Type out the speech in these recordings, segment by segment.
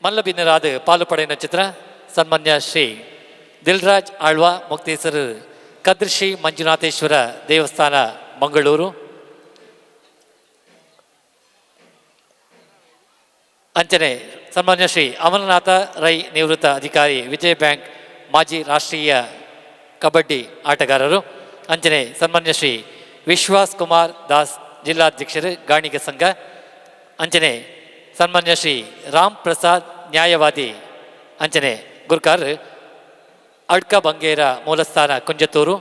ಮಲ್ಲಬಿನ್ನರಾದ ಪಾಲು ಪಡೆಯಿನ ಚಿತ್ರ ಸನ್ಮಾನ್ಯ ಶ್ರೀ ದಿಲ್ರಾಜ್ ಆಳ್ವ, ಮುಕ್ತೇಸರು, ಕದ್ರಿಶ್ರೀ ಮಂಜುನಾಥೇಶ್ವರ ದೇವಸ್ಥಾನ, ಮಂಗಳೂರು. ಅಂಚನೆ ಸನ್ಮಾನ್ಯ ಶ್ರೀ ಅಮರನಾಥ ರೈ, ನಿವೃತ್ತ ಅಧಿಕಾರಿ, ವಿಜಯ ಬ್ಯಾಂಕ್, ಮಾಜಿ ರಾಷ್ಟ್ರೀಯ ಕಬಡ್ಡಿ ಆಟಗಾರರು. ಅಂಚನೆ ಸನ್ಮಾನ್ಯ ಶ್ರೀ ವಿಶ್ವಾಸ್ ಕುಮಾರ್ ದಾಸ್, ಜಿಲ್ಲಾಧ್ಯಕ್ಷರು, ಗಾಣಿಗ ಸಂಘ. ಅಂಚನೆ ಸನ್ಮಾನ್ಯ ಶ್ರೀ ರಾಮ್ ಪ್ರಸಾದ್, ನ್ಯಾಯವಾದಿ, ಅಂಚನೆ ಗುರ್ಕಾರ್, ಅಡ್ಕ ಬಂಗೇರ ಮೂಲಸ್ಥಾನ, ಕುಂಜತೂರು.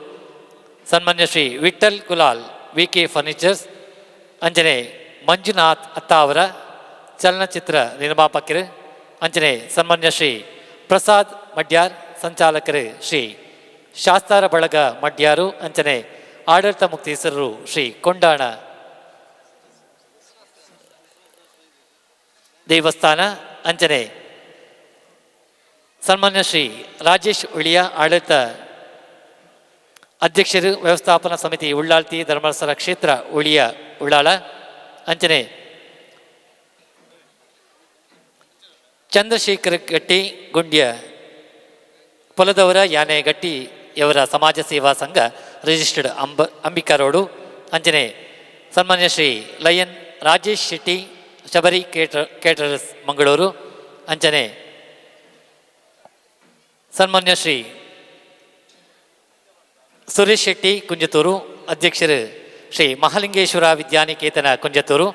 ಸನ್ಮಾನ್ಯ ಶ್ರೀ ವಿಠಲ್ ಕುಲಾಲ್, ವಿಕೆ ಫರ್ನಿಚರ್ಸ್. ಅಂಚನೆ ಮಂಜುನಾಥ್ ಅತ್ತಾವರ, ಚಲನಚಿತ್ರ ನಿರ್ಮಾಪಕರು. ಅಂಚನೆ ಸನ್ಮಾನ್ಯ ಶ್ರೀ ಪ್ರಸಾದ್ ಮಡ್ಯಾರ್, ಸಂಚಾಲಕರು, ಶ್ರೀ ಶಾಸ್ತಾರ ಬಳಗ ಮಡ್ಯಾರು. ಅಂಚನೆ ಆಡಳಿತ ಮುಕ್ತೇಸರರು, ಶ್ರೀ ಕೊಂಡಾಣ ದೇವಸ್ಥಾನ. ಅಂಚನೆ ಸನ್ಮಾನ್ಯ ಶ್ರೀ ರಾಜೇಶ್ ಉಳಿಯ, ಆಡಳಿತ ಅಧ್ಯಕ್ಷರು, ವ್ಯವಸ್ಥಾಪನಾ ಸಮಿತಿ, ಉಳ್ಳಾಲ್ತಿ ಧರ್ಮಸ್ಥಳ ಕ್ಷೇತ್ರ, ಉಳಿಯ, ಉಳ್ಳಾಲ. ಅಂಚನೆ ಚಂದ್ರಶೇಖರ ಗಟ್ಟಿ ಗುಂಡ್ಯ, ಪೊಲದವರ ಯಾನೆ ಗಟ್ಟಿಯವರ ಸಮಾಜ ಸೇವಾ ಸಂಘ, ರಿಜಿಸ್ಟರ್ಡ್ ಅಂಬಿಕಾ ರೋಡು. ಅಂಚನೆ ಸನ್ಮಾನ್ಯ ಶ್ರೀ ಲಯನ್ ರಾಜೇಶ್ ಶೆಟ್ಟಿ, ಶಬರಿ ಕೇಟರರ್ಸ್, ಮಂಗಳೂರು. ಅಂಚನೆ ಸನ್ಮಾನ್ಯ ಶ್ರೀ ಸುರೇಶ್ ಶೆಟ್ಟಿ ಕುಂಜತೂರು, ಅಧ್ಯಕ್ಷರು, ಶ್ರೀ ಮಹಾಲಿಂಗೇಶ್ವರ ವಿದ್ಯಾನಿಕೇತನ, ಕುಂಜತೂರು.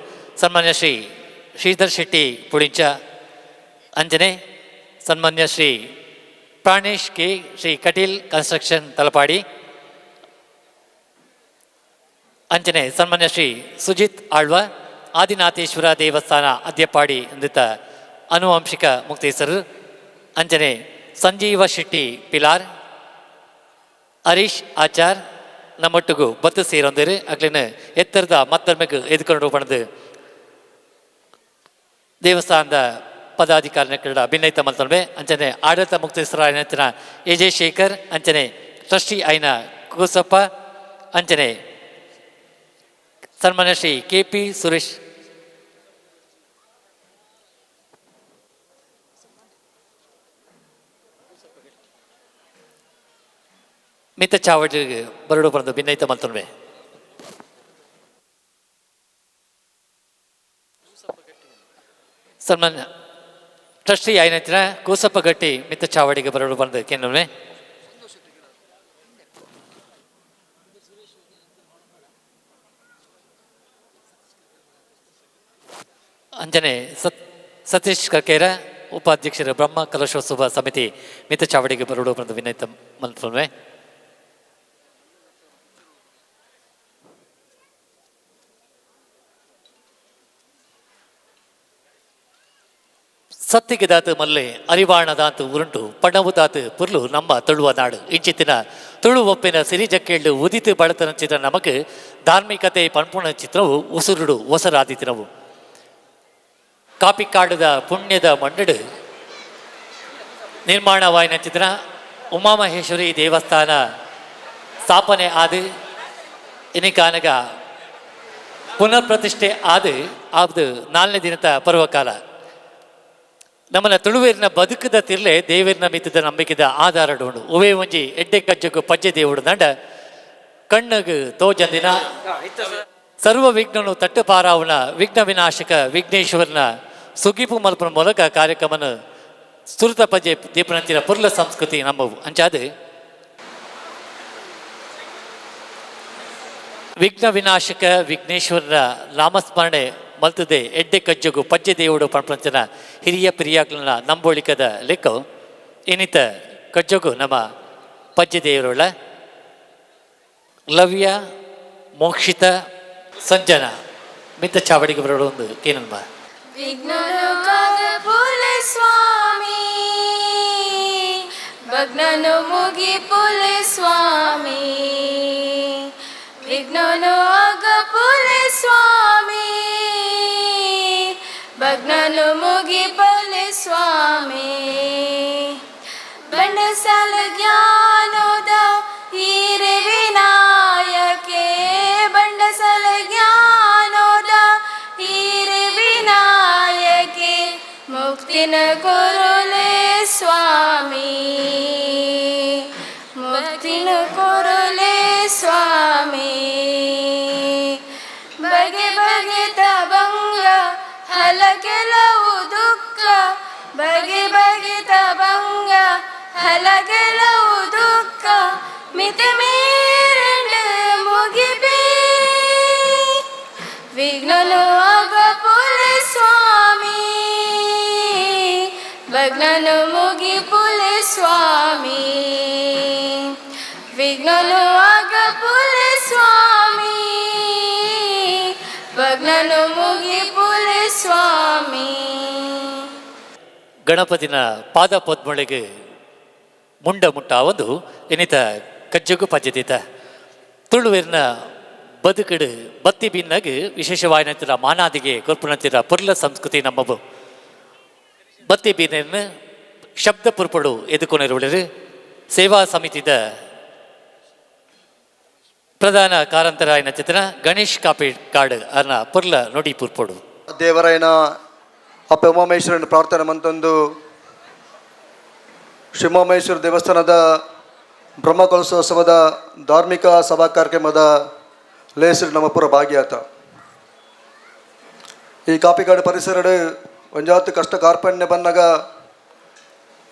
ಸನ್ಮಾನ್ಯ ಶ್ರೀ ಶ್ರೀಧರ್ ಶೆಟ್ಟಿ ಪುಳಿಂಚ. ಅಂಜನೆ ಸನ್ಮಾನ್ಯ ಶ್ರೀ ಪ್ರಾಣೇಶ್ ಕೆ, ಶ್ರೀ ಕಟೀಲ್ ಕನ್ಸ್ಟ್ರಕ್ಷನ್, ತಲಪಾಡಿ. ಅಂಜನೆ ಸನ್ಮಾನ್ಯ ಶ್ರೀ ಸುಜಿತ್ ಆಳ್ವ, ಆದಿನಾಥೇಶ್ವರ ದೇವಸ್ಥಾನ, ಅದ್ಯಪಾಡಿ ಎಂದಿತ ಅನುವಂಶಿಕ ಮುಕ್ತೇಸರು. ಅಂಜನೆ ಸಂಜೀವ ಶೆಟ್ಟಿ ಪಿಲಾರ್, ಹರೀಶ್ ಆಚಾರ್ ನಮ್ಮೊಟ್ಟಿಗೂ ಬತ್ತು ಸೇರೊಂದಿರು. ಅಕ್ಲಿನ ಎತ್ತರದ ಮತ್ತರ್ಮೆಗ್ ಎದುಕೊಂಡು ಪಣದು ದೇವಸ್ಥಾನದ ಪದಾಧಿಕಾರಿನ ಕಡ ಭಿನ್ನೈತ ಮಲ್ತೊಂಬೆ. ಅಂಚನೆ ಆಡಳಿತ ಮುಕ್ತೇಶ್ವರ ಎ ಜೆ ಶೇಖರ್, ಅಂಚನೆ ಟ್ರಸ್ಟಿ ಐನ ಕೂಸಪ್ಪ, ಅಂಚನೆ ಸನ್ಮಾನ್ಯ ಶ್ರೀ ಕೆ ಪಿ ಸುರೇಶ್ ಮಿತ್ತ ಚಾವಡಿಗೆ ಬರಡು ಬಂದು ಭಿನ್ನೈತ ಮಲ್ತೊಂಬೆ. ಸನ್ಮಾನ್ಯ ಟ್ರಸ್ಟಿ ಐನಂತಿನ ಕೂಸಪ್ಪ ಗಟ್ಟಿ ಮಿತ್ತ ಚಾವಡಿಗೆ ಬರಡು ಬಂದು ಕೆನ್ನೊಮ್ಮೆ. ಅಂಜನೆ ಸತೀಶ್ ಕರ್ಕೇರ, ಉಪಾಧ್ಯಕ್ಷರ, ಬ್ರಹ್ಮ ಕಲಶೋತ್ಸವ ಸಮಿತಿ, ಮಿತ್ತ ಚಾವಡಿಗೆ ಬರಡು ಬಂದು ವಿನಂತಿ ಮಲ್ಪೊನ್ವೆ. ಸತ್ತಿಗೆ ದಾತು ಮಲ್ಲೆ ಅರಿವಾಣದಾತು ಉರುಂಟು ಪಣವು ದಾತು ಪುರ್ಲು ನಮ್ಮ ತುಳುವ ನಾಡು. ಇಂಚಿತ್ತಿನ ತುಳು ಒಪ್ಪಿನ ಸಿರಿಜಕ್ಕೇಳು ಉದಿತು ಬಳತನ ಚಿತ್ರ ನಮಕ್ ಧಾರ್ಮಿಕತೆ ಪನ್ಪುಣ ಚಿತ್ರವು ಉಸುರುಡು ಒಸರಾದಿತಿನವು. ಕಾಪಿಕಾಡದ ಪುಣ್ಯದ ಮಣ್ಣಡು ನಿರ್ಮಾಣವಾಯಿನ ಚಿತ್ರ ಉಮಾಮಹೇಶ್ವರಿ ದೇವಸ್ಥಾನ ಸ್ಥಾಪನೆ ಆದ ಇನಿಕಾನಗ ಪುನರ್ ಪ್ರತಿಷ್ಠೆ ಆದ ಆದು ನಾಲ್ನೇ ದಿನದ ಪರ್ವಕಾಲ. ನಮ್ಮನ್ನ ತುಳುವೇರಿನ ಬದುಕದ ತಿರ್ಲೆ ದೇವೇರಿನ ಮಿತ್ತದ ನಂಬಿಕೆದ ಆಧಾರ ಡೋಂಡು. ಉವೆ ಒಂಜಿ ಎಡ್ಡೆ ಕಜ್ಜಗು ಪಜ್ಜೆ ದೇವುಡು ದಂಡ ಕಣ್ಣಗು ತೋಜಂದಿನ ಸರ್ವ ವಿಘ್ನನು ತಟ್ಟು ಪಾರಾವನ ವಿಘ್ನ ವಿನಾಶಕ ವಿಘ್ನೇಶ್ವರನ ಸುಗಿಪು ಮಲ್ಪನ ಮೂಲಕ ಕಾರ್ಯಕ್ರಮನ ಸುರುತ ಪಜ್ಜೆ ದೀಪನಂತಿನ ಪುರ್ಲ ಸಂಸ್ಕೃತಿ ನಮ್ಮವು. ಅಂಚಾದ ವಿಘ್ನ ವಿನಾಶಕ ವಿಘ್ನೇಶ್ವರನ ನಾಮಸ್ಮರಣೆ ಮಲ್ತದೆ ಎಡ್ಡೆ ಕಜ್ಜಗು ಪಜ್ಜೆ ದೇವುಡು ಪಂಪಂಚನ ಹಿರಿಯ ಪಿರಿಯಾಗ್ಲನ ನಂಬೋಳಿಕದ ಲೆಕ್ಕ ಇನ್ನಿತ ಕಜ್ಜಗು ನಮ್ಮ ಪಜ್ಜೆ ದೇವರುಳ್ಳ ಲವ್ಯ, ಮೋಕ್ಷಿತ, ಸಂಜನ ಮಿತ್ತ ಚಾವಡಿಗೆ ಬರೋಡು ಒಂದು ಕೇನನ್ಬ. ಸ್ವಾಮಿ ಭಗ್ನನು ಮುಗಿ ಪುಲೆ ಸ್ವಾಮಿ, ವಿಘ್ನನು ಅಗ ಪುಲೆ ಸ್ವಾಮಿ, ಭಗ್ನನು ಮುಗಿ ಪುಲೆ ಸ್ವಾಮಿ. ಬಂಡಸಲ ಜ್ಞಾನೋದ ಹೀರೆ ವಿನಾಯಕೆ, ಬಂಡಸಲ ಜ್ಞಾನೋದ ಹೀರೆ ವಿನಾಯಕೆ, ಮುಕ್ತಿನ ಹಲಗೆಲವು ದುಃಖ ಮಿತಿ ಮೀರಂಡು ಮುಗಿಪಿ. ವಿಘ್ನನು ಅಗಪುಲೆ ಸ್ವಾಮಿ, ಭಗ್ನನು ಮುಗಿಪುಲೆ ಸ್ವಾಮಿ. ವಿಘ್ನನು ಅಗಪುಲೆ ಸ್ವಾಮಿ, ಭಗ್ನನು ಮುಗಿಪುಲೆ ಸ್ವಾಮಿ. ಗಣಪತಿನ ಪಾದ ಪದ್ಮಳಿಗೆ ಮುಂಡ ಮುಟ್ಟಾವೊಂದು ಇನಿತ ಕಜ್ಜಗು ಪಜ್ಜದಿತ ತುಳುವೆರ್ನ ಬದುಕಡು ಬತ್ತಿ ಬಿನ್ನಗ್ ವಿಶೇಷವಾಯಿನಂತಿರ ಮಾನಾದಿಗೆ ಕೊರ್ಪುನಂತಿರ ಪೊರ್ಲ ಸಂಸ್ಕೃತಿ ನಮ್ಮವು. ಬತ್ತಿ ಬೀನನ್ನು ಶಬ್ದ ಪುರ್ಪಡು ಎದುಕೊನಿರುವಳಿರು ಸೇವಾ ಸಮಿತಿದ ಪ್ರಧಾನ ಕಾರಂತರಾಯನ ಚಿತ್ರ ಗಣೇಶ್ ಕಾಪಿ ಕಾಡು ಅರ್ನ ಪೊರ್ಲ ನುಡಿ ಪುರ್ಪೊಡು. ದೇವರಾಯನ ಅಪ್ಪ ಉಮಾಮಹೇಶ್ವರನ ಪ್ರಾರ್ಥನೆ ಮಂತೊಂದು ಶ್ರೀ ಉಮಾಮಹೇಶ್ವರ ದೇವಸ್ಥಾನದ ಬ್ರಹ್ಮಕಲಶೋತ್ಸವದ ಧಾರ್ಮಿಕ ಸಭಾ ಕಾರ್ಯಕ್ರಮದ ಲೇಸರು ನಮ್ಮಪುರ ಭಾಗಿಯಾತ. ಈ ಕಾಪಿಕಾಡು ಪರಿಸರಡು ಒಂಜಾತ್ ಕಷ್ಟ ಕಾರ್ಪಣ್ಯ ಬನ್ನಗ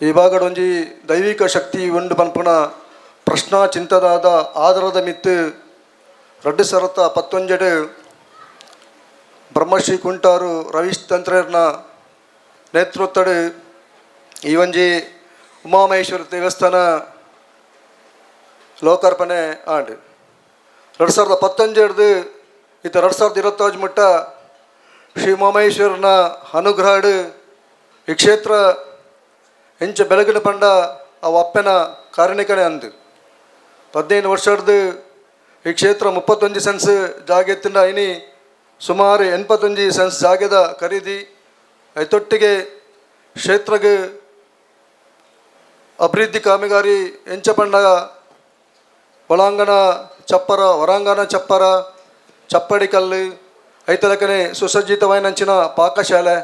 ಈ ಭಾಗಡ್ ಒಂಜಿ ದೈವಿಕ ಶಕ್ತಿ ಉಂಡು ಪನ್ಪುನ ಪ್ರಶ್ನಾ ಚಿಂತದಾದ ಆಧಾರದ ಮಿತ್ತು 2019ಡ್ ಬ್ರಹ್ಮಶ್ರೀ ಕುಂಟಾರು ರವೀಶ್ ತಂತ್ರರ್ನ ನೇತೃತ್ವಡ್ ಈ ಒಂಜಿ ಉಮಾಮಹೇಶ್ವರ ದೇವಸ್ಥಾನ ಲೋಕಾರ್ಪಣೆ ಆಂಡ್. 2019ಡ್ದು ಇತ್ತ 2025 ಮುಟ್ಟ ಶ್ರೀ ಉಮಾಮಹೇಶ್ವರನ ಅನುಗ್ರಹಡ್ ಈ ಕ್ಷೇತ್ರ ಎಂಚ ಬೆಳಗಿನ ಪಂಡ ಅವು ಅಪ್ಪನ ಕಾರಣಿಕನೇ ಅಂದು. 15 ವರ್ಷಡ್ದು ಈ ಕ್ಷೇತ್ರ 31 ಸೆನ್ಸ್ ಜಾಗೆತ್ತಿಂದ ಇನಿ ಸುಮಾರು 81 ಸೆನ್ಸ್ ಜಾಗೆದ ಖರೀದಿ, ಐತೊಟ್ಟಿಗೆ ಕ್ಷೇತ್ರಗೆ ಅಭಿವೃದ್ಧಿ ಕಾಮಗಾರಿ ಎಂಚ ಪಂಡ ಒಳಾಂಗಣ ಚಪ್ಪರ, ಹೊರಾಂಗಣ ಚಪ್ಪರ, ಚಪ್ಪಡಿ ಕಲ್ಲು, ಐತಲಕನೆ ಸುಸಜ್ಜಿತವಾಯಿನಂಚಿನ ಪಾಕಶಾಲೆ,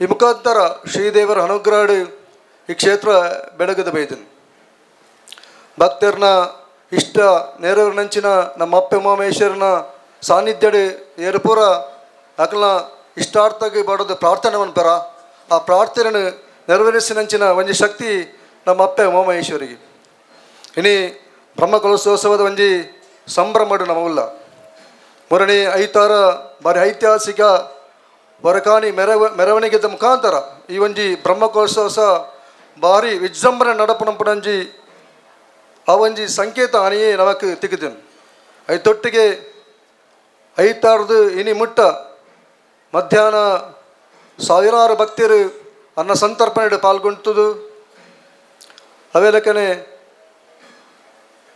ಈ ಮುಖಾಂತರ ಶ್ರೀದೇವರ ಅನುಗ್ರಹಡು ಈ ಕ್ಷೇತ್ರ ಬೆಳಗದ ಬೈದನು. ಭಕ್ತರ್ನ ಇಷ್ಟ ನೆರವೇರಿನಂಚಿನ ನಮ್ಮ ಅಪ್ಪೆ ಉಮಾಮಹೇಶ್ವರನ ಸಾನ್ನಿಧ್ಯಡು ಏರುಪೂರ ಅಕಲ್ನ ಇಷ್ಟಾರ್ಥಕ್ಕೆ ಬಡೋದು ಪ್ರಾರ್ಥನೆ ಪರ ಆ ಪ್ರಾರ್ಥನೆಯನ್ನು ನೆರವೇರಿಸಿನಂಚಿನ ಒಂಜಿ ಶಕ್ತಿ ನಮ್ಮ ಅಪ್ಪೆ ಉಮಾಮಹೇಶ್ವರಿಗೆ. ಇನಿ ಬ್ರಹ್ಮಕಲಶೋತ್ಸವದ ಒಂಜಿ ಸಂಭ್ರಮಡು ನಮವುಲ್ಲ. ಮುರಣಿ ಐತಾರ ಬಾರಿ ಐತಿಹಾಸಿಕ ವರಕಾಣಿ ಮೆರವಣಿಗೆದ ಮುಖಾಂತರ ಈ ಒಂಜಿ ಬ್ರಹ್ಮಕಲಶೋತ್ಸವ ಭಾರಿ ವಿಜೃಂಭಣೆ ನಡಪುನಂಪುನಂಜಿ ಆ ಒಂಜಿ ಸಂಕೇತ ಅಣಿಯೇ ನಮಕ್ ತಿಕ್ಕುದನು. ಐತೊಟ್ಟಿಗೆ ಐತಾರದು ಇನಿ ಮುಟ್ಟ ಮಧ್ಯಾಹ್ನ ಸಾವಿರಾರು ಭಕ್ತರು ಅನ್ನ ಸಂತರ್ಪಣೆ ಪಾಲ್ಗೊಂತದು. ಅವೇಲಕನೆ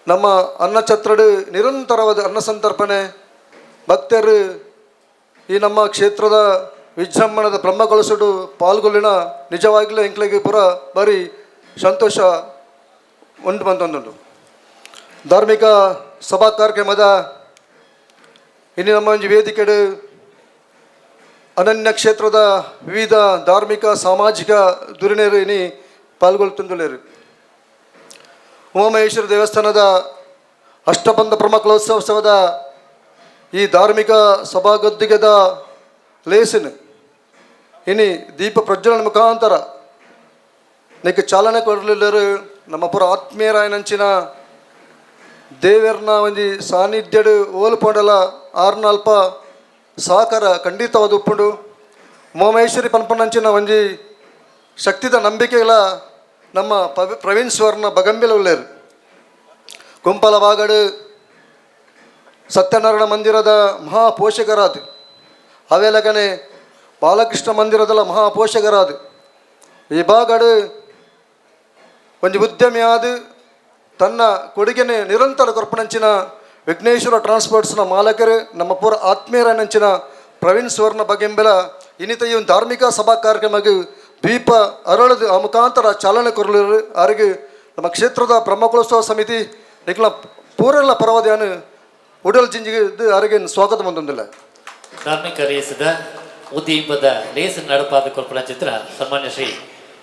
ನಮ್ಮ ಅನ್ನಛತ್ರಡು ನಿರಂತರವಾದ ಅನ್ನ ಸಂತರ್ಪಣೆ. ಭಕ್ತರು ಈ ನಮ್ಮ ಕ್ಷೇತ್ರದ ವಿಜೃಂಭಣದ ಬ್ರಹ್ಮಕಲಶಡು ಪಾಲ್ಗೊಳ್ಳಿನ ನಿಜವಾಗ್ಲೂ ಎಂಕ್ಲೆಗೆ ಪೂರ ಬಾರಿ ಸಂತೋಷ ಉಂಟು ಬಂತೊಂದುಂಟು. ಧಾರ್ಮಿಕ ಸಭಾ ಕಾರ್ಯಕ್ರಮದ ಇನ್ನು ನಮ್ಮ ಒಂಜಿ ವೇದಿಕೆಡು ಅನನ್ಯ ಕ್ಷೇತ್ರದ ವಿವಿಧ ಧಾರ್ಮಿಕ ಸಾಮಾಜಿಕ ಧುರೀಣರು ಇನಿ ಪಾಲ್ಗೊಳ್ತುಂದುಲ್ಲೆರ್. ಉಮಾಮಹೇಶ್ವರ ದೇವಸ್ಥಾನದ ಅಷ್ಟಬಂಧ ಬ್ರಹ್ಮಕಲಶೋತ್ಸವದ ಈ ಧಾರ್ಮಿಕ ಸಭಾಗದ್ದಿಗದ ಲೇಸಿನ ಇನಿ ದೀಪ ಪ್ರಜ್ವಲನ ಮುಖಾಂತರ ನಿಕ್ ಚಾಲನೆ ಕೊಡಲಿಲ್ಲರು ನಮ್ಮ ಪುರ ಆತ್ಮೀಯರಾಯನಂಚಿನ ದೇವೆರ್ನ ಒಂಜಿ ಸಾನ್ನಿಧ್ಯಡು ಓಲು ಪೋಂಡಲ ಆರ್ನಲ್ಪ ಸಹಕಾರ ಖಂಡಿತವಾದ ಉಪ್ಪುಂಡು. ಉಮಾಮಹೇಶ್ವರಿ ಪನ್ಪುನಂಚಿನ ಒಂಜಿ ಶಕ್ತಿದ ನಂಬಿಕೆಗಳ ನಮ್ಮ ಪ್ರವೀಣ್ ಸ್ವರ್ಣ ಬಗಂಬಿಲ ಉಲ್ಲೇರು. ಕುಂಪಲ ಬಾಗಡು ಸತ್ಯನಾರಾಯಣ ಮಂದಿರದ ಮಹಾಪೋಷಕರಾದ, ಅವೇಲಗನೆ ಬಾಲಕೃಷ್ಣ ಮಂದಿರದಲ್ಲ ಮಹಾಪೋಷಕರಾದ, ಈ ಬಾಗಡು ಒಂಜಿ ಉದ್ಯಮಿಯಾದ ತನ್ನ ಕೊಡುಗೆನೆ ನಿರಂತರ ಕೊರ್ಪಣಂಚಿನ ವಿಘ್ನೇಶ್ವರ ಟ್ರಾನ್ಸ್ಪೋರ್ಟ್ಸ್ನ ಮಾಲಕರು ನಮ್ಮ ಪೂರ ಆತ್ಮೀಯರನಂಚಿನ ಪ್ರವೀಣ್ ಸುವರ್ಣ ಬಗೆಂಬೆಲ ಇನ್ನಿತ ಈ ಒಂದು ಧಾರ್ಮಿಕ ಸಭಾ ಕಾರ್ಯಕ್ರಮಕ್ಕೆ ದ್ವೀಪ ಅರಳದು ಆ ಮುಖಾಂತರ ಚಾಲನೆ ಕೊರಲು ಅವರಿಗೆ ನಮ್ಮ ಕ್ಷೇತ್ರದ ಬ್ರಹ್ಮಕಲೋತ್ಸವ ಸಮಿತಿ ನಿಕ್ಲ ಪೂರೆಲ್ಲ ಪರವಾದನು ಉಡಲ್ ಜಿಂಜಿಗೆ ಅವರಿಗೆ ಸ್ವಾಗತ ಬಂದೊಂದಿಲ್ಲ. ಧಾರ್ಮಿಕ ರೇಸದ ಉದ್ದೀಪದ ರೇಸ್ ನಡಪಾದ ಕೊಲ್ಪನ ಚಿತ್ರ ಸನ್ಮಾನ್ಯ ಶ್ರೀ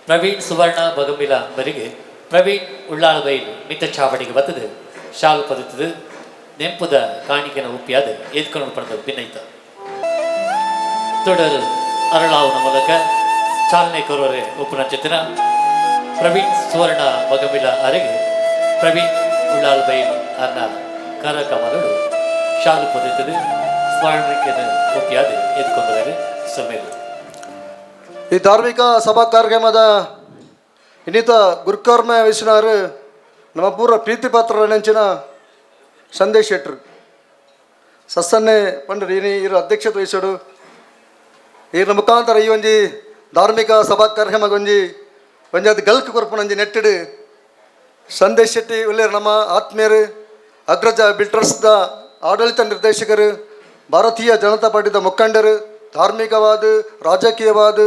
ಪ್ರವೀಣ್ ಸುವರ್ಣ ಬಗಂಬಿಲ ಅವರಿಗೆ ಪ್ರವೀಣ್ ಉಳ್ಳಾಳ ಬೈಲು ಮಿತ್ತ ಚಾವಡಿಗೆ ಬತ್ತದು ಶಾಲು ಪದತದು ನೆಂಪುದ ಕಾಣಿಕೆನ ಉಪ್ಪಿಯಾದ ಏದ್ಕೊಂಡು ಪಡೆದ ಭಿನ್ನೈತ தொடர் ಅರಳಾವುನ ಮೂಲಕ ಚಾಲನೆ ಕೊರುವರೆ ಉಪ್ಪುನ ಚಿತ್ರ. Praveen ಸುವರ್ಣ ಮಗಮಿಲ ಅರೆಗೆ ಪ್ರವೀಣ್ ಉಳ್ಳಾಲ್ ಬೈಲ್ ಅನ್ನ ಕರಕಮಲರು ಶಾಲು ಪೊದೆತದು ಸ್ಮರಣಿಕೆನ ಒಪ್ಪಿಯಾದ ಎದ್ಕೊಂಡವರು ಸೊಮೇಲು. ಈ ಧಾರ್ಮಿಕ ಸಭಾ ಕಾರ್ಯಕ್ರಮದ ಇನ್ನಿತ ಗುರುಕರ್ಮ ವಹಿಸಿನಾರು ನಮ್ಮ ಪೂರ್ವ ಪ್ರೀತಿ ಪಾತ್ರ ನೆಂಚಿನ ಸಂದೇಶ್ ಶೆಟ್ರು ಸಸ್ಸನ್ನೆ ಪಂಡ್ರಿ ಇನಿ ಇರು ಅಧ್ಯಕ್ಷತೆ ವಹಿಸೋಡು. ಈರ್ನ ಮುಖಾಂತರ ಈ ಒಂಜಿ ಧಾರ್ಮಿಕ ಸಭಾ ಕಾರ್ಯಕ್ರಮ ಒಂಜಿ ಒಂಜಾದ ಗಲ್ಕ್ ಕೊರ್ಪುನಂಜಿ ನೆಟ್ಟಿಡು ಸಂದೇಶ್ ಶೆಟ್ಟಿ ಉಲ್ಲೇರು ನಮ್ಮ ಆತ್ಮೀಯರು, ಅಗ್ರಜ ಬಿಲ್ಡರ್ಸ್ದ ಆಡಳಿತ ನಿರ್ದೇಶಕರು, ಭಾರತೀಯ ಜನತಾ ಪಾರ್ಟಿದ ಮುಖಂಡರು, ಧಾರ್ಮಿಕವಾದ, ರಾಜಕೀಯವಾದ,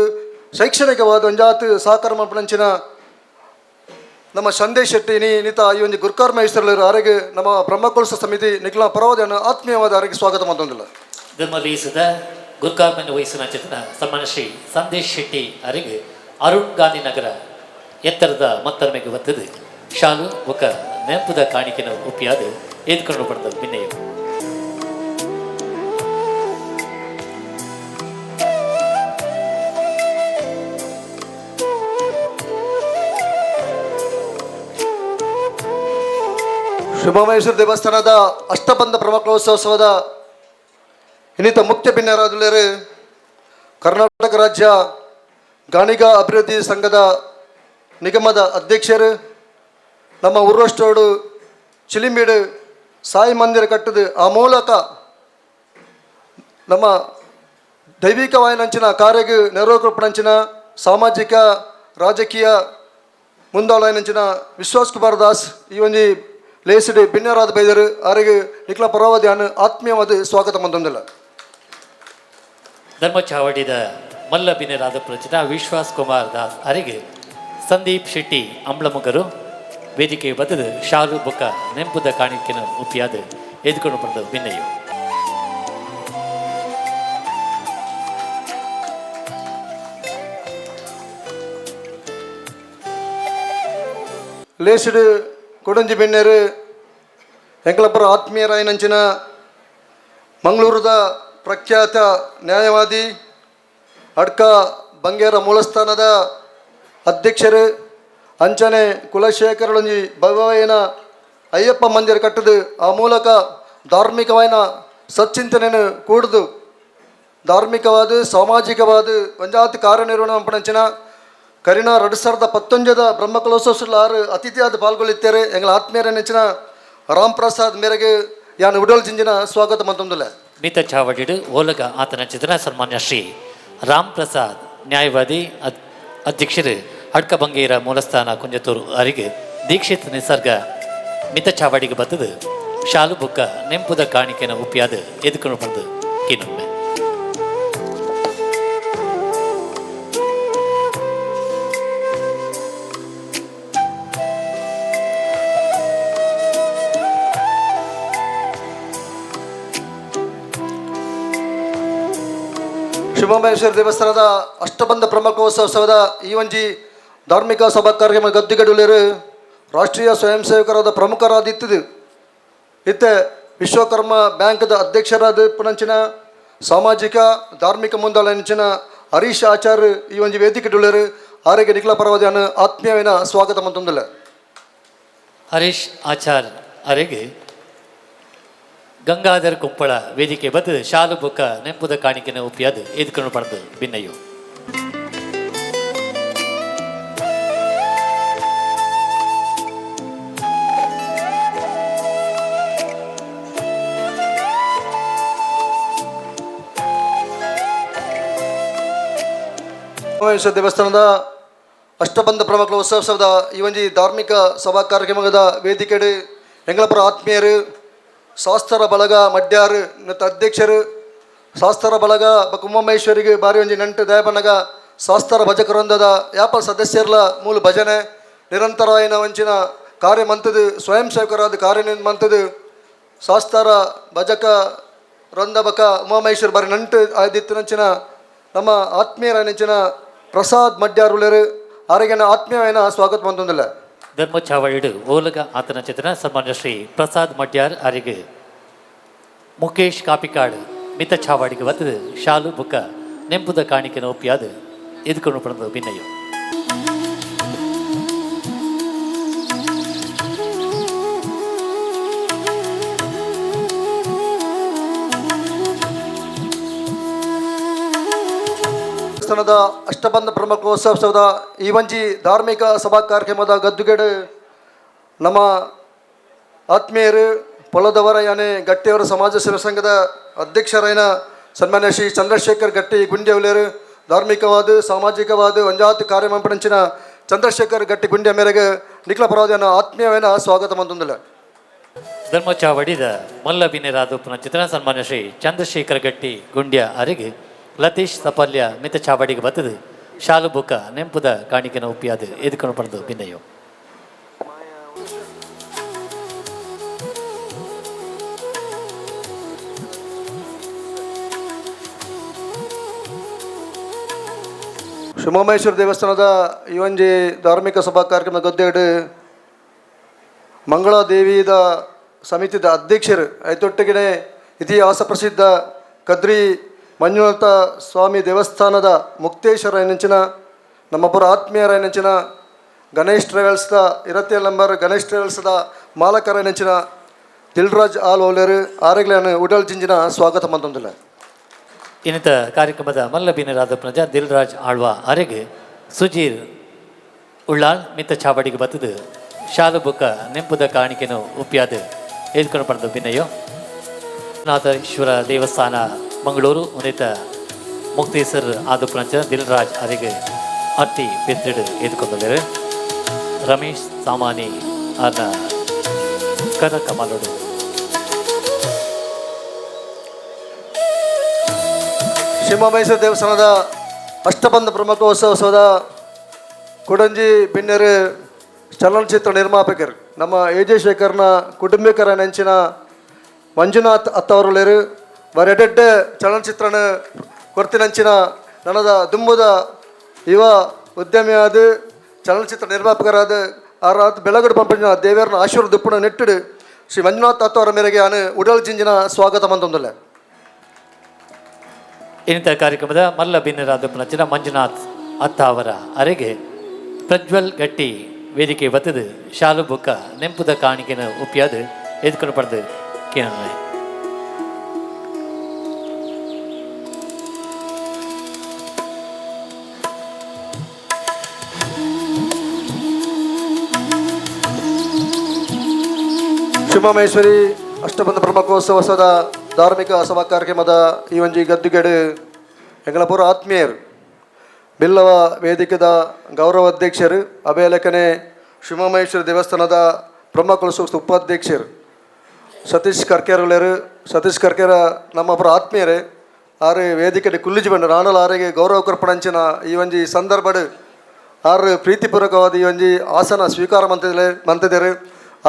ಶೈಕ್ಷಣಿಕವಾದ ಒಂಜಾತ್ ಸಹಕಾರ ಮಲ್ಪನಂಚಿನ ನಮ್ಮ ಸಂದೇಶ್ ಶೆಟ್ಟಿ ನೀ ನಿತ ಈ ಒಂದು ಗುರುಕರ್ಮ ಹೆಸರು ಆರೋಗ್ಯ ನಮ್ಮ ಬ್ರಹ್ಮಕುಲಸ ಸಮಿತಿ ನಿಖಿಲ ಪರವಾದನ್ನು ಆತ್ಮೀಯವಾದ ಆರೋಗ್ಯ ಸ್ವಾಗತ ಮಂತೊಂದಿಲ್ಲ. ಧರ್ಮಲೀಸದ ಗುರುಕಾರ್ಮನ್ ವಹಿಸಿನ ಚೇತನ ಸನ್ಮಾನ್ಯ ಶ್ರೀ ಸಂದೇಶ್ ಶೆಟ್ಟಿ ಅರಿಗೆ ಅರುಣ್ ಗಾಂಧಿನಗರ ಎತ್ತರದ ಮತ್ತರ್ಮೆಗೆ ಬರ್ತದೆ ಶಾಲು ಬೊಕ ನೆಂಪುದ ಕಾಣಿಕೆನ ಒಪ್ಪಿಯಾದ ಏದ್ಕೊಂಡು ಪಡೆದ ಬಿನ್ನೆಯು. ಶುಭಮಹೇಶ್ವರ ದೇವಸ್ಥಾನದ ಅಷ್ಟಬಂಧ ಬ್ರಹ್ಮಕಲಶೋತ್ಸವದ ಇನ್ನಿತ ಮುಖ್ಯ ಬಿನ್ನೆರಾದುಳ್ಳೇರು ಕರ್ನಾಟಕ ರಾಜ್ಯ ಗಾಣಿಗ ಅಭಿವೃದ್ಧಿ ಸಂಘದ ನಿಗಮದ ಅಧ್ಯಕ್ಷರು, ನಮ್ಮ ಊರ್ವಷ್ಟೋಡು ಚಿಲಿಂಬೀಡು ಸಾಯಿ ಮಂದಿರ ಕಟ್ಟದು ಆ ಮೂಲಕ ನಮ್ಮ ದೈವಿಕವಾಯಿನಂಚಿನ ಕಾರ್ಯಕ್ಕೆ ನೆರವು ಸಾಮಾಜಿಕ ರಾಜಕೀಯ ಮುಂದಾಳೈನಂಚಿನ ವಿಶ್ವಾಸ್ ಕುಮಾರ್ ದಾಸ್ ಈ ಒಂಜಿ ಲೇಸಿಡ್ ಬಿನ್ನರಾದ ಬೈದರು ಆರಿಗೆ ನಿಕ್ಲ ಪರವಾದ್ಯಾನ ಆತ್ಮೀಯವಾದ ಸ್ವಾಗತ ಮಂದೊಂದಿಲ್ಲ. ಧರ್ಮ ಚಾವಡಿದ ಮಲ್ಲ ಬಿನ್ನೆರಾದ ಪ್ರಚಿತ ವಿಶ್ವಾಸ್ ಕುಮಾರ್ ದಾಸ್ ಅರಿಗೆ ಸಂದೀಪ್ ಶೆಟ್ಟಿ ಅಂಬ್ಲಮುಗರು ವೇದಿಕೆ ಬದಲು ಶಾಲು ಬೊಕ್ಕ ನೆಂಪುದ ಕಾಣಿಕೆನ ಒಪ್ಪಿಯಾದ ಎದ್ಕೊಂಡು ಬಂದ ಬಿನ್ನೆಯು. ಲೇಸಿಡ್ ಕೊಡಂಜಿ ಬೆನ್ನೇರು ಎಂಕಲಪುರ ಆತ್ಮೀಯರಾಯನಂಚಿನ ಮಂಗಳೂರದ ಪ್ರಖ್ಯಾತ ನ್ಯಾಯವಾದಿ, ಅಡ್ಕ ಬಂಗೇರ ಮೂಲಸ್ಥಾನದ ಅಧ್ಯಕ್ಷರು, ಅಂಚನೆ ಕುಲಶೇಖರಳಂಜಿ ಭಗವಯ್ಯನ ಅಯ್ಯಪ್ಪ ಮಂದಿರ ಕಟ್ಟದು ಆ ಮೂಲಕ ಧಾರ್ಮಿಕವಾಯಿನ ಸಚ್ಚಿಂತನೆಯನ್ನು ಕೂಡುದು ಧಾರ್ಮಿಕವಾದ ಸಾಮಾಜಿಕವಾದ ಒಂಜಾತಿ ಕಾರ್ಯನಿರ್ವಹಣೆ ಪಣಂಚಿನ ಕರಿನ 2019 ಬ್ರಹ್ಮಕಲೋತ್ಸವ ಆರು ಅತಿಥಿಯಾದ ಪಾಲ್ಗೊಳ್ಳುತ್ತಾರೆ ಎಂಗಳ ಆತ್ಮೀಯರ ನೆಚ್ಚಿನ ರಾಮ್ ಪ್ರಸಾದ್ ಮೇರೆಗೆ ಯಾನ್ ಉಡಲ್ ಜಿಂಜಿನ ಸ್ವಾಗತ ಮಂತೊಂದುಲ್ಲ. ಮಿತ ಚಾವಡಿಡು ಓಲಗ ಆತನ ಚಿತ್ರ ಸನ್ಮಾನ್ಯ ಶ್ರೀ ರಾಮ್ ಪ್ರಸಾದ್ ನ್ಯಾಯವಾದಿ ಅಧ್ಯಕ್ಷರು ಅಡ್ಕ ಬಂಗೇರ ಮೂಲಸ್ಥಾನ ಕುಂಜತೂರು ಅರಿಗೆ ದೀಕ್ಷಿತ್ ನಿಸರ್ಗ ಮಿತ ಚಾವಡಿಗೆ ಬತ್ತದು ಶಾಲು ಬುಕ್ಕ ನೆಂಪುದ ಕಾಣಿಕೆನ ಉಪ್ಪಿಯಾದ ಎದುಕೊಂಡು ಬಂದು ಕಿನೊಮ್ಮೆ. ಶಿವಮಹೇಶ್ವರ ದೇವಸ್ಥಾನದ ಅಷ್ಟಬಂಧ ಬ್ರಹ್ಮಕೋತ್ಸವದ ಈ ಒಂಜಿ ಧಾರ್ಮಿಕ ಸಭಾ ಕಾರ್ಯಕ್ರಮ ಗದ್ದಿಗಡುಲೇರು ರಾಷ್ಟ್ರೀಯ ಸ್ವಯಂ ಸೇವಕರಾದ ಪ್ರಮುಖರಾದಿತ್ತದು ಇತ್ತೆ ವಿಶ್ವಕರ್ಮ ಬ್ಯಾಂಕ್ದ ಅಧ್ಯಕ್ಷರಾದ ಪುನಂಚಿನ ಸಾಮಾಜಿಕ ಧಾರ್ಮಿಕ ಮುಂದಾಳಂಚಿನ ಹರೀಶ್ ಆಚಾರ್ ಈ ಒಂಜಿ ವೇದಿಕೆ ಡುಳ್ಳೇರು ಆರೋಗ್ಯ ನಿಖಿಲ ಪರವಾದಿಯನ್ನು ಆತ್ಮೀಯವಿನ ಸ್ವಾಗತ ಮಂತೊಂದಿಲ್ಲ. ಹರೀಶ್ ಆಚಾರ್ ಅರೆಗೆ ಗಂಗಾಧರ್ ಕುಪ್ಪಳ ವೇದಿಕೆ ಬದ್ದು ಶಾಲು ಬೊಕ್ಕ ನೆಂಪುದ ಕಾಣಿಕೆನ ಒಪ್ಪಿಯಾದ ಎದ್ಕೊಂಡು ಪಡೆದು ಬಿನ್ನಯ್ಯು. ಮಹೇಶ್ವರ ದೇವಸ್ಥಾನದ ಅಷ್ಟಬಂಧ ಪ್ರಮುಖ ಉತ್ಸವದ ಈ ಒಂಜಿ ಧಾರ್ಮಿಕ ಸಭಾ ಕಾರ್ಯಕ್ರಮದ ವೇದಿಕೆಡು ಎಂಗಳಪುರ ಆತ್ಮೀಯರು ಶಾಸ್ತ್ರ ಬಳಗ ಮಡ್ಯಾರು ಮತ್ತು ಅಧ್ಯಕ್ಷರು ಶಾಸ್ತ್ರ ಬಳಗ ಉಮಾಮಹೇಶ್ವರಿಗೆ ಬಾರಿ ಒಂಜಿ ನಂಟು ದಯಪನಗ ಶಾಸ್ತ್ರ ಭಜಕರೊಂದದ ಯಾಪ ಸದಸ್ಯರ್ಲ ಮೂಲ ಭಜನೆ ನಿರಂತರವಾಯಿನ ವಂಚಿನ ಕಾರ್ಯ ಮಂತದು ಸ್ವಯಂ ಸೇವಕರಾದ ಕಾರ್ಯ ಮಂತದು ಶಾಸ್ತ್ರ ಭಜಕ ರೊಂದ ಬಕ ಉಮಾಮಹೇಶ್ವರ ಬಾರಿ ನಂಟು ಆದಿತ್ತು ನಂಚಿನ ನಮ್ಮ ಆತ್ಮೀಯರ ನೆಂಚಿನ ಪ್ರಸಾದ್ ಮಡ್ಯಾರುಳ್ಳರು ಆರೋಗ್ಯನ ಆತ್ಮೀಯమైన ಸ್ವಾಗತ ಮಂತೊಂದಿಲ್ಲ. ಧರ್ಮ ಚಾವಡಿಡು ಓಲಗ ಆತನ ಚಿತ್ರ ಸನ್ಮಾನ್ಯ ಶ್ರೀ ಪ್ರಸಾದ್ ಮಡ್ಯಾರ್ ಅರಿಗೆ ಮುಖೇಶ್ ಕಾಪಿಕಾಡ್ ಮಿತ ಚಾವಡಿಗೆ ಬತ್ತದು ಶಾಲು ಬುಕ್ಕ ನೆಂಪುದ ಕಾಣಿಕೆನ ಒಪ್ಪಿಯಾದ ಎದ್ಕೊಂಡು ಪಡೆದ ಬಿನ್ನಯ್ಯು. ದೇವಸ್ಥಾನದ ಅಷ್ಟಬಂಧ ಬ್ರಹ್ಮಕೋತ್ಸವದ ಈ ಒಂಜಿ ಧಾರ್ಮಿಕ ಸಭಾ ಕಾರ್ಯಕ್ರಮದ ಗದ್ದುಗೆಡು ನಮ್ಮ ಆತ್ಮೀಯರು ಪೊಲದವರ ಯಾನೆ ಗಟ್ಟಿಯವರ ಸಮಾಜ ಸೇವಾ ಸಂಘದ ಅಧ್ಯಕ್ಷರಾಯನ ಸನ್ಮಾನ್ಯ ಶ್ರೀ ಚಂದ್ರಶೇಖರ್ ಗಟ್ಟಿ ಗುಂಡ್ಯವಲೇರು ಧಾರ್ಮಿಕವಾದ ಸಾಮಾಜಿಕವಾದ ಒಂಜಾತ್ ಕಾರ್ಯಮಂಪಣಂಚಿನ ಚಂದ್ರಶೇಖರ್ ಗಟ್ಟಿ ಗುಂಡ್ಯ ಮೇರೆಗೆ ನಿಖಿಲ ಪರವಾದನ ಆತ್ಮೀಯವೇನ ಸ್ವಾಗತ ಮಂತೊಂದುಲ್ಲ. ಧರ್ಮಚಾವಡಿದ ಮಲ್ಲ ಬಿನ್ನೆರಾದ ಚಿತ್ರ ಸನ್ಮಾನ್ಯ ಶ್ರೀ ಚಂದ್ರಶೇಖರ ಗಟ್ಟಿ ಗುಂಡ್ಯ ಅರಿಗೆ ಲತೀಶ್ ಸಪಲ್ಯ ಮಿತ ಚಾವಡಿಗೆ ಬತ್ತದು ಶಾಲು ಬುಕ್ಕ ನೆಂಪುದ ಕಾಣಿಕೆನ ಉಪ್ಪಿಯಾದ ಎದುಕೊಂಡು ಪಡೆದು ಬಿನ್ನಯೋ. ಶಿವಮಹೇಶ್ವರ ದೇವಸ್ಥಾನದ ಈ ಒಂಜಿ ಧಾರ್ಮಿಕ ಸಭಾ ಕಾರ್ಯಕ್ರಮ ಗದ್ದೆಡು ಮಂಗಳಾದೇವಿದ ಸಮಿತಿದ ಅಧ್ಯಕ್ಷರು ಐತೊಟ್ಟಿಗೆ ಇತಿಹಾಸ ಪ್ರಸಿದ್ಧ ಕದ್ರಿ ಮಂಜುನಾಥ ಸ್ವಾಮಿ ದೇವಸ್ಥಾನದ ಮುಕ್ತೇಶ್ವರ ನೆಂಚಿನ ನಮ್ಮೊಬ್ಬರ ಆತ್ಮೀಯರ ನೆಂಚಿನ ಗಣೇಶ್ ಟ್ರಾವೆಲ್ಸ್ದ 27 ನಂಬರ್ ಗಣೇಶ್ ಟ್ರಾವೆಲ್ಸ್ದ ಮಾಲಕರ ನೆಂಚಿನ ದಿಲ್ರಾಜ್ ಆಲ್ ಓಲೇರು ಆರೆಗ್ಲಾನ್ ಉಡಲ್ ಜಿಂಜಿನ ಸ್ವಾಗತ ಮಂತೊಂದುಲ್ಲ. ಇನ್ನಿತ ಕಾರ್ಯಕ್ರಮದ ಮಲ್ಲ ಬಿನ್ನರಾದ ಪ್ರಜಾ ದಿಲ್ರಾಜ್ ಆಳ್ವ ಅರೆಗೆ ಸುಜೀರ್ ಉಳ್ಳಾಳ್ ಮಿತ್ತ ಚಾವಡಿಗೆ ಬತ್ತದು ಶಾಲು ಬುಕ್ಕ ನೆಂಪುದ ಕಾಣಿಕೆನು ಉಪ್ಪಿಯಾದ ಎದ್ಕೊಂಡು ಪಡೆದು ಬಿನ್ನಯೋ. ನಾಥೇಶ್ವರ ದೇವಸ್ಥಾನ ಮಂಗಳೂರು ಉನ್ನತ ಮುಕ್ತೇಸರ್ ಆದ ಪ್ರಂಚ ದಿಲ್ರಾಜ್ ಅರೆಗೆ ಅಟ್ಟಿ ಪೆತ್ತಿಡು ಎದ್ಕೊಂಡರು. ರಮೇಶ್ ಸಾಮಾನಿ ಅನ್ನ ಕರ ಕಮಲೋಡು. ಶಿವಮಹೇಶ್ವರ ದೇವಸ್ಥಾನದ ಅಷ್ಟಬಂಧ ಪ್ರಮುಖೋತ್ಸವದ ಕೊಡಂಜಿ ಬಿನ್ನೆರು ಚಲನಚಿತ್ರ ನಿರ್ಮಾಪಕರು ನಮ್ಮ ಎ ಜೆ ಶೇಖರ್ನ ಕುಟುಂಬಿಕರ ನೆಂಚಿನ ಮಂಜುನಾಥ್ ಅತ್ತವರುಲೇರು ಬರೆಡೆಡ್ಡೆ ಚಲನಚಿತ್ರನ ಕೊರ್ತಿನಂಚಿನ ನನದ ದುಂಬುದ ಯುವ ಉದ್ಯಮಿಯಾದ ಚಲನಚಿತ್ರ ನಿರ್ಮಾಪಕರಾದ ಆರಾತ್ ಬೆಳಗಡು ಪಂಪಿನ ದೇವರನ ಆಶೀರ್ವಾದ ದುಪ್ಪುನ ನೆಟ್ಟಿಡು ಶ್ರೀ ಮಂಜುನಾಥ್ ಅತ್ತವರ ಮೇರೆಗೆ ಆನು ಉಡಲ್ ಜಿಂಜಿನ ಸ್ವಾಗತ ಮಂತೊಂದುಲ್ಲ. ಇನ್ನಿತ ಕಾರ್ಯಕ್ರಮದ ಮಲ್ಲ ಬಿನ್ನರಾದ ಪುನಚಿನ ಮಂಜುನಾಥ್ ಅತ್ತಾವರ ಅರೆಗೆ ಪ್ರಜ್ವಲ್ ಗಟ್ಟಿ ವೇದಿಕೆ ಬತ್ತದು ಶಾಲು ಬುಕ್ಕ ನೆಂಪುದ ಕಾಣಿಕೆನ ಉಪ್ಪಿಯಾದ ಎದ್ಕೊಂಡು ಪಡೆದು ಕೇಳೋಣ. ಶಿವಮಹೇಶ್ವರಿ ಅಷ್ಟಬಂಧ ಬ್ರಹ್ಮಕೋತ್ಸವದ ಧಾರ್ಮಿಕ ಸಭಾ ಕಾರ್ಯಕ್ರಮದ ಈ ಒಂಜಿ ಗದ್ದುಗೆಡು ಎಂಗಳಪುರ ಆತ್ಮೀಯರು ಬಿಲ್ಲವ ವೇದಿಕೆದ ಗೌರವ ಅಧ್ಯಕ್ಷರು ಅಭಯಲೇಖನೆ ಶಿವಮಹೇಶ್ವರ ದೇವಸ್ಥಾನದ ಬ್ರಹ್ಮಕಲಶೋತ್ಸವ ಉಪಾಧ್ಯಕ್ಷರು ಸತೀಶ್ ಕರ್ಕೇರುಲೇರು. ಸತೀಶ್ ಕರ್ಕೇರ ನಮ್ಮೊಬ್ಬರ ಆತ್ಮೀಯರೇ ಆರು ವೇದಿಕೆ ಕುಲ್ಲಿಜಿ ಬಂಡ ರಾಣಲ್ ಆರಿಗೆ ಗೌರವ ಕೊರ್ಪಣಂಚಿನ ಈ ಒಂಜಿ ಸಂದರ್ಭಡ್ ಆರು ಪ್ರೀತಿಪೂರ್ವಕವಾದ ಈ ಒಂಜಿ ಆಸನ ಸ್ವೀಕಾರ ಮಂತಿದ್ದಾರೆ.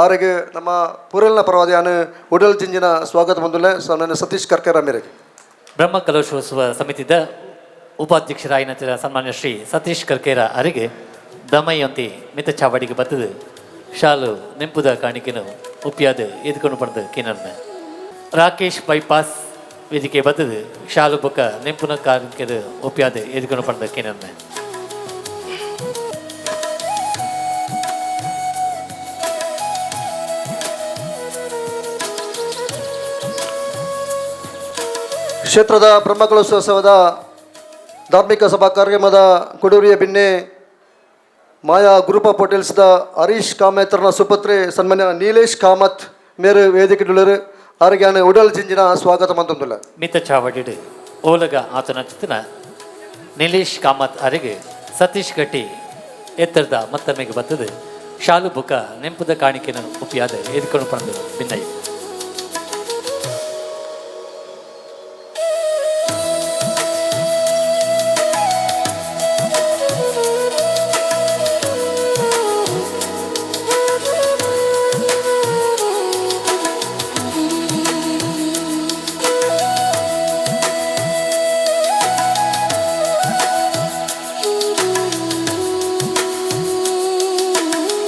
ಆರಿಗೆ ನಮ್ಮ ಪೂರಲ್ನ ಪರವಾದ ಉಡಲ್ ಜಿಂಜಿನ ಸ್ವಾಗತ ಬಂದುಲ್ಲೆ ಸನ್ಮಾನ್ಯ ಸತೀಶ್ ಕರ್ಕೇರ ಮೇರೆಗೆ. ಬ್ರಹ್ಮ ಕಲಶೋತ್ಸವ ಸಮಿತಿದ ಉಪಾಧ್ಯಕ್ಷರಾಯಿನ ಸನ್ಮಾನ್ಯ ಶ್ರೀ ಸತೀಶ್ ಕರ್ಕೇರ ಅರಿಗೆ ದಮಯಂತಿ ಮಿತ ಚಾವಡಿಗೆ ಬತ್ತದು ಶಾಲು ನೆಂಪುದ ಕಾಣಿಕೆನು ಉಪ್ಪಿಯಾದ ಎದ್ಕೊಂಡು ಪಡೆದು ಕಿನ್ನರ್ನ. ರಾಕೇಶ್ ಬೈಪಾಸ್ ವೇದಿಕೆ ಬತ್ತದು ಶಾಲು ಬೊಕ್ಕ ನೆಂಪುನ ಕಾಣಿಕೆದ ಉಪ್ಪಿಯಾದ ಎದ್ಕೊಂಡು ಪಡೆದು ಕಿನ್ನರ್ನ. ಕ್ಷೇತ್ರದ ಬ್ರಹ್ಮಕಲಶೋತ್ಸವದ ಧಾರ್ಮಿಕ ಸಭಾ ಕಾರ್ಯಕ್ರಮದ ಕೊಡೂರಿಯ ಬಿನ್ನೆ ಮಾಯಾ ಗ್ರೂಪ್ ಆಫ್ ಹೋಟೆಲ್ಸ್ದ ಹರೀಶ್ ಕಾಮೇತ್ರನ ಸುಪುತ್ರಿ ಸನ್ಮಾನ್ಯ ನೀಲೇಶ್ ಕಾಮತ್ ಮೇರು ವೇದಿಕೆ ಆರೋಗ್ಯ ಉಡಲ್ ಜಿಂಜಿನ ಸ್ವಾಗತ ಮಂತೊಂದುಲ್ಲ. ಮಿತ ಚಾವಡಿಡು ಓಲಗ ಆತನ ಚಿತ್ತನ ನಿಲೇಶ್ ಕಾಮತ್ ಅರೆಗೆ ಸತೀಶ್ ಗಟ್ಟಿ ಎತ್ತರದ ಮತ್ತಮ್ಮೆಗೆ ಬತ್ತದು ಶಾಲು ಬುಕ್ಕ ನೆಂಪುದ ಕಾಣಿಕೆನ ಉಪ್ಪಿಯಾದ ಎದ್ಕೊಂಡು ಪಡೆದು ಬಿನ್ನಯ್ಯ.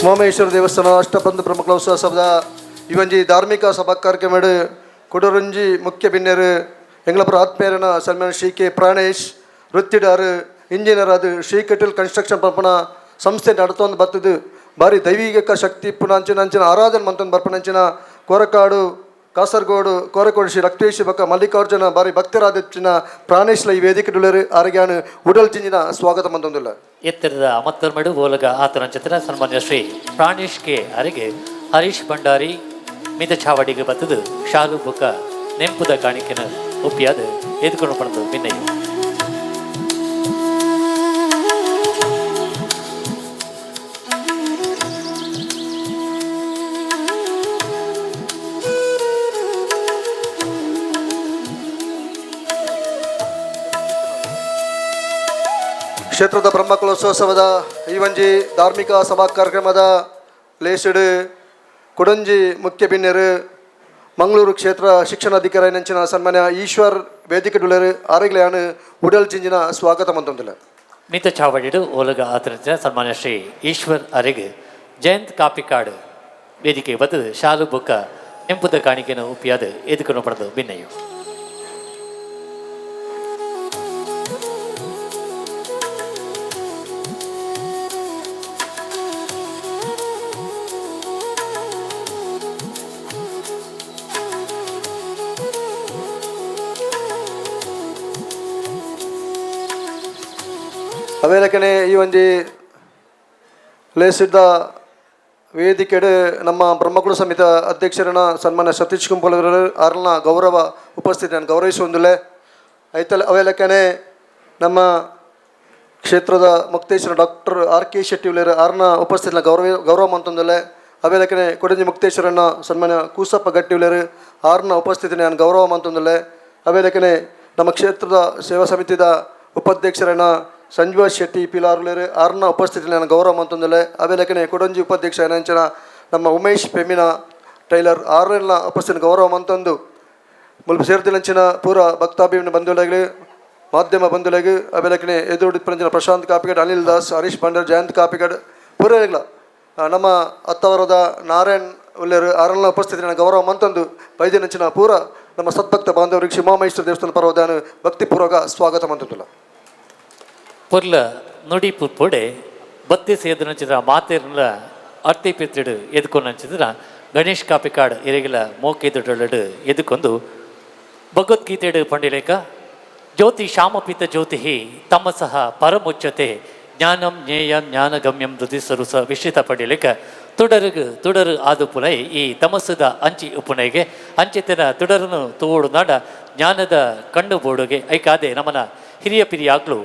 ಉಮಾಮಹೇಶ್ವರ ದೇವಸ್ಥಾನ ಅಷ್ಟಬಂಧ ಪ್ರಮುಖ ಸಭದ ಇವಂಜಿ ಧಾರ್ಮಿಕ ಸಭಾ ಕಾರ್ಯಕ್ರಮ ಕೊಡೂರಂಜಿ ಮುಖ್ಯ ಬಿನ್ನೆರು ಎಂಗಳಪುರ ಆತ್ಮೀಯರನ ಸನ್ಮಾನ್ಯ ಶ್ರೀ ಕೆ ಪ್ರಾಣೇಶ್ ವೃತ್ತಿಡಾರು ಇಂಜಿನಿಯರ್ ಅದು ಶ್ರೀ ಕಟೀಲ್ ಕನ್ಸ್ಟ್ರಕ್ಷನ್ ಪಂಪನ ಸಂಸ್ಥೆ ನಡತೊಂದು ಬರ್ತದೆ. ಭಾರಿ ದೈವಿಕ ಶಕ್ತಿ ಪುನಃ ಅಂಚಿನ ಅಂಚಿನ ಆರಾಧನೆ ಮಂತೊಂದು ಬರ್ಪಣಂಚಿನ ಕೋರಕಾಡು Kasaragod Korakodu Shri ರಕ್ತೇಶ್ ಬೊಕ್ಕ ಮಲ್ಲಿಕಾರ್ಜುನ ಬಾರಿ ಭಕ್ತರಾದಿತ್ತಿನ ಪ್ರಾಣೇಶ್ಲ ಈ ವೇದಿಕೆ ಡುಲೇರು ಆರ್ಗ್ಯಾನ್ ಉಡಲ್ ಜಿಂಜಿನ ಸ್ವಾಗತ ಮಂದೊಂದುಲ್ಲ. ಎತ್ತರದ ಮತ್ತರ್ಮಡು ಓಲಗ ಆತನ ಚಿತ್ರ ಸನ್ಮಾನ್ಯ ಶ್ರೀ ಪ್ರಾಣೇಶ್ ಕೆ ಅರೆಗೆ ಹರೀಶ್ ಭಂಡಾರಿ ಮಿತ ಛಾವಡಿಗೆ ಬತ್ತದು ಶಾಲು ಬುಕ್ಕ ನೆಂಪುದ ಕಾಣಿಕೆನ ಒಪ್ಪಿಯಾದ ಎದುಕೊಂಡು ಪಡೆದು ಭಿನ್ನಯು. ಕ್ಷೇತ್ರದ ಬ್ರಹ್ಮಕಲಶೋತ್ಸವದ ಈ ಒಂಜಿ ಧಾರ್ಮಿಕ ಸಭಾ ಕಾರ್ಯಕ್ರಮದ ಲೇಸಿಡು ಕೊಡಂಜಿ ಮುಖ್ಯ ಬಿನ್ನೆರು ಮಂಗಳೂರು ಕ್ಷೇತ್ರ ಶಿಕ್ಷಣಾಧಿಕಾರಿ ನಂಚಿನ ಸನ್ಮಾನ್ಯ ಈಶ್ವರ್ ವೇದಿಕೆ ಡುಲೇರು ಆರೆಗ್ಲೆಯಾನು ಉಡಲ್ ಜಿಂಜಿನ ಸ್ವಾಗತ ಮಂತೊಂದಿಲ್ಲ. ಮಿತ ಚಾವಡಿಡು ಓಲಗ ಆತನ ಸನ್ಮಾನ್ಯ ಶ್ರೀ ಈಶ್ವರ್ ಅರೆಗೆ ಜಯಂತ್ ಕಾಪಿಕಾಡು ವೇದಿಕೆ ಬತ್ತದು ಶಾಲು ಬುಕ್ಕ ನೆಂಪುದ ಕಾಣಿಕೆನ ಒಪ್ಪಿಯಾದ ಎದುಕೊಂಡು ಪಡೆದು ಭಿನ್ನಯು. ಅವೇಲಕನೆ ಈ ಒಂಜಿ ಲೇಸಿದ್ದ ವೇದಿಕೆಡು ನಮ್ಮ ಬ್ರಹ್ಮಕುಲ ಸಮಿತ ಅಧ್ಯಕ್ಷರನ್ನ ಸನ್ಮಾನ್ಯ ಸತೀಶ್ ಕುಂಪಲವರು ಅರ್ನ ಗೌರವ ಉಪಸ್ಥಿತಿಯನ್ನು ಗೌರವಿಸುವಂದಿಲ್ಲ. ಐತಲ್ ಅವೇಲಕನೆ ನಮ್ಮ ಕ್ಷೇತ್ರದ Mukteshwara doctor R K Shetty ಉಳ್ಳೇರು ಆರ್ನ ಉಪಸ್ಥಿತಿನ ಗೌರವ ಗೌರವ ಮಂತೊಂದಿಲ್ಲ. ಅವೇಲಕನೆ ಕೊಡಂಜಿ ಮುಕ್ತೇಶ್ವರನ್ನ ಸನ್ಮಾನ್ಯ ಕೂಸಪ್ಪ ಗಟ್ಟಿ ಉಳ್ಳೇರು ಆರ್ನ ಉಪಸ್ಥಿತಿನ ನಾನು ಗೌರವ ಮಂತೊಂದಿಲ್ಲ. ಅವೇಲಕನೆ ನಮ್ಮ ಕ್ಷೇತ್ರದ ಸೇವಾ ಸಮಿತಿದ ಉಪಾಧ್ಯಕ್ಷರನ್ನ ಸಂಜೀವ ಶೆಟ್ಟಿ ಪಿಲಾರುಲೇರು ಆರ್ನ ಉಪಸ್ಥಿತಿನ ನಾನು ಗೌರವ ಮಂತೊಂದಿಲ್ಲ. ಅವೇಲಕನೆ ಕೊಡಂಜಿ ಉಪಾಧ್ಯಕ್ಷ ಏನಂಚನ ನಮ್ಮ ಉಮೇಶ್ ಪೆಮಿನ ಟೈಲರ್ ಆರ್ನ ಉಪಸ್ಥಿತಿನ ಗೌರವ ಮಂತೊಂದು ಮುಲ್ಪ ಸೇರ್ದಿಲಂಚಿನ ಪೂರ ಭಕ್ತಾಭಿಮಾನಿ ಬಂಧುಗಳಿಗೆ, ಮಾಧ್ಯಮ ಬಂಧುಗಳಿಗೆ, ಅವೆಲಕನೆ ಎದುರು ಪರಂಜಿನ ಪ್ರಶಾಂತ್ ಕಾಪಿಗಡ್, ಅನಿಲ್ ದಾಸ್, ಹರೀಶ್ ಭಂಡಾರ್, ಜಯಂತ್ ಕಾಪಿಗಡ್ ಪೂರೈಗ್ಲ ನಮ್ಮ ಅತ್ತವರದ ನಾರಾಯಣ್ ಉಲ್ಲೇರು ಆರಲ್ನ ಉಪಸ್ಥಿತಿನ ಗೌರವ ಮಂತಂದು ಬೈದಿನಂಚಿನ ಪೂರ ನಮ್ಮ ಸದ್ಭಕ್ತ ಬಾಂಧವರಿಗೆ ಶಿವಮಹೇಶ್ವರ ದೇವಸ್ಥಾನ ಪರ್ವದಾನ ಭಕ್ತಿಪೂರ್ವಕ ಸ್ವಾಗತ ಮಂತಂದುಲ್ಲ. ಪೊರ್ಲ ನುಡಿ ಪುಪ್ಪೊಡೆ ಬತ್ತಿ ಸೇದನಂಚಿನ ಮಾತೆರ್ಲ ಅರ್ತಿ ಪಿತ್ತಿಡು ಎದ್ಕೊಂಡಂಚಿದ್ರ ಗಣೇಶ್ ಕಾಪಿಕಾಡ್ ಇರೆಗಿಲ ಮೋಕೆ ದೊಡ್ಡೊಳಡು ಎದುಕೊಂದು ಭಗವದ್ಗೀತೆಡು ಪಂಡಿಲೇಖ ಜ್ಯೋತಿ ಶ್ಯಾಮಪಿತ ಜ್ಯೋತಿ ತಮಸಃ ಪರಮುಚ್ಚತೆ ಜ್ಞಾನಂ ಜ್ಞೇಯಂ ಜ್ಞಾನಗಮ್ಯಂ ದುದಿಸರು ಸ ವಿಶ್ರಿತ ಪಡಿಲೇಕ ತುಡರುಗು ತುಡರು ಆದು ಪುನೈ ಈ ತಮಸ್ಸದ ಅಂಚಿ ಉಪುನೈಗೆ ಅಂಚಿತನ ತುಡರನು ತೋಡು ನಾಡ ಜ್ಞಾನದ ಕಣ್ಣು ಬೋಡುಗೆ ಐಕಾದೆ ನಮನ ಹಿರಿಯ ಪಿರಿಯಾಗ್ಲು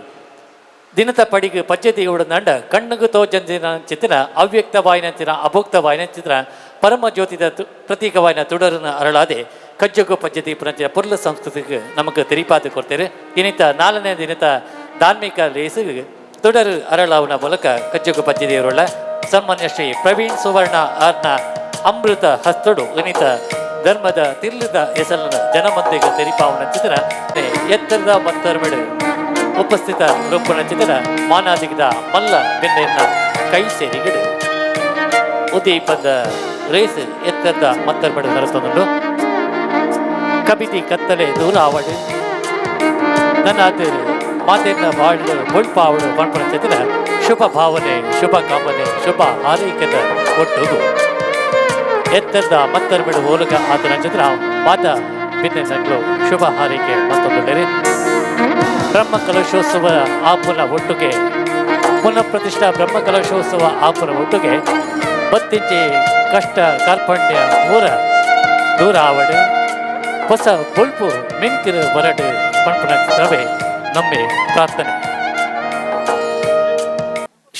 ದಿನದ ಪಡಿಗೆ ಪಜ್ಜೆ ನಂಡ ಕಣ್ಣುಗು ತೋಜಂದಿನ ಚಿತ್ರ ಅವ್ಯಕ್ತವಾಯಿನಂಚಿನ ಅಭೋಕ್ತವಾಯಿನಂಚಿನ ಪರಮ ಜ್ಯೋತಿದ ಪ್ರತೀಕವಾಯಿನ ತುಡರನ ಅರಳಾದೆ ಕಜ್ಜಗು ಪಜ್ಜತಿ ಪುನಂಚಿನ ಪೊರ್ಲ ಸಂಸ್ಕೃತಿಗೆ ನಮಗೆ ತೆರಿಪಾದು ಕೊಡ್ತೇವೆ. ದಿನಿತ ನಾಲ್ಕನೇ ದಿನದ ಧಾರ್ಮಿಕ ಲೇಸು ತುಡರು ಅರಳಾವನ ಮೂಲಕ ಕಜ್ಜಗು ಪಜ್ಜೆದೇವರುಳ್ಳ ಸನ್ಮಾನ್ಯ ಶ್ರೀ ಪ್ರವೀಣ್ ಸುವರ್ಣ ಆರ್ನ ಅಮೃತ ಹಸ್ತಡು ಗಣಿತ ಧರ್ಮದ ತಿರ್ಲದ ಹೆಸರನ್ನು ಜನಮಂದಿಗೆ ತೆರಿಪಾವನ ಚಿತ್ರ ಎತ್ತರದ ಮತ್ತರ್ಮೆಡು ಉಪಸ್ಥಿತ ರೂಪಣ ಚಿತ್ರ ಮಾನಾದಿಗದ ಮಲ್ಲ ಬೆನ್ನೆನ್ನ ಕೈ ಸೇರಿಗಿಡು ಉದೀಪದ ರೇಸ್ ಎತ್ತರದ ಮತ್ತರ್ಮೆಡು ನರಸೊಂದು ಕಬಿತಿ ಕತ್ತಲೆ ದೂರ ಆವಡು ನನ್ನ ಅದು ಮಾತೆನ್ನ ಬಾಳು ಬೊಳ್ಪಾವಡು ಪಣ್ಪಣ ಚಿತ್ರ ಶುಭ ಭಾವನೆ, ಶುಭ ಕಾಮನೆ, ಶುಭ ಹಾರೈಕೆದ ಒಟ್ಟುಗು ಎತ್ತರದ ಮತ್ತರ್ಮೆಡು ಹೋಲಕ ಆತನ ಚಿತ್ರ ಮಾತ ಬಿನ್ನೆ ಸಂಗ್ಲು ಶುಭ ಹಾರೈಕೆ ಮತ್ತೊಂದು ಬ್ರಹ್ಮ ಕಲಶೋತ್ಸವ ಆಪುನ ಒಟ್ಟುಗೆ ಪುನಃ ಪ್ರತಿಷ್ಠಾ ಬ್ರಹ್ಮ ಕಲಶೋತ್ಸವ ಆಪುನ ಒಟ್ಟುಗೆ ಬತ್ತಿಂಚಿ ಕಷ್ಟ ಕಾರ್ಪಣ್ಯ ಊರ ದೂರ ಆವಡು ಹೊಸ ಬೊಳ್ಪು ಮಿಂಕಿರು ಬರಡು ಪಣ್ಪುನ ಚಿತ್ರವೇ ನಮ್ಮೆ ಪ್ರಾರ್ಥನೆ.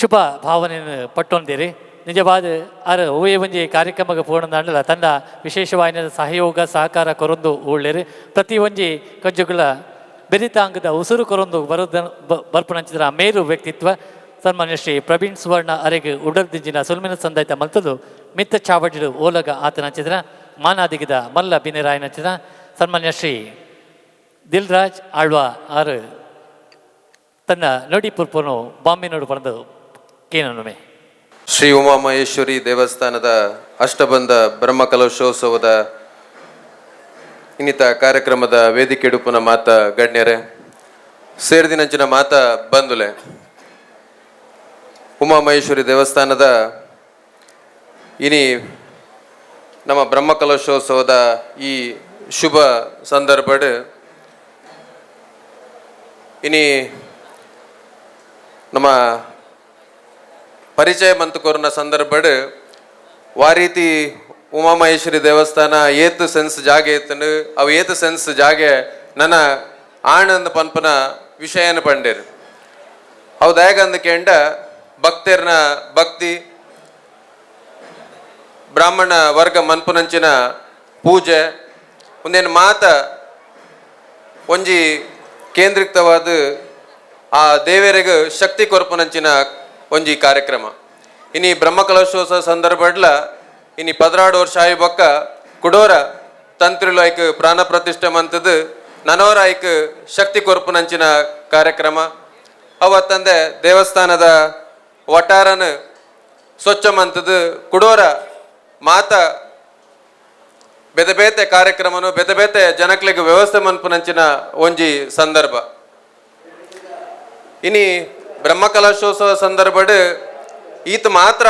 ಶುಭ ಭಾವನೆಯನ್ನು ಪಟ್ಟೊಂದಿರಿ. ನಿಜವಾದ ಆರ್ ಓಯೆ ಒಂಜಿ ಕಾರ್ಯಕ್ರಮಕ್ಕೆ ಪೂರ್ಣದಾಂಡಲ ತನ್ನ ವಿಶೇಷವಾಯಿನ ಸಹಯೋಗ ಸಹಕಾರ ಕೊರೊಂದು ಉಳ್ಳೇರು ಪ್ರತಿ ಒಂಜಿ ಕಜ್ಜುಗಳ ಬೆರಿತಾಂಗದ ಉಸುರು ಕೊರೊಂದು ಬರೋದ ಬರ್ಪುನಂಚಿದ್ರ ಮೇರು ವ್ಯಕ್ತಿತ್ವ ಸನ್ಮಾನ್ಯ ಶ್ರೀ ಪ್ರವೀಣ್ ಸುವರ್ಣ ಅರೆಗೆ ಉಡಲ್ದಿಂಜಿನ ಸುಲ್ಮಿನ ಸಂದಾಯ್ತ ಮಲ್ತದು ಮಿತ್ತ ಚಾವಡಿಡು ಓಲಗ ಆತನಂಚಿದ್ರ ಮಾನಾದಿಗದ ಮಲ್ಲ ಬಿನೆರಾಯನಂಚಿದ ಸನ್ಮಾನ್ಯ ಶ್ರೀ ದಿಲ್ರಾಜ್ ಆಳ್ವ ಆರು ತನ್ನ ನುಡಿ ಪುರ್ಪುನು ಬಾಂಬೆನೋಡು ಪಡೆದು ಕೇನನುಮೆ. ಶ್ರೀ ಉಮಾಮಹೇಶ್ವರಿ ದೇವಸ್ಥಾನದ ಅಷ್ಟಬಂಧ ಬ್ರಹ್ಮಕಲಶೋತ್ಸವದ ಇನ್ನಿತ ಕಾರ್ಯಕ್ರಮದ ವೇದಿಕೆ ಉಡುಪುನ ಮಾತ ಗಣ್ಯರೇ, ಸೇರ್ದಿನಂಚಿನ ಮಾತ ಬಂದುಲೆ, ಉಮಾಮಹೇಶ್ವರಿ ದೇವಸ್ಥಾನದ ಇನಿ ನಮ್ಮ ಬ್ರಹ್ಮಕಲಶೋತ್ಸವದ ಈ ಶುಭ ಸಂದರ್ಭಡ್ ಇನಿ ನಮ್ಮ ಪರಿಚಯ ಮಂತು ಕೊರ್ನ ಸಂದರ್ಭಡ್ ವಾರೀತಿ ಉಮಾಮಹೇಶ್ವರಿ ದೇವಸ್ಥಾನ ಏತ್ ಸೆನ್ಸ್ ಜಾಗೆ ಇತ್ತಂಡು, ಅವು ಏತ್ ಸೆನ್ಸ್ ಜಾಗೆ ನನ್ನ ಆಣಂದ ಪನ್ಪನ ವಿಷಯನ ಪಂಡೇರು. ಅವು ದಾಯಗಂದ ಕೇಂಡ ಭಕ್ತರ್ನ ಭಕ್ತಿ, ಬ್ರಾಹ್ಮಣ ವರ್ಗ ಮನ್ಪುನಂಚಿನ ಪೂಜೆ ಒಂದೇನು ಮಾತ ಒಂಜಿ ಕೇಂದ್ರಿತವಾದ ಆ ದೇವರಿಗೆ ಶಕ್ತಿ ಕೊರ್ಪುನಂಚಿನ ಒಂಜಿ ಕಾರ್ಯಕ್ರಮ. ಇನಿ ಬ್ರಹ್ಮಕಲಶೋತ್ಸವ ಸಂದರ್ಭಡ್ಲ ಇನಿ 12 ವರ್ಷ ಆಯಿ ಬೊಕ್ಕ ಕುಡೋರ ತಂತ್ರಿಲು ಐಕ್ ಪ್ರಾಣ ಪ್ರತಿಷ್ಠೆ ಮಂತದ್ದು ನನೋರ ಐಕ್ ಶಕ್ತಿ ಕೊರ್ಪುನಂಚಿನ ಕಾರ್ಯಕ್ರಮ. ಅವತ್ತಂದೆ ದೇವಸ್ಥಾನದ ವಟಾರನ ಸ್ವಚ್ಛ ಮಂತದ್ದು ಕುಡೋರ ಮಾತ ಬೇತೆ ಬೇತೆ ಕಾರ್ಯಕ್ರಮನು ಬೇತೆ ಬೇತೆ ಜನಕ್ಲೆಗ್ ವ್ಯವಸ್ಥೆ ಮನ್ಪುನಂಚಿನ ಒಂಜಿ ಸಂದರ್ಭ. ಇನಿ ಬ್ರಹ್ಮಕಲಶೋತ್ಸವ ಸಂದರ್ಭಡ್ ಈತ ಮಾತ್ರ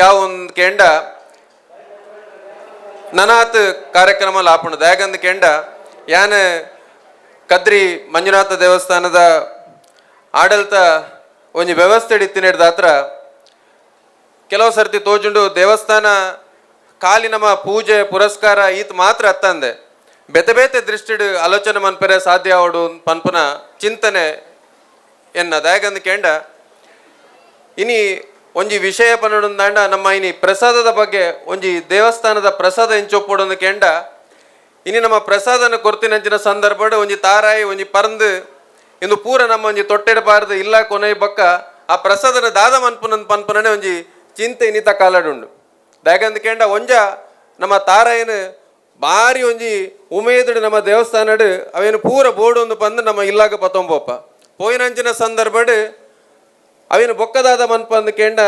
ಯಾವ ಒಂದು ಕೆಂಡ ನನಾತ್ ಕಾರ್ಯಕ್ರಮ ಲಾಪುಂಡು. ದಾಯಗಂದ್ ಕೆಂಡ ಯಾನ್ ಕದ್ರಿ ಮಂಜುನಾಥ ದೇವಸ್ಥಾನದ ಆಡಳಿತ ಒಂಜಿ ವ್ಯವಸ್ಥೆ ಇತ್ತಿನ ಕೆಲವು ಸರ್ತಿ ತೋಜುಂಡು ದೇವಸ್ಥಾನ ಖಾಲಿ ನಮ್ಮ ಪೂಜೆ ಪುರಸ್ಕಾರ ಈತ ಮಾತ್ರ ಅತ್ತಂದೆ ಬೇತೆ ಬೇತೆ ದೃಷ್ಟಿಡ್ ಆಲೋಚನೆ ಮನ್ಪೆರೆ ಸಾಧ್ಯ ಅವಡು ಪನ್ಪುನ ಚಿಂತನೆ ಎನ್ನ. ದಾಯಗಂದ್ ಕೇಂಡ ಇನಿ ಒಂಜಿ ವಿಷಯ ಪನ್ನೊಂದಾಂಡ ನಮ್ಮ ಇನಿ ಪ್ರಸಾದದ ಬಗ್ಗೆ ಒಂಜಿ ದೇವಸ್ಥಾನದ ಪ್ರಸಾದ ಎಂಚೊಪ್ಪೊಡೊಂದು ಕೆಂಡ ಇನಿ ನಮ್ಮ ಪ್ರಸಾದನ ಕೊರ್ತಿನಂಚಿನ ಸಂದರ್ಭಡ್ ಒಂಜಿ ತಾರಾಯಿ ಒಂಜಿ ಪರಂದು ಇಂದು ಪೂರ ನಮ್ಮ ಒಂಜಿ ತೊಟ್ಟೆಡಬಾರದು ಇಲ್ಲ ಕೊನೆ ಬಕ್ಕ ಆ ಪ್ರಸಾದನ ದಾದ ಮನ್ಪುನ ಪನ್ಪುನನೆ ಒಂಜಿ ಚಿಂತೆ ಇನ್ನಿತ ಕಾಲಡುಂಡು. ದಾಯಗಂದ್ ಕೇಂಡ ಒಂಜ ನಮ್ಮ ತಾರಾಯಿನ ಬಾರಿ ಒಂಜಿ ಉಮೇದುಡು ನಮ್ಮ ದೇವಸ್ಥಾನಡು ಅವೇನು ಪೂರ ಬೋರ್ಡ್ ಒಂದು ಬಂದು ನಮ್ಮ ಇಲ್ಲಾಗ ಪತ್ತೊಂಬೋಪ ಪೋಯಿನಂಚಿನ ಸಂದರ್ಭಡ್ ಅವೇನು ಬೊಕ್ಕದಾದ ಮನ್ಪಂದು ಕೇಂಡ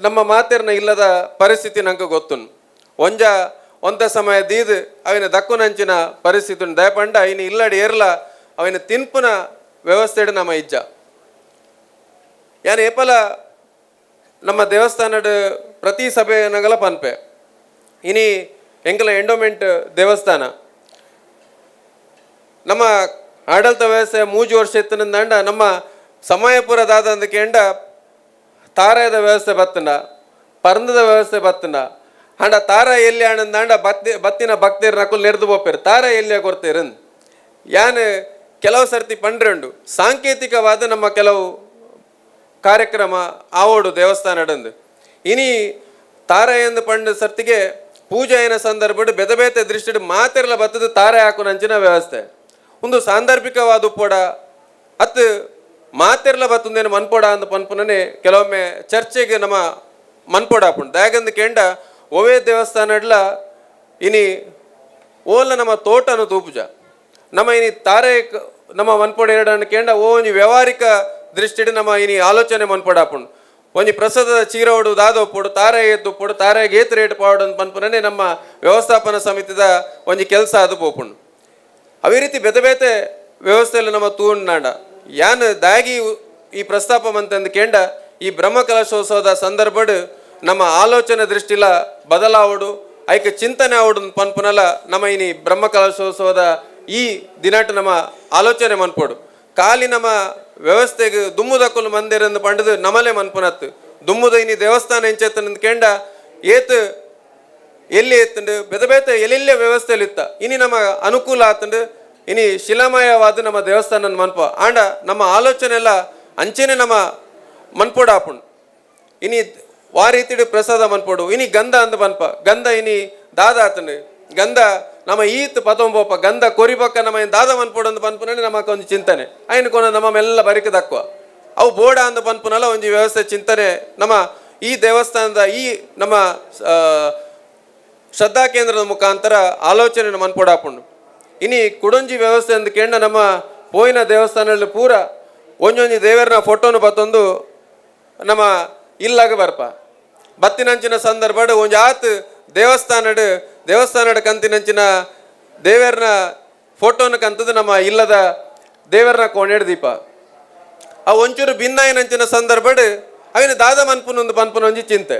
ನಮ್ಮ ಮಾತೆರ್ನ ಇಲ್ಲದ ಪರಿಸ್ಥಿತಿ ನಂಗೆ ಗೊತ್ತುನ್. ಒಂಜ ಒಂತ ಸಮಯ ದೀದ್ ಅವಿನ ದಕ್ಕುನಂಚಿನ ಪರಿಸ್ಥಿತಿ ಉಂಡು. ದಯಪಂಡ ಇನ್ನು ಇಲ್ಲಡಿ ಏರ್ಲ ಅವಿನ ತಿನ್ಪುನ ವ್ಯವಸ್ಥೆಡು ನಮ್ಮ ಇಜ್ಜ. ಯಾನ್ ಏಪಲ ನಮ್ಮ ದೇವಸ್ಥಾನಡ್ ಪ್ರತಿ ಸಭೆ ನಗಲ ಪನ್ಪೆ ಇನಿ ಎಂಕಲ ಎಂಡೋಮೆಂಟ್ ದೇವಸ್ಥಾನ ನಮ್ಮ ಆಡಳಿತ ವ್ಯವಸ್ಥೆ 3 ವರ್ಷ ಇತ್ತನಂದಾಂಡ ನಮ್ಮ ಸಮಯಪುರ ದಾದಂದ ಕೇಂಡ ತಾರಾಯದ ವ್ಯವಸ್ಥೆ ಬತ್ತಂಡ, ಪರಂದದ ವ್ಯವಸ್ಥೆ ಬತ್ತಂಡ. ಅಂಡ ತಾರ ಎಲ್ಲಿ ಆನಂದಾಂಡ ಬತ್ತಿ ಬತ್ತಿನ ಭಕ್ತರು ನಕುಲ್ ನೆರೆದು ಪೋಪೇರು ತಾರ ಎಲ್ಲಿಯ ಕೊಡ್ತೇರು. ಯಾನ್ ಕೆಲವು ಸರ್ತಿ ಪಂಡ್ರೆ ಸಾಂಕೇತಿಕವಾದ ನಮ್ಮ ಕೆಲವು ಕಾರ್ಯಕ್ರಮ ಆವೋಡು ದೇವಸ್ಥಾನಡಂದು. ಇನಿ ತಾರ ಎಂದು ಪಂಡ ಸರ್ತಿಗೆ ಪೂಜೆಯನ ಸಂದರ್ಭಡ್ ಬೇತೆ ಬೇತೆ ದೃಷ್ಟಿಡ್ ಮಾತೆರ್ಲ ಬತ್ತದ ತಾರೆ ಹಾಕುನಂಚಿನ ವ್ಯವಸ್ಥೆ ಒಂದು ಸಾಂದರ್ಭಿಕವಾದ ಉಪ್ಪೋಡ ಅತ್ತು ಮಾತೆರ್ಲ ಬತ್ತಂದೇನು ಮನ್ಪೋಡ ಅಂದ ಪನ್ಪುನನೆ ಕೆಲವೊಮ್ಮೆ ಚರ್ಚೆಗೆ ನಮ್ಮ ಮನ್ಪೋಡ ಆಪುಂಡು. ದಾಯಗಂದು ಕೆಂಡ ಒವೇ ದೇವಸ್ಥಾನಡ್ಲ ಇನಿ ಓಲ ನಮ್ಮ ತೋಟನು ತೂಪುಜ ನಮ್ಮ ಇನಿ ತಾರೆ ನಮ್ಮ ಮನ್ಪೋಡ ಎರಡನ್ನು ಕೇಂಡ ಓ ಒಂಜಿ ವ್ಯವಹಾರಿಕ ದೃಷ್ಟಿಡ್ ನಮ್ಮ ಇನಿ ಆಲೋಚನೆ ಮನ್ಪೋಡ ಆಪುಂಡು. ಒಂಜಿ ಪ್ರಸಾದದ ಚೀರವಡು ದಾದೊಪ್ಪುಡು ತಾರೆ ಎದ್ದುಪ್ಪುಡು ತಾರೆ ಏತ್ ರೇಟ್ ಪಾವಡು ಅಂತ ಪನ್ಪುನನೆ ನಮ್ಮ ವ್ಯವಸ್ಥಾಪನಾ ಸಮಿತಿದ ಒಂಜಿ ಕೆಲಸ ಅದು ಪೋಪುಂಡು. ಅವೇ ರೀತಿ ಬೇತೆ ಬೇತೆ ವ್ಯವಸ್ಥೆಯಲ್ಲಿ ನಮ್ಮ ತೂಂಡಾಂಡ ಯಾನ್ ದಾಗಿ ಈ ಪ್ರಸ್ತಾಪ ಮಂತಂದು ಕೇಂಡ ಈ ಬ್ರಹ್ಮಕಲಶೋತ್ಸವದ ಸಂದರ್ಭಡ್ ನಮ್ಮ ಆಲೋಚನೆ ದೃಷ್ಟಿಲ ಬದಲಾವಡು ಐಕ ಚಿಂತನೆ ಆವಡು ಪನ್ಪುನಲ ನಮ್ಮ ಇನಿ ಬ್ರಹ್ಮಕಲಶೋತ್ಸವದ ಈ ದಿನಾಟ ನಮ್ಮ ಆಲೋಚನೆ ಮನ್ಪೋಡು. ಖಾಲಿ ನಮ್ಮ ವ್ಯವಸ್ಥೆಗೆ ದುಮ್ಮುದಕ್ಕಲು ಮಂದಿರಂದು ಪಂಡದು ನಮಲೆ ಮನ್ಪುನತ್ತು ದುಮ್ಮುದ ಇನಿ ದೇವಸ್ಥಾನ ಎಂಚೆತ್ತನಂದು ಕೇಂಡ ಏತ್ ಎಲ್ಲಿ ಎತ್ತಂಡು ಬೇತೆ ಬೇತೆ ಎಲ್ಲೆಲ್ಲ ವ್ಯವಸ್ಥೆಯಲ್ಲಿ ಇತ್ತ ಇನಿ ನಮ್ಮ ಅನುಕೂಲ ಆತಂಡು ಇನಿ ಶಿಲಾಮಯವಾದ ನಮ್ಮ ದೇವಸ್ಥಾನ ಮನ್ಪ ಆಂಡ ನಮ್ಮ ಆಲೋಚನೆ ಎಲ್ಲ ಅಂಚೆನೆ ನಮ್ಮ ಮನ್ಪೋಡ ಆಪುಂಡು. ಇನಿ ವಾರೀತಿಡು ಪ್ರಸಾದ ಮನ್ಪೋಡು. ಇನಿ ಗಂಧ ಅಂದ ಮನ್ಪ ಗಂಧ ಇನಿ ದಾದ ಆತಂಡು ಗಂಧ ನಮ್ಮ ಈತ್ ಪತೊಂಬೋಪ ಗಂಧ ಕೊರಿಬಕ್ಕ ನಮ್ಮ ದಾದ ಮನ್ಪೋಡು ಅಂದ ಪನ್ಪುನನೆ ನಮಕ್ ಒಂಜಿ ಚಿಂತನೆ ಐನ್ ಕೊನ ನಮ್ಮ ಮೆಲ್ಲ ಬರಿಕ ದಕ್ಕುವ ಅವು ಬೋಡ ಅಂದ ಪನ್ಪುನಲ್ಲ ಒಂಜಿ ವ್ಯವಸ್ಥೆ ಚಿಂತನೆ ನಮ್ಮ ಈ ದೇವಸ್ಥಾನದ ಈ ನಮ್ಮ ಶ್ರದ್ಧಾ ಕೇಂದ್ರದ ಮುಖಾಂತರ ಆಲೋಚನೆ ಮನ್ಪೋಡಾಪುಂಡು. ಇನಿ ಕುಡೊಂಜಿ ವ್ಯವಸ್ಥೆ ಅಂದ್ ಕೇಂಡ ನಮ್ಮ ಪೋಯಿನ ದೇವಸ್ಥಾನದಲ್ಲಿ ಪೂರ ಒಂಜೊಂಜಿ ದೇವರನ ಫೋಟೋನು ಬತ್ತೊಂದು ನಮ್ಮ ಇಲ್ಲಾಗ ಬರ್ಪ ಬತ್ತಿನಂಚಿನ ಸಂದರ್ಭಡ್ ಒಂಜಿ ಆತ್ ದೇವಸ್ಥಾನಡ್ ದೇವಸ್ಥಾನಡ್ ಕಂತಿನಂಚಿನ ದೇವರನ ಫೋಟೋನ ಕಂತದ್ದು ನಮ್ಮ ಇಲ್ಲದ ದೇವರನ ಕೋಣೆಡ್ ದೀಪ ಆ ಒಂಚೂರು ಭಿನ್ನಾಯನಂಚಿನ ಸಂದರ್ಭಡ್ ಅವಿನ ದಾದ ಮನ್ಪುನೊಂದು ಪನ್ಪುನ ಒಂಜಿ ಚಿಂತೆ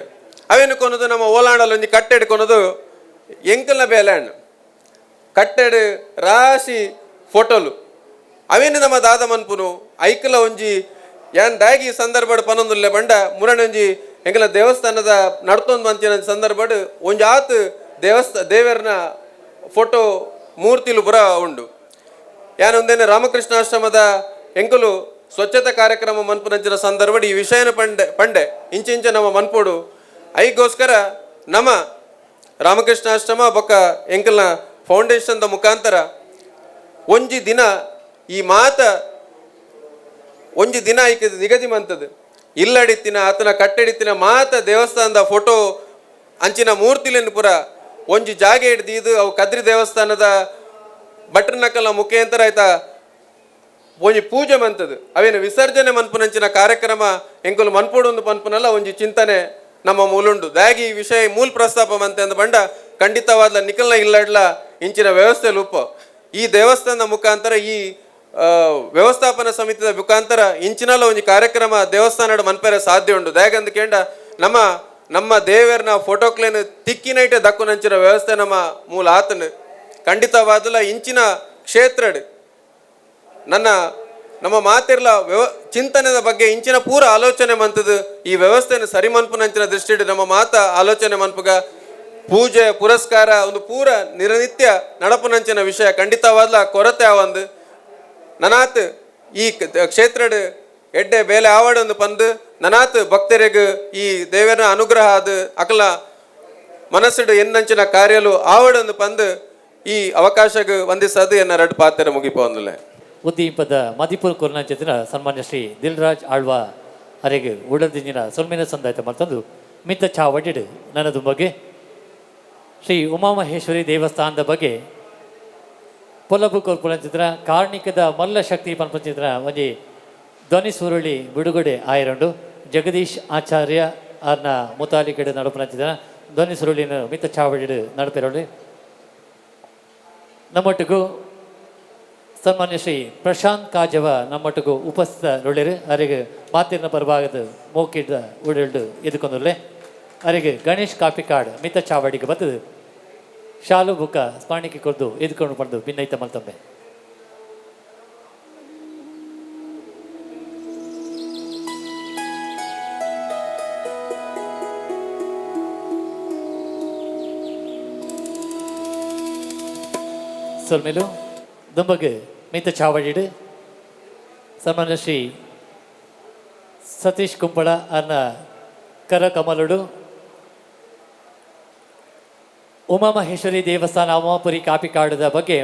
ಅವೇನು ಕೊನದು ನಮ್ಮ ಓಲಾಂಡಲ್ಲಿ ಒಂಜಿ ಕಟ್ಟೆ ಕೊನದು ಎಂಕಲ್ನ ಬೇಲೆ ಕಟ್ಟೆಡ್ ರಾಶಿ ಫೋಟೋಲು ಅವೇನು ನಮ್ಮ ದಾದ ಮನ್ಪುನು ಐಕಲ ಒಂಜಿ ಯಾನ್ ದಾಗಿ ಸಂದರ್ಭಡ್ ಪನೊಂದುಲ್ಲೆ ಬಂಡ ಮುರಣಂಜಿ ಎಂಕಲ ದೇವಸ್ಥಾನದ ನಡ್ತೊಂದು ಮಂಚಿನ ಸಂದರ್ಭಡ್ ಒಂಜಿ ಆತ್ ದೇವರ್ನ ಫೋಟೋ ಮೂರ್ತಿಲು ಪುರ ಉಂಡು. ಯಾನೊಂದೇನೆ ರಾಮಕೃಷ್ಣಾಶ್ರಮದ ಎಂಕಲು ಸ್ವಚ್ಛತಾ ಕಾರ್ಯಕ್ರಮ ಮನ್ಪುನಂಚಿನ ಸಂದರ್ಭಡ್ ಈ ವಿಷಯನ ಪಂಡೆ ಪಂಡೆ ಇಂಚಿಂಚ ನಮ್ಮ ಮನ್ಪೋಡು. ಐಗೋಸ್ಕರ ನಮ್ಮ ರಾಮಕೃಷ್ಣಾಶ್ರಮ ಬೊಕ್ಕ ಎಂಕಲ್ನ ಫೌಂಡೇಶನ್ದ ಮುಖಾಂತರ ಒಂಜಿ ದಿನ ಈ ಮಾತ ಒಂಜಿ ದಿನ ಐಕ್ ನಿಗದಿ ಮಂತದು ಇಲ್ಲಡಿತ್ತಿನ ಆತನ ಕಟ್ಟಡಿತ್ತಿನ ಮಾತ ದೇವಸ್ಥಾನದ ಫೋಟೋ ಅಂಚಿನ ಮೂರ್ತಿಲೆನ್ ಪುರ ಒಂಜಿ ಜಾಗೆ ಹಿಡ್ದು ಅವು ಕದ್ರಿ ದೇವಸ್ಥಾನದ ಭಟ್ರನಕಲ್ನ ಮುಖಾಂತರ ಆಯ್ತಾ ಒಂಜಿ ಪೂಜೆ ಮಂತದು ಅವೇನು ವಿಸರ್ಜನೆ ಮನ್ಪುನಂಚಿನ ಕಾರ್ಯಕ್ರಮ ಎಂಕುಲು ಮನ್ಪುಡು ಪನ್ಪುನಲ್ಲ ಒಂಜಿ ಚಿಂತನೆ ನಮ್ಮ ಮೂಲುಂಡು. ದಾಗಿ ಈ ವಿಷಯ ಮೂಲ ಪ್ರಸ್ತಾಪ ಮಂತೆ ಅಂದ ಬಂಡ ಖಂಡಿತವಾದ ನಿಕಲ್ನ ಇಲ್ಲಡ್ಲ ಇಂಚಿನ ವ್ಯವಸ್ಥೆ ಲೂಪ ಈ ದೇವಸ್ಥಾನದ ಮುಖಾಂತರ ಈ ವ್ಯವಸ್ಥಾಪನಾ ಸಮಿತಿದ ಮುಖಾಂತರ ಇಂಚಿನಲ್ಲ ಒಂಜಿ ಕಾರ್ಯಕ್ರಮ ದೇವಸ್ಥಾನದ ಮನ್ಪೆರೆ ಸಾಧ್ಯ ಉಂಡು. ದಾಗಂದ ಕೇಂಡ ನಮ್ಮ ನಮ್ಮ ದೇವರನ ಫೋಟೋಕ್ಲೇನ್ ತಿಕ್ಕಿನೈಟೆ ದಕ್ಕುನಂಚಿನ ವ್ಯವಸ್ಥೆ ನಮ್ಮ ಮೂಲ ಆತನು ಖಂಡಿತವಾದಲ ಇಂಚಿನ ಕ್ಷೇತ್ರಡ್ ನನ್ನ ನಮ್ಮ ಮಾತಿರ್ಲ ಚಿಂತನೆದ ಬಗ್ಗೆ ಇಂಚಿನ ಪೂರ ಆಲೋಚನೆ ಮಂತದು ಈ ವ್ಯವಸ್ಥೆಯನ್ನು ಸರಿ ಮನ್ಪುನಂಚಿನ ದೃಷ್ಟಿಡ್ ನಮ್ಮ ಮಾತ ಆಲೋಚನೆ ಮನ್ಪುಗ ಪೂಜೆ ಪುರಸ್ಕಾರ ಒಂದು ಪೂರ ನಿರನಿತ್ಯ ನಡಪುನಂಚಿನ ವಿಷಯ ಖಂಡಿತವಾದ್ಲ ಕೊರತೆ ಆವಂದು ನನಾತ್ ಈ ಕ್ಷೇತ್ರಡ್ ಎಡ್ಡೆ ಬೇಲೆ ಆವಡೊಂದು ಪಂದು ನನಾತ್ ಭಕ್ತರಿಗ್ ಈ ದೇವರ ಅನುಗ್ರಹ ಅದು ಅಕಲ ಮನಸ್ಸುಡು ಎನ್ನಂಚಿನ ಕಾರ್ಯಲು ಆವಡೊಂದು ಪಂದು ಈ ಅವಕಾಶಗ್ ವಂದಿಸದು ಎನ್ನ ರಡ್ ಪಾತ್ರ ಮುಗಿಪೊಂದುಲ್ಲೆ. ಉದ್ದೀಪದ ಮದಿಪುರ ಕೊರ್ನಂಚಿನ ಸನ್ಮಾನ್ಯ ಶ್ರೀ ದಿಲ್ರಾಜ್ ಆಳ್ವ ಅರೆಗೆ ಉಡಲ್ದಿಂಜಿನ ಸೊಲ್ಮಿನ ಸಂದಾಯ್ತ ಮತ್ತೊಂದು ಮಿತ್ತ ಚಾವಡಿಡು ನನ್ನದು ಬಗ್ಗೆ ಶ್ರೀ ಉಮಾಮಹೇಶ್ವರಿ ದೇವಸ್ಥಾನದ ಬಗ್ಗೆ ಪೊಲಬು ಕೊರ್ಪುನಂಚಿತ್ರ ಕಾರ್ಣಿಕದ ಮಲ್ಲ ಶಕ್ತಿ ಪನ್ಪಂಚಿತ್ರ ಒಂಜಿ ಧ್ವನಿ ಸುರುಳಿ ಬಿಡುಗಡೆ ಆಯರಂಡು ಜಗದೀಶ್ ಆಚಾರ್ಯ ಅರ್ನ ಮುತಾಲಿಕೆಡು ನಡಪುನಂಚಿತ್ರ ಧ್ವನಿ ಸುರುಳಿನ ಮಿತ್ತ ಚಾವಡಿಡು ನಡಪಿರೋಡು. ನಮ್ಮೊಟ್ಟಿಗೂ ಸನ್ಮಾನ್ಯ ಶ್ರೀ ಪ್ರಶಾಂತ್ ಕಾಜವ ನಮ್ಮೊಟ್ಟಿಗೂ ಉಪಸ್ಥಿತರುಳ್ಳರು ಅರೆಗೆ ಮಾತಿನ ಪರಭಾಗದ ಮೋಕಿಡ್ದ ಉಡಲ್ಡು ಎದುಕೊಂದುಲ್ಲೆ ಅರೆಗೆ ಗಣೇಶ್ ಕಾಪಿಕಾಡ್ ಮಿತ್ತ ಚಾವಡಿಗೆ ಬತ್ತದು ಶಾಲು ಬುಕ್ಕ ಸ್ಮರಣಿಕೆ ಕೊರ್ದು ಎದುಕೊಂಡು ಬಂದು ಭಿನ್ನೈತ ಮಲ್ತೊಂಬೆ. ಸೊಲ್ಮೇಲು ದುಂಬಗ್ ಮಿತ್ತ ಚಾವಡಿಡು ಸನ್ಮಾನ್ಯ ಶ್ರೀ ಸತೀಶ್ ಕುಂಪಳ ಅನ್ನ ಕರಕಮಲುಡು ಉಮಾಮಹೇಶ್ವರಿ ದೇವಸ್ಥಾನ ಉಮಾಪುರಿ ಕಾಪಿಕಾಡದ ಬಗ್ಗೆ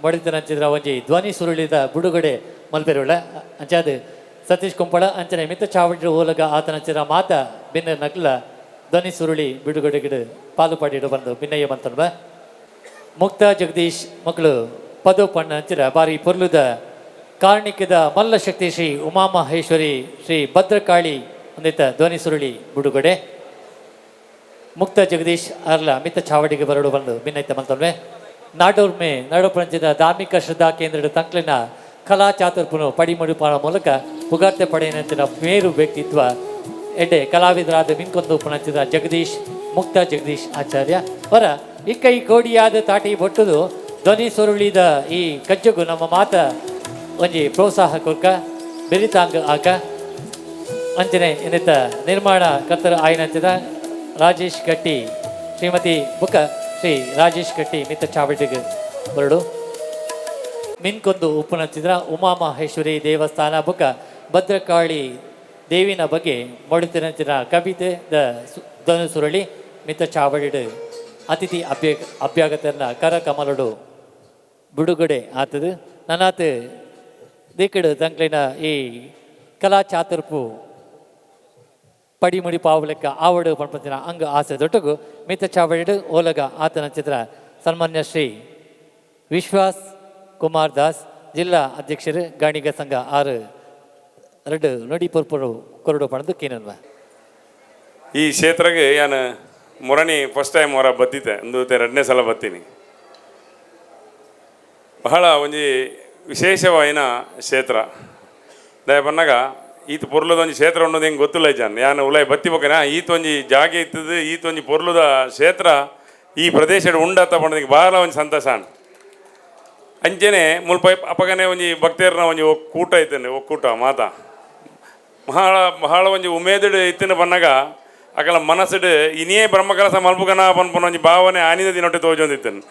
ಮಡಿತನಂಚಿದ್ರ ಒಂಜಿ ಧ್ವನಿ ಸುರುಳಿದ ಬಿಡುಗಡೆ ಮಲ್ಪೆರುಳ್ಳ ಅಂಚಾದ ಸತೀಶ್ ಕುಂಪಳ ಅಂಚನೆ ಮಿತ್ತ ಚಾವಡಿ ಓಲಗ ಆತನಂಚಿನ ಮಾತ ಭಿನ್ನ ನಕ್ಲ ಧ್ವನಿ ಸುರುಳಿ ಬಿಡುಗಡೆಗಿಡು ಪಾಲು ಪಾಡಿಡು ಬಂದು ಭಿನ್ನಯ್ಯ ಬಂತನ್ಬ. ಮುಕ್ತ ಜಗದೀಶ್ ಮಕ್ಕಳು ಪದು ಪಣ್ಣ ಅಂಚಿರ ಬಾರಿ ಪೊರ್ಲುದ ಕಾರ್ಣಿಕದ ಮಲ್ಲ ಶಕ್ತಿ ಶ್ರೀ ಉಮಾಮಹೇಶ್ವರಿ ಶ್ರೀ ಭದ್ರಕಾಳಿ ಹೊಂದಿತ ಧ್ವನಿ ಸುರುಳಿ ಬಿಡುಗಡೆ. ಮುಕ್ತ ಜಗದೀಶ್ ಅರ್ಲ ಮಿತ್ತ ಚಾವಡಿಗೆ ಬರಡು ಬಂದು ಭಿನ್ನೈತ ಮಲ್ತೊಲ್ವೆ. ನಾಡೋರ್ಮೆ ನಾಡೋಪ್ರಂಚದ ಧಾರ್ಮಿಕ ಶ್ರದ್ಧಾ ಕೇಂದ್ರದ ತಂಕ್ಲಿನ ಕಲಾ ಚಾತುರ್ಪುನು ಪಡಿಮುಡಿಪಾನ ಮೂಲಕ ಪುಗಾರ್ತೆ ಪಡೆಯನಂತಿನ ಮೇರು ವ್ಯಕ್ತಿತ್ವ ಎಡ್ಡೆ ಕಲಾವಿದರಾದ ಮಿನ್ಕೊಂದು ಪುಣಂಚಿದ ಜಗದೀಶ್ ಮುಕ್ತ ಜಗದೀಶ್ ಆಚಾರ್ಯ ಅವರ ಇಕ್ಕೈ ಕೋಡಿಯಾದ ತಾಟಿ ಬೊಟ್ಟುದು ಧ್ವನಿ ಸುರುಳಿದ ಈ ಕಜ್ಜಗು ನಮ್ಮ ಮಾತ ಒಂಜಿ ಪ್ರೋತ್ಸಾಹ ಕೊರ್ಕ ಬೆರಿತಾಂಗ ಆಕ ಅಂಚನೆ ಇನ್ನಿತ ನಿರ್ಮಾಣ ಕರ್ತರ ಆಯ್ನಂಚಿದ ರಾಜೇಶ್ ಗಟ್ಟಿ ಶ್ರೀಮತಿ ಬುಕ್ಕ ಶ್ರೀ ರಾಜೇಶ್ ಗಟ್ಟಿ ಮಿತ್ತ ಚಾವಟಿಗೆ ಬರಡು. ಮಿನ್ಕೊಂದು ಉಪ್ಪುನಂಚಿದ್ರ ಉಮಾಮಹೇಶ್ವರಿ ದೇವಸ್ಥಾನ ಬುಕ್ಕ ಭದ್ರಕಾಳಿ ದೇವಿನ ಬಗ್ಗೆ ಮೊಡಿತಿನಂಚಿನ ಕವಿತೆ the ಧ್ವನಿ ಸುರುಳಿ ಮಿತ್ತ ಚಾವಡಿಡು ಅತಿಥಿ ಅಭ್ಯಾಗತನ ಕರ ಕಮಲಡು ಬಿಡುಗಡೆ ಆತದು. ನನಾತ್ ದಿಕ್ಕಡು ತಂಕ್ಲಿನ ಈ ಕಲಾ ಚಾತುರ್ಪು ಪಡಿಮುಡಿ ಪಾವಲೆಕ್ಕ ಆವಡು ಪಂಪಂಚಿನ ಅಂಗ ಆಸೆ ದೊಟ್ಟಗು ಮಿತ್ತ ಚಾವಡಿಡು ಓಲಗ ಆತನ ಚಿತ್ರ ಸನ್ಮಾನ್ಯ ಶ್ರೀ ವಿಶ್ವಾಸ್ ಕುಮಾರ್ ದಾಸ್ ಜಿಲ್ಲಾ ಅಧ್ಯಕ್ಷರು ಗಾಣಿಗ ಸಂಘ 6 2 ನುಡಿ ಪೊರ್ಪುರು ಕೊರಡು ಪಣದು ಕೀನನ್ವ. ಈ ಕ್ಷೇತ್ರಗೆ ಯಾನು ಮೊರಣಿ ಫಸ್ಟ್ ಟೈಮ್ ಹೊರ ಬತ್ತಿದ್ದೆ, ಒಂದು ಎರಡನೇ ಸಲ ಬತ್ತೀನಿ. ಬಹಳ ಒಂಜಿ ವಿಶೇಷವಾಯಿನ ಕ್ಷೇತ್ರ ದಯ ಪನ್ನಗ ಈತ ಪೊರ್ಲದ ಒಂಜಿ ಕ್ಷೇತ್ರ ಉಂಡು ಹೆಂಗೆ ಗೊತ್ತಿಲ್ಲ ಜಾನ್ ಯಾನು ಉಲಾಯಿ ಬತ್ತಿ ಬೊಕ್ಕನ ಈತ ಒಂಜಿ ಜಾಗೆ ಇತ್ತದು ಈತ ಒಂಜಿ ಪೊರ್ಲುದ ಕ್ಷೇತ್ರ ಈ ಪ್ರದೇಶಡ್ ಉಂಡತ್ತ ಪಂಡದಿಗೆ ಬಾಲ ಒಂಜಿ ಸಂತೋಷ ಆಂಡ್. ಅಂಚೆನೆ ಮುಲ್ಪ ಅಪಗನೆ ಒಂಜಿ ಭಕ್ತರ್ನ ಒಂಜಿ ಒಕ್ಕೂಟ ಇತ್ತಂಡೆ, ಒಕ್ಕೂಟ ಮಾತ ಬಹಳ ಬಹಳ ಒಂಜಿ ಉಮೇದುಡು ಇತ್ತಿನ ಬನ್ನಗ ಅಕಲ ಮನಸ್ಸುಡು ಇನಿಯೇ ಬ್ರಹ್ಮಕಲಸ ಮಲ್ಪುಗನ ಪನ್ಪುನ ಒಂಜಿ ಭಾವನೆ ಆನಿದ ದಿನೊಟ್ಟೆ ತೋಜೊಂದಿತ್ತನು.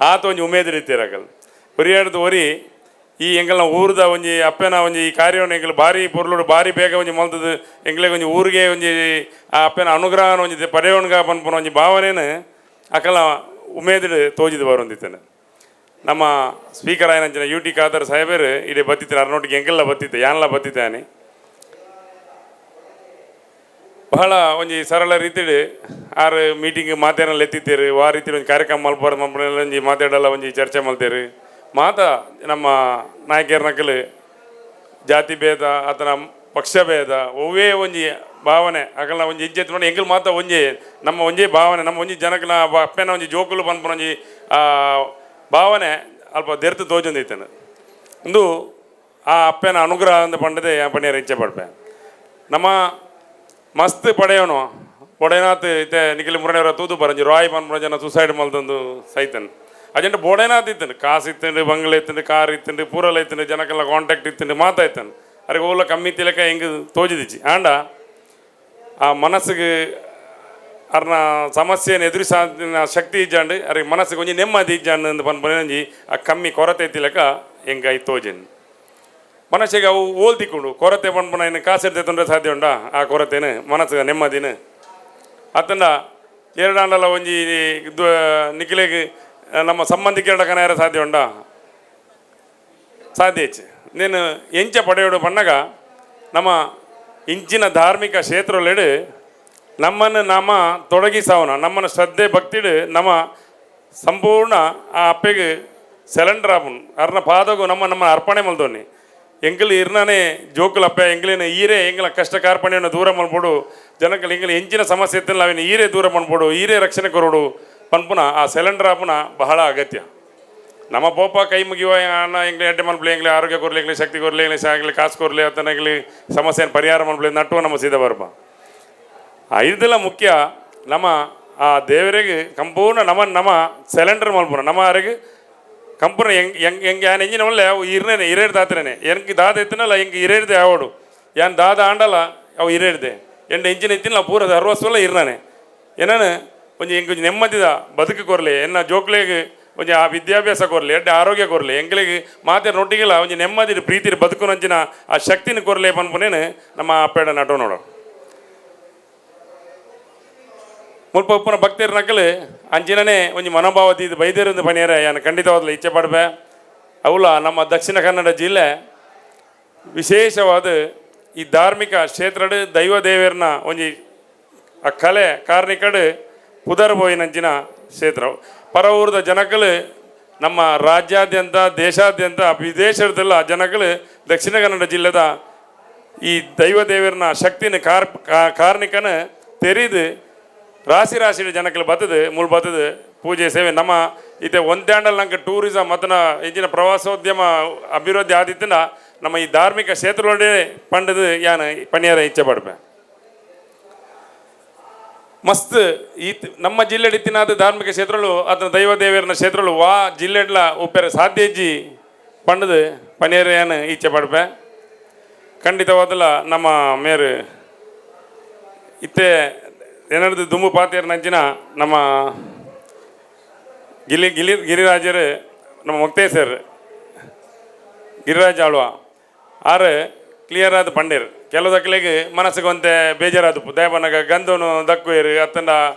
ಆತ ಒಂಜಿ ಉಮೇದುಡು ಇತ್ತೀರ ಅಕಲ್ ಒರಿಯಾಡ್ದು ಒರಿ ಈ ಎಂಕಲ್ನ ಊರ್ದ ಒಂಜಿ ಅಪ್ಪೆನ ಒಂಜಿ ಈ ಕಾರ್ಯವನ್ನು ಎಂಕಲ್ ಭಾರಿ ಪೊರ್ಲುಡು ಭಾರಿ ಬೇಗ ಒಂಜಿ ಮಲ್ತದು ಎಂಕ್ಲೆಗ್ ಒಂಜಿ ಊರಿಗೆ ಒಂಜಿ ಆ ಅಪ್ಪೆನ ಅನುಗ್ರಹನ ಒಂಜಿ ಪಡೆಯೋಣ್ಗ ಪನ್ಪುನ ಒಂಜಿ ಭಾವನೆನು ಅಕಲ ಉಮೇದುಡು ತೋಜಿದ್ ಬರೊಂದಿತ್ತನು. ನಮ್ಮ ಸ್ಪೀಕರ್ ಆಯಿನಂಚಿನ ಯು ಟಿ ಖಾದರ್ ಸಾಹೇಬರು ಇಡೀ ಬತ್ತಿತ್ತು, ಅರ್ನೋಟಿಗೆ ಎಂಕೆಲ್ಲ ಬತ್ತಿತ್ತೆ, ಯಾನ್ಲ ಬತ್ತಿದ್ದಾನೆ. ಬಹಳ ಒಂಜಿ ಸರಳ ರೀತಿಡ್ ಆರ್ ಮೀಟಿಂಗ್ ಮಾತೇನಲ್ಲ ಎತ್ತಿತ್ತೇರು, ಆ ರೀತಿ ಒಂಜಿ ಕಾರ್ಯಕ್ರಮ ಮಲ್ಪರ ಮಲ್ಪನೆಲ್ಲ ಒಂಜಿ ಮಾತಾಡಲ್ಲ ಒಂಜಿ ಚರ್ಚೆ ಮಲ್ತೇರು. ಮಾತ ನಮ್ಮ ನಾಯಕರ್ನಕಲು ಜಾತಿ ಭೇದ ಆತನ ಪಕ್ಷ ಭೇದ ಒವ್ವೇ ಒಂಜಿ ಭಾವನೆ ಅಗಲ್ನ ಒಂಜಿ ಇಜ್ಜತ್ ನೋಡಿ ಎಂಕಲ್ ಮಾತ ಒಂಜಿ ನಮ್ಮ ಒಂಜೇ ಭಾವನೆ, ನಮ್ಮ ಒಂಜಿ ಜನಕನ ಅಪ್ಪೆನ ಒಂಜಿ ಜೋಕುಲು ಪನ್ಪುನ ಒಂಜಿ ಭಾವನೆ ಅಲ್ಪ ದೆರ್ತು ತೋಜೊಂದಿತ್ತನು. ಉಂದು ಆ ಅಪ್ಪೆನ ಅನುಗ್ರಹ ಅಂದ್ ಪಂಡದೆ ಪಣಿಯರ ಇಚ್ಛೆ ಪಡ್ಪೆ. ನಮ್ಮ ಮಸ್ತ್ ಪಡೆಯೋನು ಬೊಡೆನಾಥ್ ಇತ್ತೆ ನಿಖಿಲ್ ಮುರಣಿಯವರ ತೂದು ಬರಂಜಿ ರಾಯ್ ಪನ್ಪುನ ಜನ ಸೂಸೈಡ್ ಮಲ್ತೊಂದು ಸೈತನ್. ಅಜೆಂಟ ಬೋಡೆನಾಥ್ ಇತ್ತನು, ಕಾಸು ಇತ್ತಂಡು, ಬಂಗ್ಲೆ ಇತ್ತಂಡು, ಕಾರ್ ಇತ್ತಂಡು, ಪೂರಲ ಇತ್ತಂಡು, ಜನಕ್ಕೆಲ್ಲ ಕಾಂಟ್ಯಾಕ್ಟ್ ಇತ್ತಂಡು, ಮಾತಾ ಇತ್ತನು. ಅರೆಗೆ ಓಲ ಕಮ್ಮಿ ತಿಲಕ ಹೆಂಗೆ ತೋಜಿದಿಚ್ಚಿ ಆಂಡ ಆ ಮನಸ್ಸಿಗೆ ಅರ್ನ ಸಮಸ್ಯೆಯನ್ನು ಎದುರಿಸ ಶಕ್ತಿ ಇಜ್ಜಾಂಡು ಅರೆ ಮನಸ್ಸಿಗೆ ಒಂಜಿ ನೆಮ್ಮದಿ ಇಜ್ಜಾಂಡು ಅಂದ್ ಪನ್ಪುನ ಆ ಕಮ್ಮಿ ಕೊರತೆ ಇತ್ತಿಲೆಕ ಎಂಗ್ ತೋಜಿನ್. ಮನಸ್ಸಿಗೆ ಅವು ಓಲ್ ತಿಕ್ಕೊಂಡು ಕೊರತೆ ಪನ್ಪುನ ಇನ್ನು ಕಾಸು ತೊಂದರೆ ಸಾಧ್ಯ ಉಂಡಾ ಆ ಕೊರತೆನು ಮನಸ್ಸಿಗೆ ನೆಮ್ಮದಿನ ಅತ್ತಂಡ ಎರಡಾಂಡಲ ಒಂಜಿ ನಿಖಿಲೆಗ್ ನಮ್ಮ ಸಂಬಂಧಿಕರ ಕನಾಯರ ಸಾಧ್ಯ ಉಂಡಾ ಸಾಧ್ಯ ಹೆಚ್ಚು. ನೀನು ಎಂಚ ಪಡೆಯೋಡು ಪನ್ನಗ ನಮ್ಮ ಇಂಚಿನ ಧಾರ್ಮಿಕ ಕ್ಷೇತ್ರಲೆಡು ನಮ್ಮನ್ನು ನಮ್ಮ ತೊಡಗಿಸವನ ನಮ್ಮನ್ನು ಶ್ರದ್ಧೆ ಭಕ್ತಿಡು ನಮ್ಮ ಸಂಪೂರ್ಣ ಆ ಅಪ್ಪೆಗೆ ಸೆಲೆಂಡರ್ ಆಪುನ್ ಅರ್ನ ಪಾದಗು ನಮ್ಮ ನಮ್ಮ ಅರ್ಪಣೆ ಮಲ್ದೋನಿ. ಎಂಕಲ್ ಇರ್ನಾನೆ ಜೋಕುಲು ಅಪ್ಪೆ ಎಂಕ್ಲೇನ ಈರೇ ಎಂಕಲ ಕಷ್ಟ ಕಾರ್ಪಣ್ಯವನ್ನು ದೂರ ಮಲ್ಪೊಡು, ಜನಕಲ್ ಎಂಕಲ್ ಎಂಚಿನ ಸಮಸ್ಯೆ ಇತ್ತಲ್ಲ ಅವಿನ ಈರೇ ದೂರ ಮಲ್ಪೊಡು, ಈರೇ ರಕ್ಷಣೆ ಕೊರಡು ಪನ್ಪುನ ಆ ಸಿಲಿಂಡರ್ ಆಪುನ ಬಹಳ ಅಗತ್ಯ. ನಮ್ಮ ಪೋಪ ಕೈ ಮುಗಿಯುವ ಅಣ್ಣ ಎಂಗ್ಲೆ ಎಡ್ಡೆ ಮಲ್ಪಲೆ, ಎಂಗ್ಲೆ ಆರೋಗ್ಯ ಕೊರಲಿ, ಎಂಗ್ಲೆ ಶಕ್ತಿ ಕೊರಲಿ, ಎಂಗ್ಲೆ ಎಂಗ್ಲೆ ಕಾಸು ಕೊರಲಿ, ಅತನ ಎಂಗ್ಲೆ ಸಮಸ್ಯೆಯನ್ನು ಪರಿಹಾರ ಮಲ್ಪಲೆ ನಟ್ಟು ನಮ್ಮ ಸೀದಾ ಬರ್ಪ. ಆ ಇದೆಲ್ಲ ಮುಖ್ಯ ನಮ್ಮ ಆ ದೇವರಿಗೆ ಸಂಪೂರ್ಣ ನಮ್ಮ ನಮ್ಮ ಸಿಲಿಂಡರ್ ಮಲ್ಪುನ ನಮ್ಮ ಅರೆಗೆ ಕಂಪೂರ್ಣ ಎಂಗ್ ಎಂಗ್ ಎಂಗ್ ಯಾನ್ ಎಂಜಿನ ಒಳ್ಳೆ ಅವು ಇರ್ನೇನೆ ಇರೇಡ್ ದಾತ್ರನೆ ಎಂಕ್ ದಾದ ಇತ್ತನಲ್ಲ ಎಂಕ್ ಇರೇಡ್ದೆ ಆವಡು ಯಾನ್ ದಾದ ಆಂಡಲ ಅವು ಇರೇಡ್ದೆ ಎಂಡ ಎಂಜಿನ ಇತ್ತಿನ ಪೂರ ಸರ್ವಸ್ವಲ್ಲ ಇರ್ನಾನೆ. ಏನಾನ ಒಂಜಿ ಎಂಕ್ ಒಂಜಿ ನೆಮ್ಮದಿದ ಬದುಕು ಕೊರ್ಲಿ, ಎನ್ನ ಜೋಕ್ಲೆಗ್ ಒಂಜಿ ಆ ವಿದ್ಯಾಭ್ಯಾಸ ಕೊರ್ಲಿ, ಎಡ್ಡೆ ಆರೋಗ್ಯ ಕೊರ್ಲಿ, ಎಂಕ್ಲೆಗ್ ಮಾತೆ ರೊಟ್ಟಿಗೆಲ್ಲ ಒಂಜಿ ನೆಮ್ಮದಿ ಪ್ರೀತಿ ಬದುಕುನಂಚಿನ ಆ ಶಕ್ತಿನ ಕೊರ್ಲಿ ಪನ್ಪುನೇನು ನಮ್ಮ ಅಪ್ಪೆಡ ನಟೋ ನೋಡು. ಮುಲ್ಪ ಉಪ್ಪುನ ಭಕ್ತರು ನಕಲು ಅಂಚಿನನೇ ಒಂಜಿ ಮನೋಭಾವ ತೀದು ಬೈದೇರಿಂದ ಪನಿಯರ ಯಾನ್ ಖಂಡಿತವಾದ್ಲ ಇಚ್ಛೆ ಪಡ್ಬೆ. ಅವಲ ನಮ್ಮ ದಕ್ಷಿಣ ಕನ್ನಡ ಜಿಲ್ಲೆ ವಿಶೇಷವಾದ ಈ ಧಾರ್ಮಿಕ ಕ್ಷೇತ್ರಡ್ ದೈವ ದೇವರನ ಒಂಜಿ ಆ ಕಲೆ ಕಾರ್ಣಿಕಡು ಪುದರ್ ಪೋಯಿನಂಚಿನ ಕ್ಷೇತ್ರ. ಪರ ಊರದ ಜನಕಲು ನಮ್ಮ ರಾಜ್ಯಾದ್ಯಂತ ದೇಶಾದ್ಯಂತ ವಿದೇಶದೆಲ್ಲ ಜನಕಲು ದಕ್ಷಿಣ ಕನ್ನಡ ಜಿಲ್ಲೆದ ಈ ದೈವ ದೇವರನ ಶಕ್ತಿನ ಕಾರ್ಣಿಕನ ತೆರಿದು ರಾಶಿ ರಾಶಿ ಜನಕಲು ಬತ್ತದು ಮೂಲು ಬತ್ತದು ಪೂಜೆ ಸೇವೆ. ನಮ್ಮ ಇತ್ತೆ ಒಂದ್ಯಾಂಡಲ್ ನಂಗೆ ಟೂರಿಸಂ ಮತ್ತನ ಇಂಚಿನ ಪ್ರವಾಸೋದ್ಯಮ ಅಭಿವೃದ್ಧಿ ಆದಿತ್ತಿನ ನಮ್ಮ ಈ ಧಾರ್ಮಿಕ ಕ್ಷೇತ್ರದೊಳಗೆ ಪಂಡದು ಯಾನ್ ಪನಿಯಾರ ಇಚ್ಛೆ ಪಡ್ಪೆ. ಮಸ್ತ್ ಈ ನಮ್ಮ ಜಿಲ್ಲೆ ಇತ್ತಿನಾದ ಧಾರ್ಮಿಕ ಕ್ಷೇತ್ರಗಳು ಅದನ್ನ ದೈವ ದೇವರನ ಕ್ಷೇತ್ರಗಳು ವಾ ಜಿಲ್ಲೆಡ್ಲ ಉಪ್ಪೆರೆ ಸಾಧ್ಯ ಇಜ್ಜಿ ಪಂಡದು ಪನಿಯಾರ ಯಾನ್ ಇಚ್ಛೆ ಪಡ್ಪೆ. ಖಂಡಿತವಾದಲ ನಮ್ಮ ಮೇರು ಇತ್ತೆ ಏನದು ದುಂಬು ಪಾತಿಯರ್ ನಂಚಿನ ನಮ್ಮ ಗಿಲಿ ಗಿಲಿ ಗಿರಿರಾಜರು ನಮ್ಮ ಮೊಕ್ತೇಸರ್ ಗಿರಿರಾಜ್ ಆಳ್ವ ಆರು ಕ್ಲಿಯರ್ ಆದ ಪಂಡೇರ್. ಕೆಲವು ದಕ್ಕಲಿಗೆ ಮನಸ್ಸಿಗೆ ಒಂತೆ ಬೇಜಾರಾದ ದಯಪನ್ನಗ ಗಂಧನು ದಕ್ಕುವೇರು ಅತ್ತಂಡ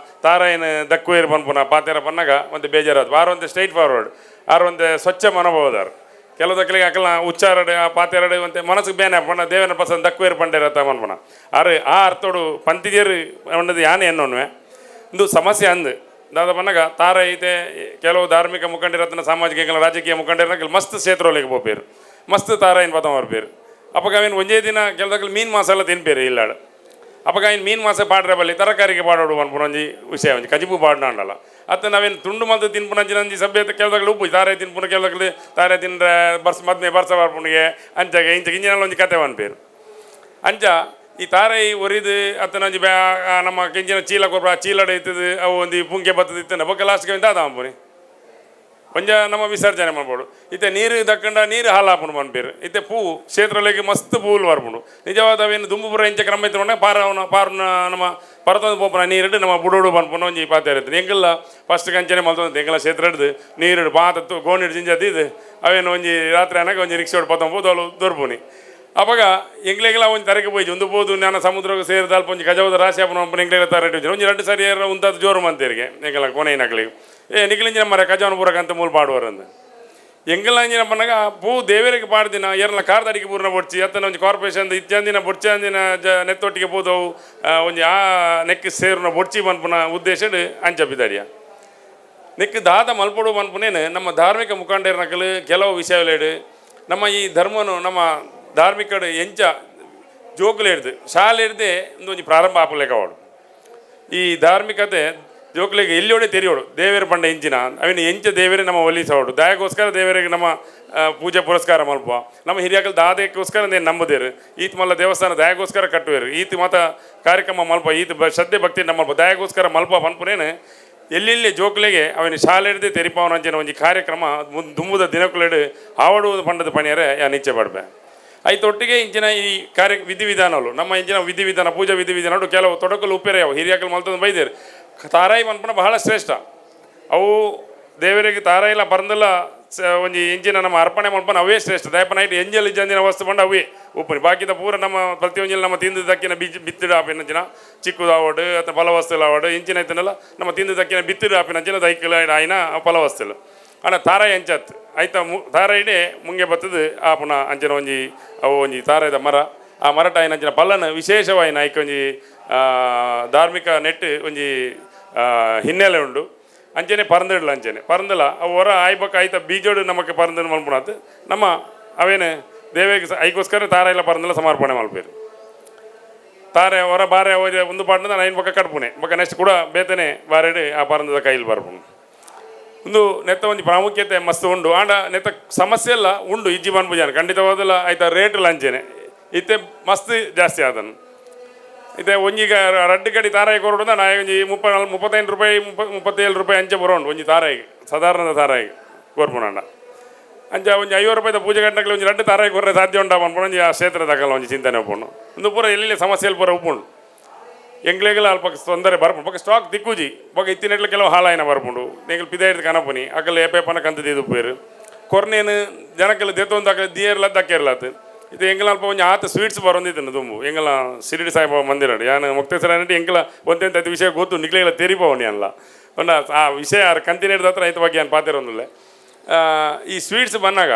ತಾರಾಯಿನ ದಕ್ಕುವೇರು ಪನ್ಪುನ ಪಾತೆರ ಪನ್ನಗ ಒಂತೆ ಬೇಜಾರಾದ. ಆರು ಒಂತೆ ಸ್ಟ್ರೈಟ್ ಫಾರ್ವರ್ಡ್, ಆರು ಒಂತೆ ಸ್ವಚ್ಛ ಮನೋಭಾವದಾರು. ಕೆಲವು ದಕ್ಕಲಿಗೆ ಅಕಲ್ನ ಉಚ್ಚಾರಡು ಆ ಪಾತೆರಡು ಒಂತೆ ಮನಸ್ಸಿಗೆ ಬೇನೆ ಪಂಡ ದೇವನ ಪಸಂದ್ ದಕ್ಕುವೇರು ಪಂಡೇರ್ ಅತ್ತ ಮನ್ಪುನ ಆರು ಆ ಅರ್ಥೋಡು ಪಂತಿಜೇರು ಪಂಡದು ಯಾನೆ ಎನ್ನೋನ್ವೆ. ಇಂದು ಸಮಸ್ಯೆ ಅಂದು ದಾದ ಪನ್ನಗ ತಾರ ಐತೆ ಕೆಲವು ಧಾರ್ಮಿಕ ಮುಖಂಡರತ್ನ ಸಾಮಾಜಿಕ ರಾಜಕೀಯ ಮುಖಂಡರ ಮಸ್ತ್ ಕ್ಷೇತ್ರೊಳಗೆ ಪೋಪೇರು ಮಸ್ತ್ ತಾರಾಯಿನ ಪದ ಬರ್ಪೇರು. ಅಪಗ ಅವೇನು ಒಂಜೇ ದಿನ ಕೆಲದಕ್ಕಲು ಮೀನು ಮಾಸ ಎಲ್ಲ ತಿನ್ಪೇರು ಇಲ್ಲಾಡು. ಅಪಗ ಐನ್ ಮೀನು ಮಾಸ ಪಾಡ್ರೆ ಬಲ್ಲಿ ತರಕಾರಿಗೆ ಪಾಡೋಡು ಪನ್ಪುನ ಒಂಜಿ ವಿಷಯ ಒಂಜಿ ಕಜಿಪು ಪಾಡ್ನಾಂಡಲ ಅತ್ತ ನಾವೇನು ತುಂಡು ಮಲ್ತು ತಿನ್ಪುನ ಅಂಚಿನ ಒಂಜಿ ಸಭ್ಯತೆ ಕೆಲದಕ್ಕಲು ಉಪ್ಪು ತಾರೆ ತಿನ್ಪುನ ಕೆಲದಕ್ಕಲು ತಾರೆ ತಿಂದ್ರೆ ಬರ್ಸ ಮದ್ಮೆ ಬರ್ಸ ಬರ್ಪುನಿಗೆ ಅಂಚಾಗ ಇಂಚ ಇಂಜಿನಲ್ಲ ಒಂಜಿ ಕತೆ ಪನ್ಪೇರು. ಅಂಚ ಈ ತಾರೈ ಒರಿದು ಅತ್ತನ ಒಂಜಿ ಬ್ಯಾ ನಮ್ಮ ಕೆಂಚಿನ ಚೀಲ ಕೊರ್ಪ, ಆ ಚೀಲಡ ಇತ್ತದು, ಅವು ಒಂದು ಪುಂಕೆ ಬತ್ತದ ಇತ್ತನ ಬೊಕ್ಕ ಲಾಸ್ಟ್ಗೆ ದಾದ ಮನ್ಪುನಿ? ಒಂಜ ನಮ್ಮ ವಿಸರ್ಜನೆ ಮಾಡ್ಬೋದು. ಇತ್ತೆ ನೀರು ದಕ್ಕಂಡ ನೀರು ಹಾಲಾಪುಂಡು ಪನ್ಪೇರು. ಇತ್ತೆ ಪೂ ಕ್ಷೇತ್ರಲೆಗ್ ಮಸ್ತ್ ಪೂಲು ಬರ್ಪುಂಡು. ನಿಜವಾದ ಅವೇನು ದುಂಬು ಪೂರ ಇಂಚ ಕ್ರಮ ಇತ್ತು, ಪಾರವನ ಪಾರುನ ನಮ್ಮ ಪರತೊಂದು ಪೋಪುನ ನೀರಿಡು ನಮ್ಮ ಬುಡೋಡು ಪನ್ಪುನ ಒಂಜಿ ಪಾತೆರ ಇತ್ತು. ಎಂಕಲ್ಲ ಫಸ್ಟ್ ಕಂಚನೆ ಮಲ್ತೊಂದು. ಎಂಕಲ ಕ್ಷೇತ್ರ ಹಿಡ್ದು ನೀರು ಪಾತ ಗೋಣಿಡ್ ಜಿಂಜ ದೀದು ಅವೇನು ಒಂಜಿ ರಾತ್ರಿ ಅನಗ ಒಂಜಿ ರಿಕ್ಷಾ ಪತ್ತೊಂದು ಅವು ದೊರ್ಪುನಿ. ಅಪಗ ಎಂಗ್ಲೆಗ್ಲ ಒಂಜಿ ತರಕ್ಕೆ ಪೋಯ್ಜಿ ಒಂದು ಪೋದು ನಾನು ಸಮುದ್ರಕ್ಕೆ ಸೇರಿದ ಅಲ್ಪ ಒಂಜಿ ಗಜವದ ರಾಶಿ ಆಪುನ ಪನ್ಪುನ ಎಂಗ್ಲೆಗ್ಲ ತರಟ್ಟು ಒಂಜಿ ರಡ್ಡು ಸರಿ ಏರ ಉಂತಾದ್ ಜೋರು ಮಂತೇರಿಗೆ ಎಂಕಲ ಕೊನೆಯಿನಕ್ಲೆಗ್. ಏ ನಿಕ್ಲಿಂಚಿನ ಮರ ಕಜವನ ಪೂರ ಕಂತ ಮೂಲು ಪಾಡುವರಂದು. ಎಂಕಲ್ನ ಅಂಚಿನ ಪನ್ನಗ ಪೂ ದೇವರಿಗೆ ಪಾಡ್ದಿನ ಏರ್ನ ಕಾರ್ ಅಡಿಗೆ ಪೂರ್ಣ ಬೊಡ್ಚಿ ಅತ್ತನ ಒಂಜಿ ಕಾರ್ಪೊರೇಷನ್ ಇತ್ಯಾಂದಿನ ಬೊಡ್ಚಾಂದಿನ ಜ ನೆತ್ತೊಟ್ಟಿಗೆ ಪೋದವು ಒಂಜಿ ಆ ನೆಕ್ ಸೇರುನ ಬೊಡ್ಚಿ ಪನ್ಪುನ ಉದ್ದೇಶಡ್ ಅಂಚ ಪಿದಾಡಿಯ. ನೆಕ್ ದಾದ ಮಲ್ಪೊಡು ಪನ್ಪುನೇನು ನಮ್ಮ ಧಾರ್ಮಿಕ ಮುಖಂಡರ್ನಕಲು ಕೆಲವು ವಿಷಯಲೇಡು ನಮ್ಮ ಈ ಧರ್ಮನು ನಮ್ಮ ಧಾರ್ಮಿಕಡು ಎಂಚ ಜೋಕುಲು ಹಿಡ್ದು ಶಾಲೆ ಹಿಡ್ದೆ ಒಂದೊಂಜಿ ಪ್ರಾರಂಭ ಆಪುಲೆಕ ಅವಡು. ಈ ಧಾರ್ಮಿಕತೆ ಜೋಕುಲಿಗೆ ಎಲ್ಲಿಯೋಡೆ ತೆರಿಯೋಡು ದೇವೇರ ಪಂಡ ಎಂಚಿನ ಅವಿನ ಎಂಚ ದೇವರೇ ನಮ್ಮ ಒಲಿಸೋಡು ದಯಗೋಸ್ಕರ ದೇವರಿಗೆ ನಮ್ಮ ಪೂಜೆ ಪುರಸ್ಕಾರ ಮಲ್ಪ. ನಮ್ಮ ಹಿರಿಯಕಲ್ ದಾದಕ್ಕೋಸ್ಕರ ನೇನು ನಂಬುದೇರು. ಈತ ಮಲ್ಲ ದೇವಸ್ಥಾನ ದಯಗೋಸ್ಕರ ಕಟ್ಟುವೇರು. ಈತ ಮತ ಕಾರ್ಯಕ್ರಮ ಮಲ್ಪ ಈತ ಶ್ರದ್ಧೆ ಭಕ್ತಿ ನಮ್ಮ ಮಲ್ಪ ದಯಗೋಸ್ಕರ ಮಲ್ಪ ಪನ್ಪುನೇನು ಎಲ್ಲೆಲ್ಲಿ ಜೋಕುಲಿಗೆ ಅವನ ಶಾಲೆ ಹಿಡ್ದು ತೆರಿಪಾವನ ಅಂಚಿನ ಒಂಜಿ ಕಾರ್ಯಕ್ರಮ ದುಂಬುದ ದಿನಕುಲೆಡು ಆವಡುವುದು ಪಂಡದ ಪಣಿಯರೆ ಯಾನ್ ಇಚ್ಛೆ ಪಡ್ಬೆ. ಐತೊಟ್ಟಿಗೆ ಇಂಚಿನ ಈ ಕಾರ್ಯ ವಿಧಿವಿಧಾನಗಳು ನಮ್ಮ ಇಂಚಿನ ವಿಧಿವಿಧಾನ ಪೂಜಾ ವಿಧಿವಿಧಾನ ಕೆಲವು ತೊಡಕಲು ಉಪ್ಪೇರೆ ಅವು ಹಿರಿಯಕಲು ಮಲ್ತೊಂದು ಬೈದೇರು. ತಾರಾಯಿ ಮನ್ಪುನ ಬಹಳ ಶ್ರೇಷ್ಠ. ಅವು ದೇವರಿಗೆ ತಾರಾಯಿಲ ಪರಂದಲ ಒಂಜಿ ಇಂಚಿನ ನಮ್ಮ ಅರ್ಪಣೆ ಮನ್ಪುನ ಅವೇ ಶ್ರೇಷ್ಠ. ದಯಪನ ಐಟ್ ಎಂಜಲ್ ಇಜ್ಜಂದಿನ ವಸ್ತು ಪಂಡ ಅವೇ ಉಪ್ಪುನಿ. ಬಾಕಿದ ಪೂರ ನಮ್ಮ ಪ್ರತಿಯೊಂಜಿನ ನಮ್ಮ ತಿಂದು ದಕ್ಕಿನ ಬೀಜ ಬಿತ್ತಿಡ ಆಪಿನಂಚಿನ ಚಿಕ್ಕುದ ಆವಡ್ ಅಥವಾ ಫಲವಸ್ತುಲು ಆವಡ್ ಇಂಚಿನ ಐತನಲ್ಲ ನಮ್ಮ ತಿಂದು ದಕ್ಕಿನ ಬಿತ್ತಿಡ ಆಪಿನಂಚಿನ ದೈಕಲ ಆಯಿನ ಫಲವಸ್ತುಲು. ಆಂಡ ತಾರಾಯಿ ಅಂಚತ್ ಐತ ತಾರಾಯಿಡೆ ಮುಂಗೆ ಬತ್ತದು ಆಪುನ ಅಂಚಿನ ಒಂಜಿ ಅವು ಒಂಜಿ ತಾರಾಯಿದ ಮರ. ಆ ಮರಟ ಆಯಿನ ಅಂಚಿನ ಪಲ್ಲನ ವಿಶೇಷವಾಯಿನ ಐಕ್ ಒಂಜಿ ಧಾರ್ಮಿಕ ನೆಟ್ ಒಂಜಿ ಹಿನ್ನೆಲೆ ಉಂಡು. ಅಂಚನೆ ಪರಂದಿಡಲ ಅಂಚನೆ ಪರಂದಲ ಅವು ಹೊರ ಆಯ್ಬಕ್ಕ ಐತ ಬೀಜೋಡು ನಮಕ್ ಪರಂದನ್ನು ಮಲ್ಪುನಾತ್ ನಮ್ಮ ಅವೇನು ದೇವೇಗೆ ಐಕೋಸ್ಕರ ತಾರಾಯಿಲ ಪರಂದಲ ಸಮರ್ಪಣೆ ಮಲ್ಪೇರು. ತಾರೆ ಹೊರ ಬಾರೆ ಹೋದ ಒಂದು ಪಾಡ್ನ ಐನ್ ಪಕ್ಕ ಕಡ್ಪುನೆ ಬೊಕ್ಕ ನೆಕ್ಸ್ಟ್ ಕೂಡ ಬೇತನೆ ಬಾರೆಡ್ ಆ ಪರಂದದ ಕೈಲಿ ಬರ್ಪುನು. ಒಂದು ನೆತ್ತ ಒಂಜಿ ಪ್ರಾಮುಖ್ಯತೆ ಮಸ್ತ್ ಉಂಡು. ಆಂಡ ನೆತ್ತ ಸಮಸ್ಯೆ ಎಲ್ಲ ಉಂಡು ಇಜ್ಜಿ ಪನ್ಪುಜಾನ ಖಂಡಿತವಾದಲ್ಲ. ಆಯ್ತಾ ರೇಟ್ ಅಂಚೆನೆ ಇತ್ತೆ ಮಸ್ತ್ ಜಾಸ್ತಿ ಆದನು. ಇತ್ತೆ ಒಂಜಿಗ ರಡ್ಡು ಕಡಿ ತಾರಾಯಿ ಕೊರಡು ನಾ ಒಂಜಿ 35 ರೂಪಾಯಿ 37 ರೂಪಾಯಿ ಅಂಚೆ ಬರೋಂಡು ಒಂಜಿ ತಾರಾಯಿ ಸಾಧಾರಣದ ತಾರಾಯಿ ಕೊರ್ಪುನಂಡ. ಅಂಚ ಒಂಜಿ 50 ರೂಪಾಯಿದ ಪೂಜೆ ಗಂಟೆಗೆ ಒಂಜಿ ರಡ್ಡು ತಾರಾಯಿ ಕೊರ್ರೆ ಸಾಧ್ಯ ಉಂಟಾ ಪನ್ಪುನ ಒಂಜಿ ಆ ಕ್ಷೇತ್ರ ಒಂಜಿ ಚಿಂತನೆ ಉಪ್ಪುಂಡು. ಒಂದು ಪೂರ ಎಲ್ಲಿ ಸಮಸ್ಯೆ ಪೂರ ಉಪ್ಪುಂಡು. ಎಂಗ್ಲೆಗ್ಲ ಅಲ್ಪ ತೊಂದರೆ ಬರ್ಪುಂಡು. ಬೊಕ್ಕ ಸ್ಟಾಕ್ ತಿಕ್ಕುಜಿ. ಬೊಕ್ಕ ಇತ್ತಿನೆಟ್ಲ ಕೆಲವು ಹಾಲಾಯಿನ ಬರ್ಪುಂಡು. ಎಂಕಲ್ ಪಿದಾಯ್ದು ಕನಪುನಿ ಅಕಲ್ ಏಪೇಪನ ಕಂತು ದೀದು ಪೋಯರು ಕೊರ್ನೇನು ಜನಕಲ್ ದೆತ್ತೊಂದು ಅಕಲ್ ದಿಯರ್ಲ ದಕ್ಕೆರ್ಲಾತ್. ಇದು ಎಂಕಲ ಅಲ್ಪ ಒಂಜಿ ಆತ ಸ್ವೀಟ್ಸ್ ಬರೊಂದಿತ್ತನು ದುಂಬು ಎಂಕಲ ಶಿರಡಿ ಸಾಯಿಬಾಬಾ ಮಂದಿರ. ಯಾನ್ ಮೊಕ್ತೇಸರ ಎಂಕಲ ಒಂತೆಂತ ವಿಷಯ ಗೊತ್ತು ನಿಕ್ಲೆಗ್ಲ ತೆರಿಪವನಿ ಅಲ್ಲ ಪಂಡ ಆ ವಿಷಯ ಆರ್ ಕಂತಿನೇಡ್ದ ಹತ್ರ ಐತ ಬಗ್ಗೆ ಯಾನ್ ಪಾತೆರೊಂದುಲ್ಲೆ. ಈ ಸ್ವೀಟ್ಸ್ ಬಂದಾಗ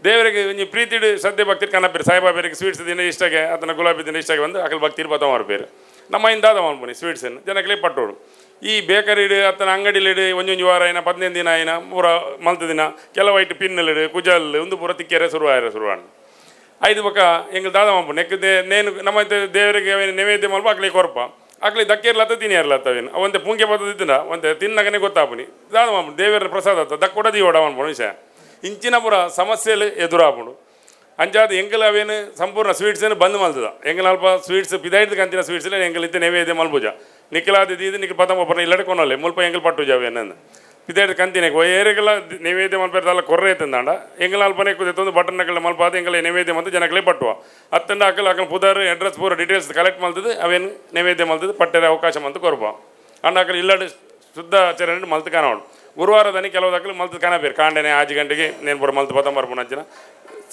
ದೇವರಿಗೆ ಒಂಜಿ ಪ್ರೀತಿಡು ಶ್ರದ್ಧೆ ಭಕ್ತಿ ಕನಪೇರು ಸಾಯಿಬಾಬರಿಗೆ ಸ್ವೀಟ್ಸ್ ದಿನ ಇಷ್ಟಗೆ ಅದನ್ನ ಗುಲಾಬಿ ದಿನ ಇಷ್ಟಗೆ ಬಂದು ಅಕಲ್ ಭಕ್ತಿ ಬತ್ತ ಮಾರ್ಪೇರು. ನಮ್ಮ ಇಂದಾದ ಮನ್ಪುನಿ ಸ್ವೀಟ್ಸ್ ಜನಕ್ಲೆ ಪಟ್ಟೋಡು. ಈ ಬೇಕರಿಡು ಅತ್ತನ ಅಂಗಡಿಲಿಡು ಒಂಜೊಂಜಿ ವಾರ ಆಯ್ನ 15 ದಿನ ಆಯ್ನ ಪೂರ ಮಲ್ತ ದಿನ ಕೆಲವು ಐಟ್ ಪಿನ್ನಲಿಡು ಕುಜಲ್ ಒಂದು ಪೂರ ತಿಕ್ಕೆರೆ ಶುರು ಆಯ್ರೆ ಶುರುವಾಂಡ್. ಐದು ಬೊಕ್ಕ ಎಂಕಲ್ ದಾದ ಮನ್ಪು ನೆಕ್ ನೇನು ನಮ್ಮ ದೇವರಿಗೆ ಅವೇನು ನೈವೇದ್ಯ ಮಲ್ಪ ಅಕ್ಲೆ ಕೊರ್ಪ ಅಕ್ಲೆ ದಕ್ಕಿರ್ಲತ್ತ ತಿನಿಯರ್ಲತ್ತ ಅವೇನು ಒಂತೆ ಪುಂಕೆ ಬತ್ತದಿತ್ತಿನ ಒಂತೆ ತಿನ್ನಗನೆ ಗೊತ್ತಾಪುನಿ. ದಾದ ಮನ್ಪು ದೇವರ ಪ್ರಸಾದ ಅತ್ತ ದಕ್ಕೊಡ ದೀವಡ ಮನ್ಪುನ ವಿಷಯ ಇಂಚಿನ ಪೂರ ಸಮಸ್ಯೆಲು ಎದುರಾಪುಂಡು. ಅಂಚಾದ ಎಂಕಲ್ ಅವೇನು ಸಂಪೂರ್ಣ ಸ್ವೀಟ್ಸ್ ಬಂದ್ ಮಲ್ತದ. ಎಂಕಲ್ ಅಲ್ಪ ಸ್ವೀಟ್ಸ್ ಪಿದಾಯ್ದು ಕಂತಿನ ಸ್ವೀಟ್ಸ್ ಎಂಕಲ್ ಇತ್ತೆ ನೈವೇದ್ಯ ಮಲ್ಪುಜ. ನಿಕ್ಕಲಾದ ದೀದು ನಿಕ್ಕ ಪತಂಬ ಪರ್ನ ಇಲ್ಲಡೆ ಕೊನೊಲ್ಲೆ ಮುಲ್ಪ ಎಂಕಲ್ ಪಟ್ಟುಜ ಅವೇನಂದು ಪಿದಾಯ್ದು ಕಂತಿನ ಏರಿಗೆಲ್ಲ ನೈವೇದ್ಯ ಮಲ್ಪೆರ್ದಲ್ಲ ಕೊರ್ರೆ ಐತಂದಾಂಡ ಎಂಕಲ್ ಅಲ್ಪನೆ ಕುದೆತ್ತೊಂದು ಬಟನ್ ನಕಲ್ ಮಲ್ಪಾದ ಎಂಕಲ್ ನೈವೇದ್ಯ ಮತ್ತು ಜನಕಲೇ ಪಟ್ಟುವ ಅತ್ತಂಡ ಅಕಲ್ ಅಕಲ್ ಪುದಾರು ಅಡ್ರೆಸ್ ಪೂರ ಡೀಟೇಲ್ಸ್ ಕಲೆಕ್ಟ್ ಮಲ್ತದು ಅವೇನು ನೈವೇದ್ಯ ಮಲ್ತದು ಪಟ್ಟೆರೆ ಅವಕಾಶ ಮಂತು ಕೊರ್ಪ. ಅಂಡ ಅಕಲ್ ಇಲ್ಲಡೆ ಶುದ್ಧ ಆಚರಣೆ ಮಲ್ತು ಕಾಣೋಡು. ಗುರುವಾರದನಿ ಕೆಲವು ದಾಖಲೆ ಮಲ್ತು ಕಾಣಬೇರು ಕಾಂಡೆನೆ ಆಜಿ ಗಂಟೆಗೆ ನೇನು ಪೂರ ಮಲ್ತು ಪತ್ತಂಬ ಬರ್ಪುನ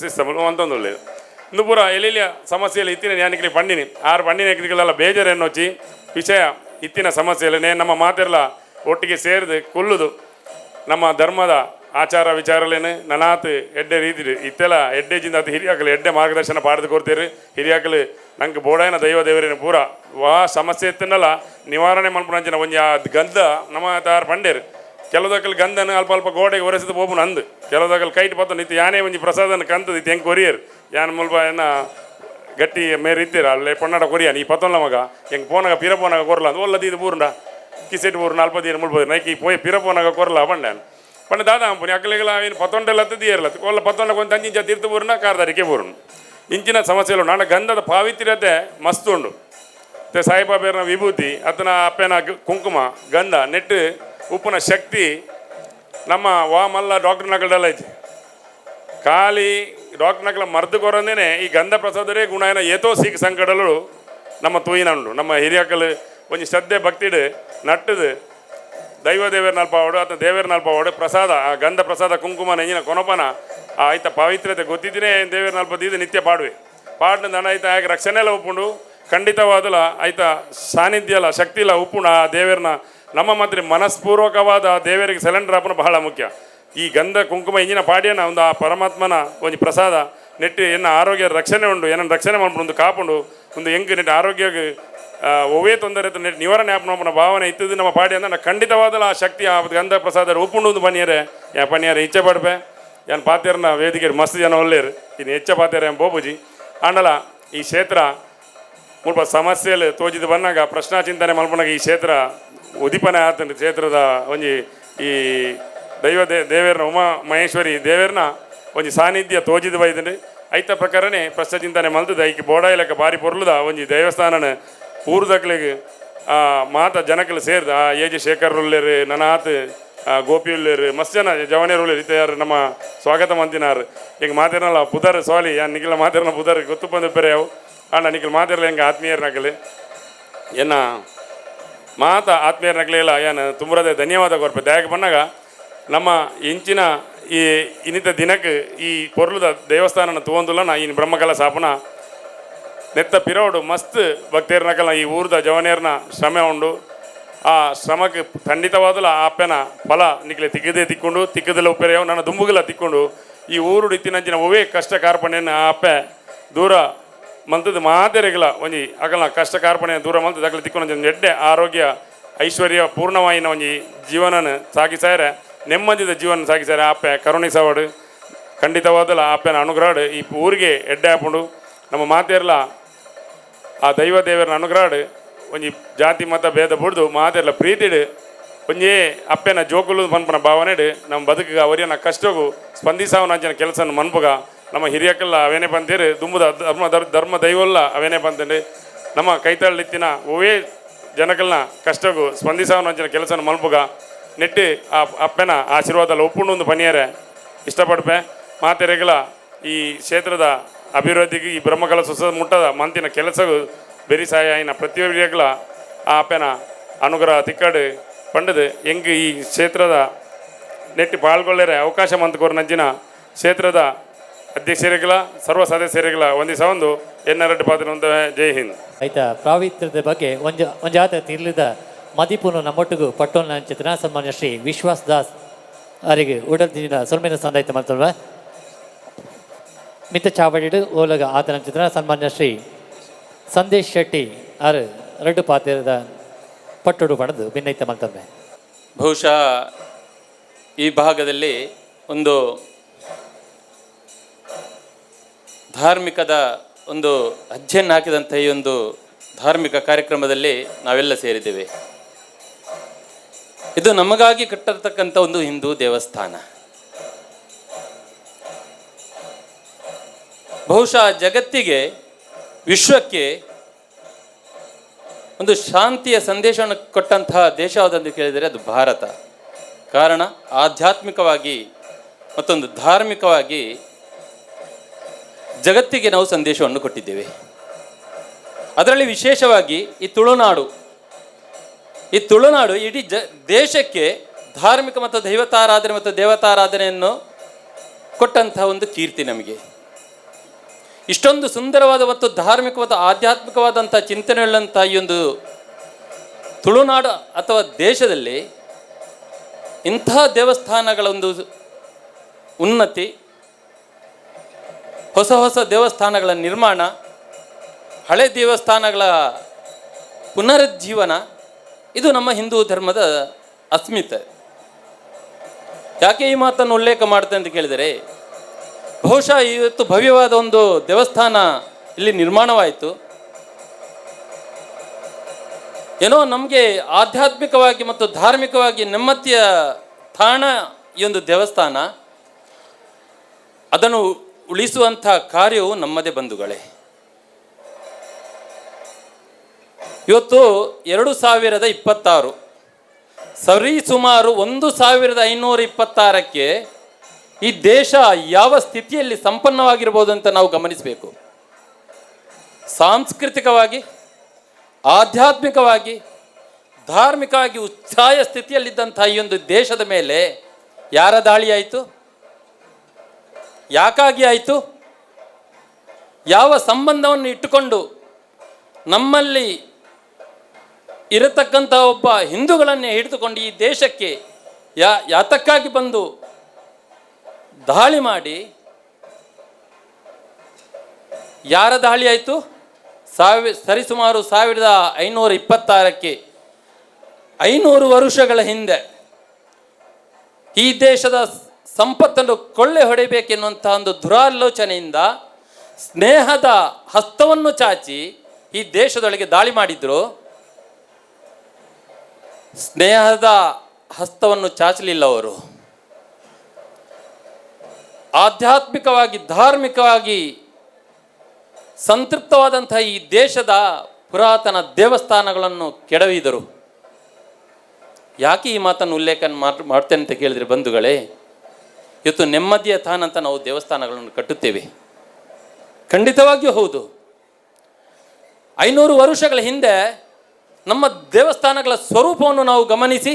ಸಿಸ್ಟಮ್ ಅಂತೊಂದು ಒಳ್ಳೇದು. ಇಂದು ಪೂರ ಎಲ್ಲೆಲ್ಲಿಯ ಸಮಸ್ಯೆಯಲ್ಲಿ ಇತ್ತಿನ ಜ್ಞಾನಿಕಲಿ ಪಂಡಿನಿ ಆರು ಪಂಡಿನ ಎಕ್ರಿಗಳೆಲ್ಲ ಬೇಜಾರು ವಿಷಯ ಇತ್ತಿನ ಸಮಸ್ಯೆಯಲ್ಲಿ ನೇ ನಮ್ಮ ಮಾತೆಲ್ಲ ಒಟ್ಟಿಗೆ ಸೇರಿದು ಕುಲ್ಲುದು ನಮ್ಮ ಧರ್ಮದ ಆಚಾರ ವಿಚಾರಲೇನು ನನಾತ್ ಎಡ್ಡೆ ರೀತಿ ಇತ್ತೆಲ್ಲ ಎಡ್ಡೆ ಜಿಂದ ಅದು ಹಿರಿಯಾಕಲು ಎಡ್ಡೆ ಮಾರ್ಗದರ್ಶನ ಪಾಡ್ದು ಕೊಡ್ತೀರಿ. ಹಿರಿಯಾಕಲು ನಂಗೆ ಬೋಡಾಯನ ದೈವ ದೇವರಿನ ಪೂರ ವಾ ಸಮಸ್ಯೆ ಇತ್ತನ್ನಲ್ಲ ನಿವಾರಣೆ ಮಲ್ಪುನಂಚಿನ ಒಂಜಿ ಆ ಗಂಧ ನಮ್ಮ ತಾರ್ ಪಂಡೇರು. ಕೆಲವುದಕ್ಕಲ್ ಗಂಧನ ಅಲ್ಪ ಅಲ್ಪ ಗೋಡೆಗೆ ಒರೆಸಿದ ಪೋಪುನ ಅಂದು ಕೆಲವುದಕ್ಕಲ್ ಕೈಟ್ ಪತ್ತ ನಿತ್ಯ ಯಾನೇ ಒಂಜಿ ಪ್ರಸಾದನ ಕಂತದ ಇತ್ತು ಹೆಂಗೆ ಕೊರಿಯರ್ ಯಾನ್ ಮುಲ್ಪ ಏನ ಗಟ್ಟಿ ಮೇರೆ ಇತ್ತೀರ ಅಲ್ಲೇ ಪೊನ್ನಾಡ ಕೊರಿಯಾನ ಈ ಪತ್ತೊಲ್ಲ ಮಗ ಹೆಂಗೆ ಪೋನಾಗ ಪಿರ ಪೋನಾಗ ಕೊರ್ಲ ಅಂದ್ ಒಲ್ಲದ ಇದು ಬೂರ್ಂಡ ಕಿಸೆಟ್ ಬೂರು ನಾಲ್ಪ ದಿನ ಮುಳ್ಬೋದು ನೈಕಿ ಪೋಯ್ ಪಿರ ಪೋನಾಗ ಕೊರ್ಲ ಪಂಡ್ಯಾನ್ ಪಂಡ ದಾದಾ ಅಂಪುನಿ ಅಕ್ಕಲಿಗೆಲ್ಲ ಏನು ಪತ್ತೊಂಡೆಲ್ಲ ದಿಯರ್ಲ ಒಲ್ಲ ಪತ್ತೊಂಡ ಕೊಂಚ ಅಂಚಿಂಚ ತೀರ್ಥ ಬೂರ್ನ ಕಾರ್ದಾರಿಕೆ ಬೂರುನು. ಇಂಚಿನ ಸಮಸ್ಯೆಗಳು ನಾಡ ಗಂಧದ ಪಾವಿತ್ರ್ಯತೆ ಮಸ್ತ್ ಉಂಡು. ಮತ್ತೆ ಸಾಯಿಬಾಬೆರ್ನ ವಿಭೂತಿ ಅತನ ಅಪ್ಪೆನ ಕುಂಕುಮ ಗಂಧ ನೆಟ್ಟು ಉಪ್ಪುನ ಶಕ್ತಿ ನಮ್ಮ ವಾ ಮಲ್ಲ ಡಾಕ್ಟರ್ ನಗಲ್ಡಲ್ಲ ಐತಿ. ಖಾಲಿ ಡಾಕ್ಟರ್ ನಕಲ ಮರ್ದು ಕೊರಂದೇನೆ ಈ ಗಂಧ ಪ್ರಸಾದರೇ ಗುಣ ಏನ ಏತೋ ಸೀಕ್ ಸಂಕಟಗಳು ನಮ್ಮ ತೂಯಿನ ಉಂಡು. ನಮ್ಮ ಹಿರಿಯಕಲು ಒಂಜಿ ಶ್ರದ್ಧೆ ಭಕ್ತಿಡು ನಟ್ಟದು ದೈವ ದೇವರ ನಲ್ಪ ಆವಡು ಅಥವಾ ದೇವರ ನಲ್ಪ ಆವಡು ಪ್ರಸಾದ ಆ ಗಂಧ ಪ್ರಸಾದ ಕುಂಕುಮ ನೆಂಜಿನ ಕೊನಪನ ಆ ಐತ ಪಾವಿತ್ರ್ಯತೆ ಗೊತ್ತಿದ್ದೇನೆ ದೇವರ ನಲ್ಪ ದೀದ ನಿತ್ಯ ಪಾಡುವೆ ಪಾಡಿನ ದನ ಐತ ಆಗ ರಕ್ಷಣೆ ಎಲ್ಲ ಉಪ್ಪುಂಡು. ಖಂಡಿತವಾದಲ ಐತ ಸಾನ್ನಿಧ್ಯ ಅಲ್ಲ ಶಕ್ತಿ ಇಲ್ಲ ಉಪ್ಪುಂಡು ಆ ದೇವರನ್ನ ನಮ್ಮ ಮಾತ್ರ ಮನಸ್ಪೂರ್ವಕವಾದ ಆ ದೇವರಿಗೆ ಸಿಲಿಂಡರ್ ಆಪನ ಬಹಳ ಮುಖ್ಯ. ಈ ಗಂಧ ಕುಂಕುಮ ಇಂಜಿನ ಪಾಡ್ಯನ ಒಂದು ಆ ಪರಮಾತ್ಮನ ಒಂಜಿ ಪ್ರಸಾದ ನೆಟ್ಟು ಎನ್ನ ಆರೋಗ್ಯ ರಕ್ಷಣೆ ಉಂಡು, ಏನನ್ನ ರಕ್ಷಣೆ ಮಾಡ್ಕೊಂಡು ಒಂದು ಕಾಪುಂಡು ಒಂದು ಎಂಕ್ ನೆಟ್ಟು ಆರೋಗ್ಯಕ್ಕೆ ಒವ್ವೇ ತೊಂದರೆ ಇತ್ತು ನೆಟ್ ನಿವಾರಣೆ ಆಪನ ಭಾವನೆ ಇತ್ತದು ನಮ್ಮ ಪಾಡಿ ಅಂದ್ರೆ ಖಂಡಿತವಾದಲ ಆ ಶಕ್ತಿ ಆ ಗಂಧ ಪ್ರಸಾದ ಉಪ್ಪುಂಡು ಒಂದು ಪನಿಯರೆ ಯಾ ಪನಿಯರೆ ಇಚ್ಛೆ ಪಡ್ಪೆ. ಯಾನ್ ಪಾತೆರ್ನ ವೇದಿಕೆ ಮಸ್ತ್ ಜನ ಒಲ್ಲೇರು, ಇನ್ನು ಹೆಚ್ಚ ಪಾತೆರ ಏನ್ ಬೋಬುಜಿ. ಆಂಡಲ ಈ ಕ್ಷೇತ್ರ ಮುಲ್ಪ ಸಮಸ್ಯೆಲು ತೋಜಿದ್ ಬನ್ನಾಗ ಪ್ರಶ್ನಾ ಚಿಂತನೆ ಮಲ್ಪನಾಗ ಈ ಕ್ಷೇತ್ರ ಉದಿಪನೆ ಆತಂಡು. ಕ್ಷೇತ್ರದ ಒಂಜಿ ಈ ದೈವ ದೇವೇರ್ನ ಉಮಾ ಮಹೇಶ್ವರಿ ದೇವೇರ್ನ ಒಂಜಿ ಸಾನ್ನಿಧ್ಯ ತೋಜಿದ್ ಬೈದಂಡು. ಐತ ಪ್ರಕಾರನೇ ಪ್ರಶ್ನೆ ಚಿಂತನೆ ಮಲ್ತದ ಐಕ್ ಬೋಡಾಯಿಲಕ್ಕ ಬಾರಿ ಪೊರ್ಲುದ ಒಂಜಿ ದೇವಸ್ಥಾನನ ಊರುದಕ್ಲೆಗ್ ಮಾತ ಜನಕಲು ಸೇರ್ದ ಆ ಎ ಜಿ ಶೇಖರ್ ಉಲ್ಲೇರು, ನನಾತ್ ಗೋಪಿ ಉಲ್ಲೇರು, ಮಸ್ತ್ ಜನ ಜವನೇರು ಉಲ್ಲೇರು. ಇತ್ತ ನಮ್ಮ ಸ್ವಾಗತ ಮಂತಿನಾರು ಈಗ ಮಾತೇರ್ನಲ್ಲ ಪುದರ್ ಸಾಲಿ ಯಾನ್ ನಿಖಿಲ ಮಾತೇರ್ನ ಪುದರ್ ಗೊತ್ತು ಬಂದು ಪೆರೆ ಅವು. ಆಂಡ ನಿಖಿಲ್ ಮಾತೇರ್ಲ ಹೆಂಗೆ ಆತ್ಮೀಯರ್ ನಕಲು ಎನ್ನ ಮಾತ ಆತ್ಮೀಯರ ನಕಲೆಲ್ಲ ಏನು ತುಂಬರದೇ ಧನ್ಯವಾದ ಕೊರ್ಪೆ. ದಯಾಗ ಬನ್ನಾಗ ನಮ್ಮ ಇಂಚಿನ ಈ ಇನ್ನಿತ ದಿನಕ್ಕೆ ಈ ಪೊರ್ಲುದ ದೇವಸ್ಥಾನನ ತುವಂದುಲ್ಲ ಈ ಬ್ರಹ್ಮಕಲ ಸ್ಥಾಪನ ನೆತ್ತ ಪಿರೋಡು ಮಸ್ತ್ ಭಕ್ತೇರ್ನಕಲ ಈ ಊರ್ದ ಜವನೇರ್ನ ಶ್ರಮ ಉಂಡು. ಆ ಶ್ರಮಕ್ಕೆ ಖಂಡಿತವಾದಲ ಆ ಅಪ್ಪನ ಫಲ ನಿಕ್ಲೆ ತಿಕ್ಕದೇ ತಿಕ್ಕೊಂಡು ತಿಕ್ಕದಲ್ಲ ಉಪ್ಪೆರೆಯೋ ನನ್ನ ದುಂಬುಗಲ ತಿಕ್ಕೊಂಡು ಈ ಊರುಡು ಇತ್ತಿನಂಚಿನ ಒವೇ ಕಷ್ಟ ಕಾರ್ಪಣ್ಯನ ಆ ಅಪ್ಪೆ ದೂರ ಮಂತದ ಮಾತೆರೆಗಲ ಒಂಜಿ ಅಗಲ ಕಷ್ಟ ಕಾರ್ಪಣ್ಯ ದೂರ ಮಂತದ ಅಗಲ ತಿಕ್ಕೊಂಡು ಒಂಜಿ ಎಡ್ಡೆ ಆರೋಗ್ಯ ಐಶ್ವರ್ಯ ಪೂರ್ಣವಾಯಿನ ಒಂಜಿ ಜೀವನನ ಸಾಗಿಸಾರೆ, ನೆಮ್ಮದಿದ ಜೀವನ ಸಾಗಿಸಾರೆ ಆ ಅಪ್ಪೆ ಕರುಣಿಸವಾಡು. ಖಂಡಿತವಾದಲ ಆ ಅಪ್ಪನ ಅನುಗ್ರಹ ಈ ಊರಿಗೆ ಎಡ್ಡೆ ಆಪುಂಡು. ನಮ್ಮ ಮಾತೆರ್ಲ ಆ ದೈವ ದೇವರ ಅನುಗ್ರಹ ಒಂಜಿ ಜಾತಿ ಮತ ಭೇದ ಬುಡ್ದು ಮಾತೆರ್ಲ ಪ್ರೀತಿಡು ಒಂಜೇ ಅಪ್ಪೆನ ಜೋಕುಲು ಪನ್ಪನ ಭಾವನೆಡು ನಮ್ಮ ಬದುಕಿಗೆ ಅವರಿಯನ್ನ ಕಷ್ಟಗೂ ಸ್ಪಂದಿಸಾವನ ಅಂಚಿನ ಕೆಲಸ ಮನ್ಪುಗ. ನಮ್ಮ ಹಿರಿಯಕ್ಕೆಲ್ಲ ಅವೇನೇ ಬಂತೀರು, ದುಂಬುದ ಧರ್ಮ ಧರ್ಮ ದೈವಲ್ಲ ಅವೇನೇ ಬಂತಂಡು. ನಮ್ಮ ಕೈತಳ್ಳಿತ್ತಿನ ಒವೇ ಜನಕಲ್ನ ಕಷ್ಟಗೂ ಸ್ಪಂದಿಸಾವನ ಅಂಚಿನ ಕೆಲಸನ ಮನ್ಪುಗ. ನೆಟ್ಟು ಆ ಅಪ್ಪನ ಆಶೀರ್ವಾದ ಒಪ್ಪುಂಡು ಒಂದು ಪನಿಯರೆ ಇಷ್ಟಪಡ್ಪೆ. ಮಾತೆರೆಗಲ ಈ ಕ್ಷೇತ್ರದ ಅಭಿವೃದ್ಧಿಗೆ ಈ ಬ್ರಹ್ಮಕಲ ಸುಸ ಮುಟ್ಟದ ಮಂತಿನ ಕೆಲಸಗೂ ಬೆರಿ ಸಹಾಯ ಆಯಿನ ಪ್ರತಿಯೊಬ್ಬರಿಗಲ ಆ ಅಪ್ಪನ ಅನುಗ್ರಹ ತಿಕ್ಕಡು ಪಂಡದು ಎಂಗ್ ಈ ಕ್ಷೇತ್ರದ ನೆಟ್ಟಿ ಪಾಲ್ಗೊಳ್ಳರೆ ಅವಕಾಶ ಮಂತ್ ಕೊರ್ನಂಚಿನ ಕ್ಷೇತ್ರದ ಅಧ್ಯಕ್ಷರಿಗಲ ಸರ್ವ ಸದಸ್ಯರಿಗಲ ಒಂದಿಸ ಒಂದು ಎನ್ನರೆಡ್ಡು ಪಾತ್ರ. ಜೈ ಹಿಂದ್. ಆಯ್ತಾ, ಪ್ರಾವಿತ್ರ್ಯದ ಬಗ್ಗೆ ಒಂಜ ಒಂಜಾತ ತಿರ್ಲಿದ ಮದಿಪುನು ನಮ್ಮೊಟ್ಟಿಗೂ ಪಟ್ಟೋನ ಅಂಚಿತನ ಸನ್ಮಾನ್ಯ ಶ್ರೀ ವಿಶ್ವಾಸ್ ದಾಸ್ ಅವರಿಗೆ ಉಡಲ್ ದಿನ ಸೊಲ್ಮೆನ ಸಂದಾಯ್ತ ಮಾಡ್ತಲ್ವ. ಮಿತ್ತ ಚಾವಡಿಡು ಓಲಗ ಆತನ ಚಿತ್ರ ಸನ್ಮಾನ್ಯ ಶ್ರೀ ಸಂದೇಶ್ ಶೆಟ್ಟಿ ಆರು ರಡ್ಡು ಪಾತ್ರದ ಪಟ್ಟುಡು ಪಡೆದು ಭಿನ್ನೈತ ಮಲ್ತಮ್ಮೆ. ಬಹುಶಃ ಈ ಭಾಗದಲ್ಲಿ ಒಂದು ಧಾರ್ಮಿಕದ ಒಂದು ಅಜ್ಜೆಯನ್ನು ಹಾಕಿದಂಥ ಈ ಒಂದು ಧಾರ್ಮಿಕ ಕಾರ್ಯಕ್ರಮದಲ್ಲಿ ನಾವೆಲ್ಲ ಸೇರಿದ್ದೇವೆ. ಇದು ನಮಗಾಗಿ ಕಟ್ಟಿರ್ತಕ್ಕಂಥ ಒಂದು ಹಿಂದೂ ದೇವಸ್ಥಾನ. ಬಹುಶಃ ಜಗತ್ತಿಗೆ, ವಿಶ್ವಕ್ಕೆ ಒಂದು ಶಾಂತಿಯ ಸಂದೇಶವನ್ನು ಕೊಟ್ಟಂತಹ ದೇಶ ಯಾವುದಂತ ಕೇಳಿದರೆ ಅದು ಭಾರತ. ಕಾರಣ, ಆಧ್ಯಾತ್ಮಿಕವಾಗಿ ಮತ್ತೊಂದು ಧಾರ್ಮಿಕವಾಗಿ ಜಗತ್ತಿಗೆ ನಾವು ಸಂದೇಶವನ್ನು ಕೊಟ್ಟಿದ್ದೇವೆ. ಅದರಲ್ಲಿ ವಿಶೇಷವಾಗಿ ಈ ತುಳುನಾಡು, ಇಡೀ ದೇಶಕ್ಕೆ ಧಾರ್ಮಿಕ ಮತ್ತು ದೈವತಾರಾಧನೆ ಮತ್ತು ದೇವತಾರಾಧನೆಯನ್ನು ಕೊಟ್ಟಂತಹ ಒಂದು ಕೀರ್ತಿ ನಮಗೆ. ಇಷ್ಟೊಂದು ಸುಂದರವಾದ ಮತ್ತು ಧಾರ್ಮಿಕ ಮತ್ತು ಆಧ್ಯಾತ್ಮಿಕವಾದಂಥ ಚಿಂತನೆಯುಳ್ಳಂಥ ಈ ಒಂದು ತುಳುನಾಡು ಅಥವಾ ದೇಶದಲ್ಲಿ ಇಂಥ ದೇವಸ್ಥಾನಗಳ ಒಂದು ಉನ್ನತಿ, ಹೊಸ ಹೊಸ ದೇವಸ್ಥಾನಗಳ ನಿರ್ಮಾಣ, ಹಳೆ ದೇವಸ್ಥಾನಗಳ ಪುನರುಜ್ಜೀವನ, ಇದು ನಮ್ಮ ಹಿಂದೂ ಧರ್ಮದ ಅಸ್ಮಿತೆ. ಯಾಕೆ ಈ ಮಾತನ್ನು ಉಲ್ಲೇಖ ಮಾಡ್ತೇನೆ ಅಂತ ಕೇಳಿದರೆ, ಬಹುಶಃ ಇವತ್ತು ಭವ್ಯವಾದ ಒಂದು ದೇವಸ್ಥಾನ ಇಲ್ಲಿ ನಿರ್ಮಾಣವಾಯಿತು. ಏನೋ ನಮಗೆ ಆಧ್ಯಾತ್ಮಿಕವಾಗಿ ಮತ್ತು ಧಾರ್ಮಿಕವಾಗಿ ನೆಮ್ಮದಿಯ ತಾಣ ಈ ಒಂದು ದೇವಸ್ಥಾನ. ಅದನ್ನು ಉಳಿಸುವಂಥ ಕಾರ್ಯವು ನಮ್ಮದೇ ಬಂಧುಗಳೇ. ಇವತ್ತು 2026 ಸರಿ ಸುಮಾರು 1526ಕ್ಕೆ ಈ ದೇಶ ಯಾವ ಸ್ಥಿತಿಯಲ್ಲಿ ಸಂಪನ್ನವಾಗಿರ್ಬೋದು ಅಂತ ನಾವು ಗಮನಿಸಬೇಕು. ಸಾಂಸ್ಕೃತಿಕವಾಗಿ, ಆಧ್ಯಾತ್ಮಿಕವಾಗಿ, ಧಾರ್ಮಿಕವಾಗಿ ಉಚ್ಛಾಯ ಸ್ಥಿತಿಯಲ್ಲಿದ್ದಂಥ ಈ ಒಂದು ದೇಶದ ಮೇಲೆ ಯಾರ ದಾಳಿ ಆಯಿತು? ಯಾಕಾಗಿ ಆಯಿತು? ಯಾವ ಸಂಬಂಧವನ್ನು ಇಟ್ಟುಕೊಂಡು ನಮ್ಮಲ್ಲಿ ಇರತಕ್ಕಂಥ ಒಬ್ಬ ಹಿಂದೂಗಳನ್ನೇ ಹಿಡಿದುಕೊಂಡು ಈ ದೇಶಕ್ಕೆ ಯಾತಕ್ಕಾಗಿ ಬಂದು ದಾಳಿ ಮಾಡಿ, ಯಾರ ದಾಳಿ ಆಯಿತು? ಸರಿಸುಮಾರು 1526ಕ್ಕೆ 500 ವರುಷಗಳ ಹಿಂದೆ ಈ ದೇಶದ ಸಂಪತ್ತನ್ನು ಕೊಳ್ಳೆ ಹೊಡೆಯಬೇಕೆನ್ನುವಂಥ ಒಂದು ದುರಾಲೋಚನೆಯಿಂದ ಸ್ನೇಹದ ಹಸ್ತವನ್ನು ಚಾಚಿ ಈ ದೇಶದೊಳಗೆ ದಾಳಿ ಮಾಡಿದ್ರು. ಸ್ನೇಹದ ಹಸ್ತವನ್ನು ಚಾಚಲಿಲ್ಲ ಅವರು. ಆಧ್ಯಾತ್ಮಿಕವಾಗಿ, ಧಾರ್ಮಿಕವಾಗಿ ಸಂತೃಪ್ತವಾದಂಥ ಈ ದೇಶದ ಪುರಾತನ ದೇವಸ್ಥಾನಗಳನ್ನು ಕೆಡವಿದರು. ಯಾಕೆ ಈ ಮಾತನ್ನು ಉಲ್ಲೇಖ ಮಾಡ್ತೇನೆ ಅಂತ ಕೇಳಿದರೆ ಬಂಧುಗಳೇ, ಇವತ್ತು ನೆಮ್ಮದಿಯ ತಾನ ಅಂತ ನಾವು ದೇವಸ್ಥಾನಗಳನ್ನು ಕಟ್ಟುತ್ತೇವೆ. ಖಂಡಿತವಾಗಿಯೂ ಹೌದು. 500 ವರುಷಗಳ ಹಿಂದೆ ನಮ್ಮ ದೇವಸ್ಥಾನಗಳ ಸ್ವರೂಪವನ್ನು ನಾವು ಗಮನಿಸಿ,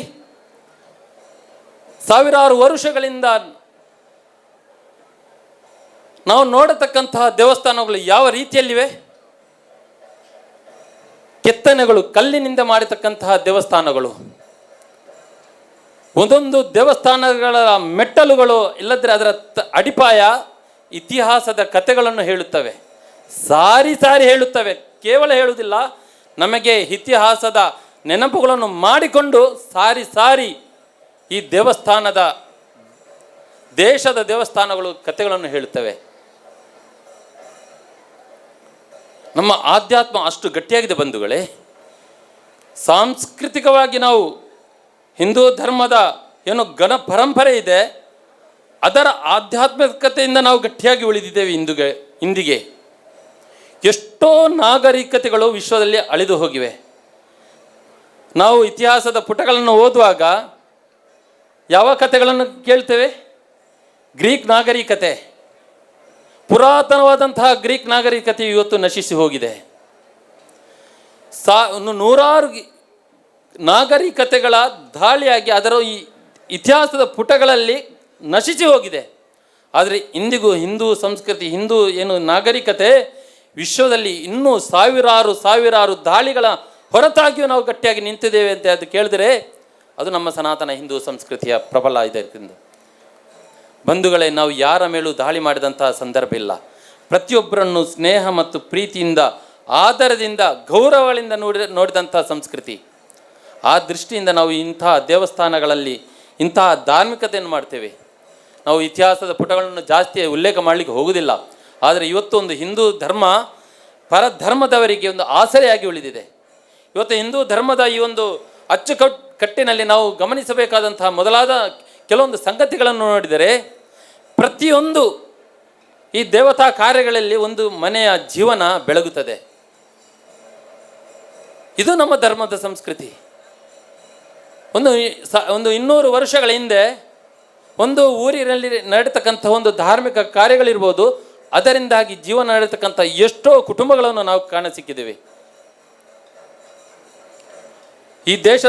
ಸಾವಿರಾರು ವರುಷಗಳಿಂದ ನಾವು ನೋಡತಕ್ಕಂತಹ ದೇವಸ್ಥಾನಗಳು ಯಾವ ರೀತಿಯಲ್ಲಿವೆ? ಕೆತ್ತನೆಗಳು, ಕಲ್ಲಿನಿಂದ ಮಾಡಿತಕ್ಕಂತಹ ದೇವಸ್ಥಾನಗಳು, ಒಂದೊಂದು ದೇವಸ್ಥಾನಗಳ ಮೆಟ್ಟಲುಗಳು ಇಲ್ಲದ್ರೆ ಅದರ ಅಡಿಪಾಯ ಇತಿಹಾಸದ ಕಥೆಗಳನ್ನು ಹೇಳುತ್ತವೆ, ಸಾರಿ ಸಾರಿ ಹೇಳುತ್ತವೆ. ಕೇವಲ ಹೇಳುವುದಿಲ್ಲ, ನಮಗೆ ಇತಿಹಾಸದ ನೆನಪುಗಳನ್ನು ಮಾಡಿಕೊಂಡು ಸಾರಿ ಸಾರಿ ಈ ದೇವಸ್ಥಾನದ, ದೇಶದ ದೇವಸ್ಥಾನಗಳು ಕಥೆಗಳನ್ನು ಹೇಳುತ್ತವೆ. ನಮ್ಮ ಆಧ್ಯಾತ್ಮ ಅಷ್ಟು ಗಟ್ಟಿಯಾಗಿದೆ ಬಂಧುಗಳೇ. ಸಾಂಸ್ಕೃತಿಕವಾಗಿ ನಾವು ಹಿಂದೂ ಧರ್ಮದ ಏನು ಘನ ಪರಂಪರೆ ಇದೆ, ಅದರ ಆಧ್ಯಾತ್ಮಿಕತೆಯಿಂದ ನಾವು ಗಟ್ಟಿಯಾಗಿ ಉಳಿದಿದ್ದೇವೆ. ಇಂದಿಗೆ ಎಷ್ಟೋ ನಾಗರಿಕತೆಗಳು ವಿಶ್ವದಲ್ಲಿ ಅಳಿದು ಹೋಗಿವೆ. ನಾವು ಇತಿಹಾಸದ ಪುಟಗಳನ್ನು ಓದುವಾಗ ಯಾವ ಕಥೆಗಳನ್ನು ಕೇಳ್ತೇವೆ? ಗ್ರೀಕ್ ನಾಗರಿಕತೆ, ಪುರಾತನವಾದಂತಹ ಗ್ರೀಕ್ ನಾಗರಿಕತೆ ಇವತ್ತು ನಶಿಸಿ ಹೋಗಿದೆ. ನೂರಾರು ನಾಗರಿಕತೆಗಳ ದಾಳಿಯಾಗಿ ಅದರ ಈ ಇತಿಹಾಸದ ಪುಟಗಳಲ್ಲಿ ನಶಿಸಿ ಹೋಗಿದೆ. ಆದರೆ ಇಂದಿಗೂ ಹಿಂದೂ ಸಂಸ್ಕೃತಿ, ಹಿಂದೂ ಏನು ನಾಗರಿಕತೆ ವಿಶ್ವದಲ್ಲಿ ಇನ್ನೂ ಸಾವಿರಾರು ಸಾವಿರಾರು ದಾಳಿಗಳ ಹೊರತಾಗಿಯೂ ನಾವು ಗಟ್ಟಿಯಾಗಿ ನಿಂತಿದ್ದೇವೆ ಅಂತ ಅದು ಕೇಳಿದರೆ ಅದು ನಮ್ಮ ಸನಾತನ ಹಿಂದೂ ಸಂಸ್ಕೃತಿಯ ಪ್ರಬಲ ಇದೆ. ಬಂಧುಗಳೇ, ನಾವು ಯಾರ ಮೇಲೂ ದಾಳಿ ಮಾಡಿದಂತಹ ಸಂದರ್ಭ ಇಲ್ಲ. ಪ್ರತಿಯೊಬ್ಬರನ್ನು ಸ್ನೇಹ ಮತ್ತು ಪ್ರೀತಿಯಿಂದ, ಆದರದಿಂದ, ಗೌರವಗಳಿಂದ ನೋಡಿದಂಥ ಸಂಸ್ಕೃತಿ. ಆ ದೃಷ್ಟಿಯಿಂದ ನಾವು ಇಂಥ ದೇವಸ್ಥಾನಗಳಲ್ಲಿ ಇಂತಹ ಧಾರ್ಮಿಕತೆಯನ್ನು ಮಾಡ್ತೇವೆ. ನಾವು ಇತಿಹಾಸದ ಪುಟಗಳನ್ನು ಜಾಸ್ತಿ ಉಲ್ಲೇಖ ಮಾಡಲಿಕ್ಕೆ ಹೋಗುವುದಿಲ್ಲ. ಆದರೆ ಇವತ್ತು ಒಂದು ಹಿಂದೂ ಧರ್ಮ ಪರಧರ್ಮದವರಿಗೆ ಒಂದು ಆಸರೆಯಾಗಿ ಉಳಿದಿದೆ. ಇವತ್ತು ಹಿಂದೂ ಧರ್ಮದ ಈ ಒಂದು ಅಚ್ಚುಕಟ್ಟಿನಲ್ಲಿ ನಾವು ಗಮನಿಸಬೇಕಾದಂತಹ ಮೊದಲಾದ ಕೆಲವೊಂದು ಸಂಗತಿಗಳನ್ನು ನೋಡಿದರೆ, ಪ್ರತಿಯೊಂದು ಈ ದೇವತಾ ಕಾರ್ಯಗಳಲ್ಲಿ ಒಂದು ಮನೆಯ ಜೀವನ ಬೆಳಗುತ್ತದೆ. ಇದು ನಮ್ಮ ಧರ್ಮದ ಸಂಸ್ಕೃತಿ. ಒಂದು 200 ವರ್ಷಗಳ ಹಿಂದೆ ಒಂದು ಊರಿನಲ್ಲಿ ನಡೆತಕ್ಕಂಥ ಒಂದು ಧಾರ್ಮಿಕ ಕಾರ್ಯಗಳಿರ್ಬೋದು, ಅದರಿಂದಾಗಿ ಜೀವನ ನಡೆತಕ್ಕಂಥ ಎಷ್ಟೋ ಕುಟುಂಬಗಳನ್ನು ನಾವು ಕಾಣ ಸಿಕ್ಕಿದ್ದೇವೆ. ಈ ದೇಶ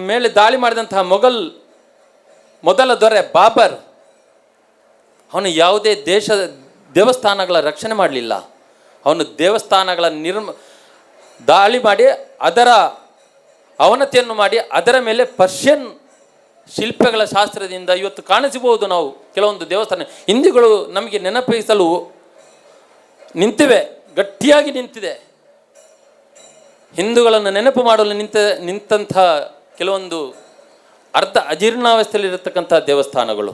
ಮೇಲೆ ದಾಳಿ ಮಾಡಿದಂತಹ ಮೊಘಲ್ ಮೊದಲ ದೊರೆ ಬಾಬರ್, ಅವನು ಯಾವುದೇ ದೇಶದ ದೇವಸ್ಥಾನಗಳ ರಕ್ಷಣೆ ಮಾಡಲಿಲ್ಲ. ಅವನು ದೇವಸ್ಥಾನಗಳ ದಾಳಿ ಮಾಡಿ ಅದರ ಅವನತಿಯನ್ನು ಮಾಡಿ ಅದರ ಮೇಲೆ ಪರ್ಷಿಯನ್ ಶಿಲ್ಪಗಳ ಶಾಸ್ತ್ರದಿಂದ ಇವತ್ತು ಕಾಣಿಸಬಹುದು. ನಾವು ಕೆಲವೊಂದು ದೇವಸ್ಥಾನ ಹಿಂದಿಗಳು ನಮಗೆ ನೆನಪಿಸಲು ನಿಂತಿವೆ, ಗಟ್ಟಿಯಾಗಿ ನಿಂತಿದೆ. ಹಿಂದೂಗಳನ್ನು ನೆನಪು ಮಾಡಲು ನಿಂತಹ ಕೆಲವೊಂದು ಅರ್ಧ ಅಜೀರ್ಣಾವಸ್ಥೆಯಲ್ಲಿರತಕ್ಕಂಥ ದೇವಸ್ಥಾನಗಳು.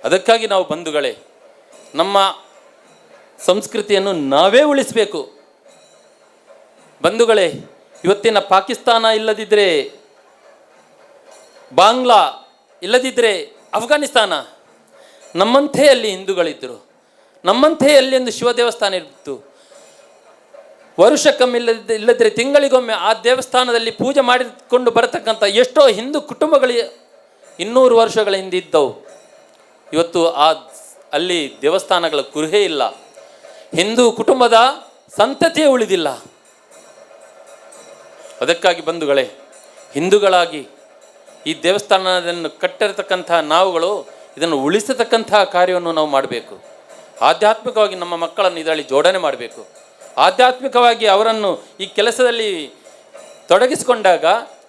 ಅದಕ್ಕಾಗಿ ನಾವು ಬಂಧುಗಳೇ, ನಮ್ಮ ಸಂಸ್ಕೃತಿಯನ್ನು ನಾವೇ ಉಳಿಸಬೇಕು. ಬಂಧುಗಳೇ, ಇವತ್ತಿನ ಪಾಕಿಸ್ತಾನ ಇಲ್ಲದಿದ್ದರೆ, ಬಾಂಗ್ಲಾ ಇಲ್ಲದಿದ್ದರೆ ಅಫ್ಘಾನಿಸ್ತಾನ, ನಮ್ಮಂತೆ ಅಲ್ಲಿ ಹಿಂದೂಗಳಿದ್ದರು. ನಮ್ಮಂತೆಯೇ ಅಲ್ಲಿ ಒಂದು ಶಿವ ದೇವಸ್ಥಾನ ಇತ್ತು. ವರ್ಷಕ್ಕೊಮ್ಮೆ ಇಲ್ಲದ್ರೆ ತಿಂಗಳಿಗೊಮ್ಮೆ ಆ ದೇವಸ್ಥಾನದಲ್ಲಿ ಪೂಜೆ ಮಾಡಿಕೊಂಡು ಬರತಕ್ಕಂಥ ಎಷ್ಟೋ ಹಿಂದೂ ಕುಟುಂಬಗಳು 200 ವರ್ಷಗಳ ಹಿಂದೆ ಇದ್ದವು. ಇವತ್ತು ಅಲ್ಲಿ ದೇವಸ್ಥಾನಗಳ ಕುರುಹೇ ಇಲ್ಲ, ಹಿಂದೂ ಕುಟುಂಬದ ಸಂತತಿಯೇ ಉಳಿದಿಲ್ಲ. ಅದಕ್ಕಾಗಿ ಬಂಧುಗಳೇ, ಹಿಂದೂಗಳಾಗಿ ಈ ದೇವಸ್ಥಾನವನ್ನು ಕಟ್ಟಿರತಕ್ಕಂಥ ನಾವುಗಳು ಇದನ್ನು ಉಳಿಸತಕ್ಕಂಥ ಕಾರ್ಯವನ್ನು ನಾವು ಮಾಡಬೇಕು. ಆಧ್ಯಾತ್ಮಿಕವಾಗಿ ನಮ್ಮ ಮಕ್ಕಳನ್ನು ಇದರಲ್ಲಿ ಜೋಡಣೆ ಮಾಡಬೇಕು. ಆಧ್ಯಾತ್ಮಿಕವಾಗಿ ಅವರನ್ನು ಈ ಕೆಲಸದಲ್ಲಿ ತೊಡಗಿಸಿಕೊಂಡಾಗ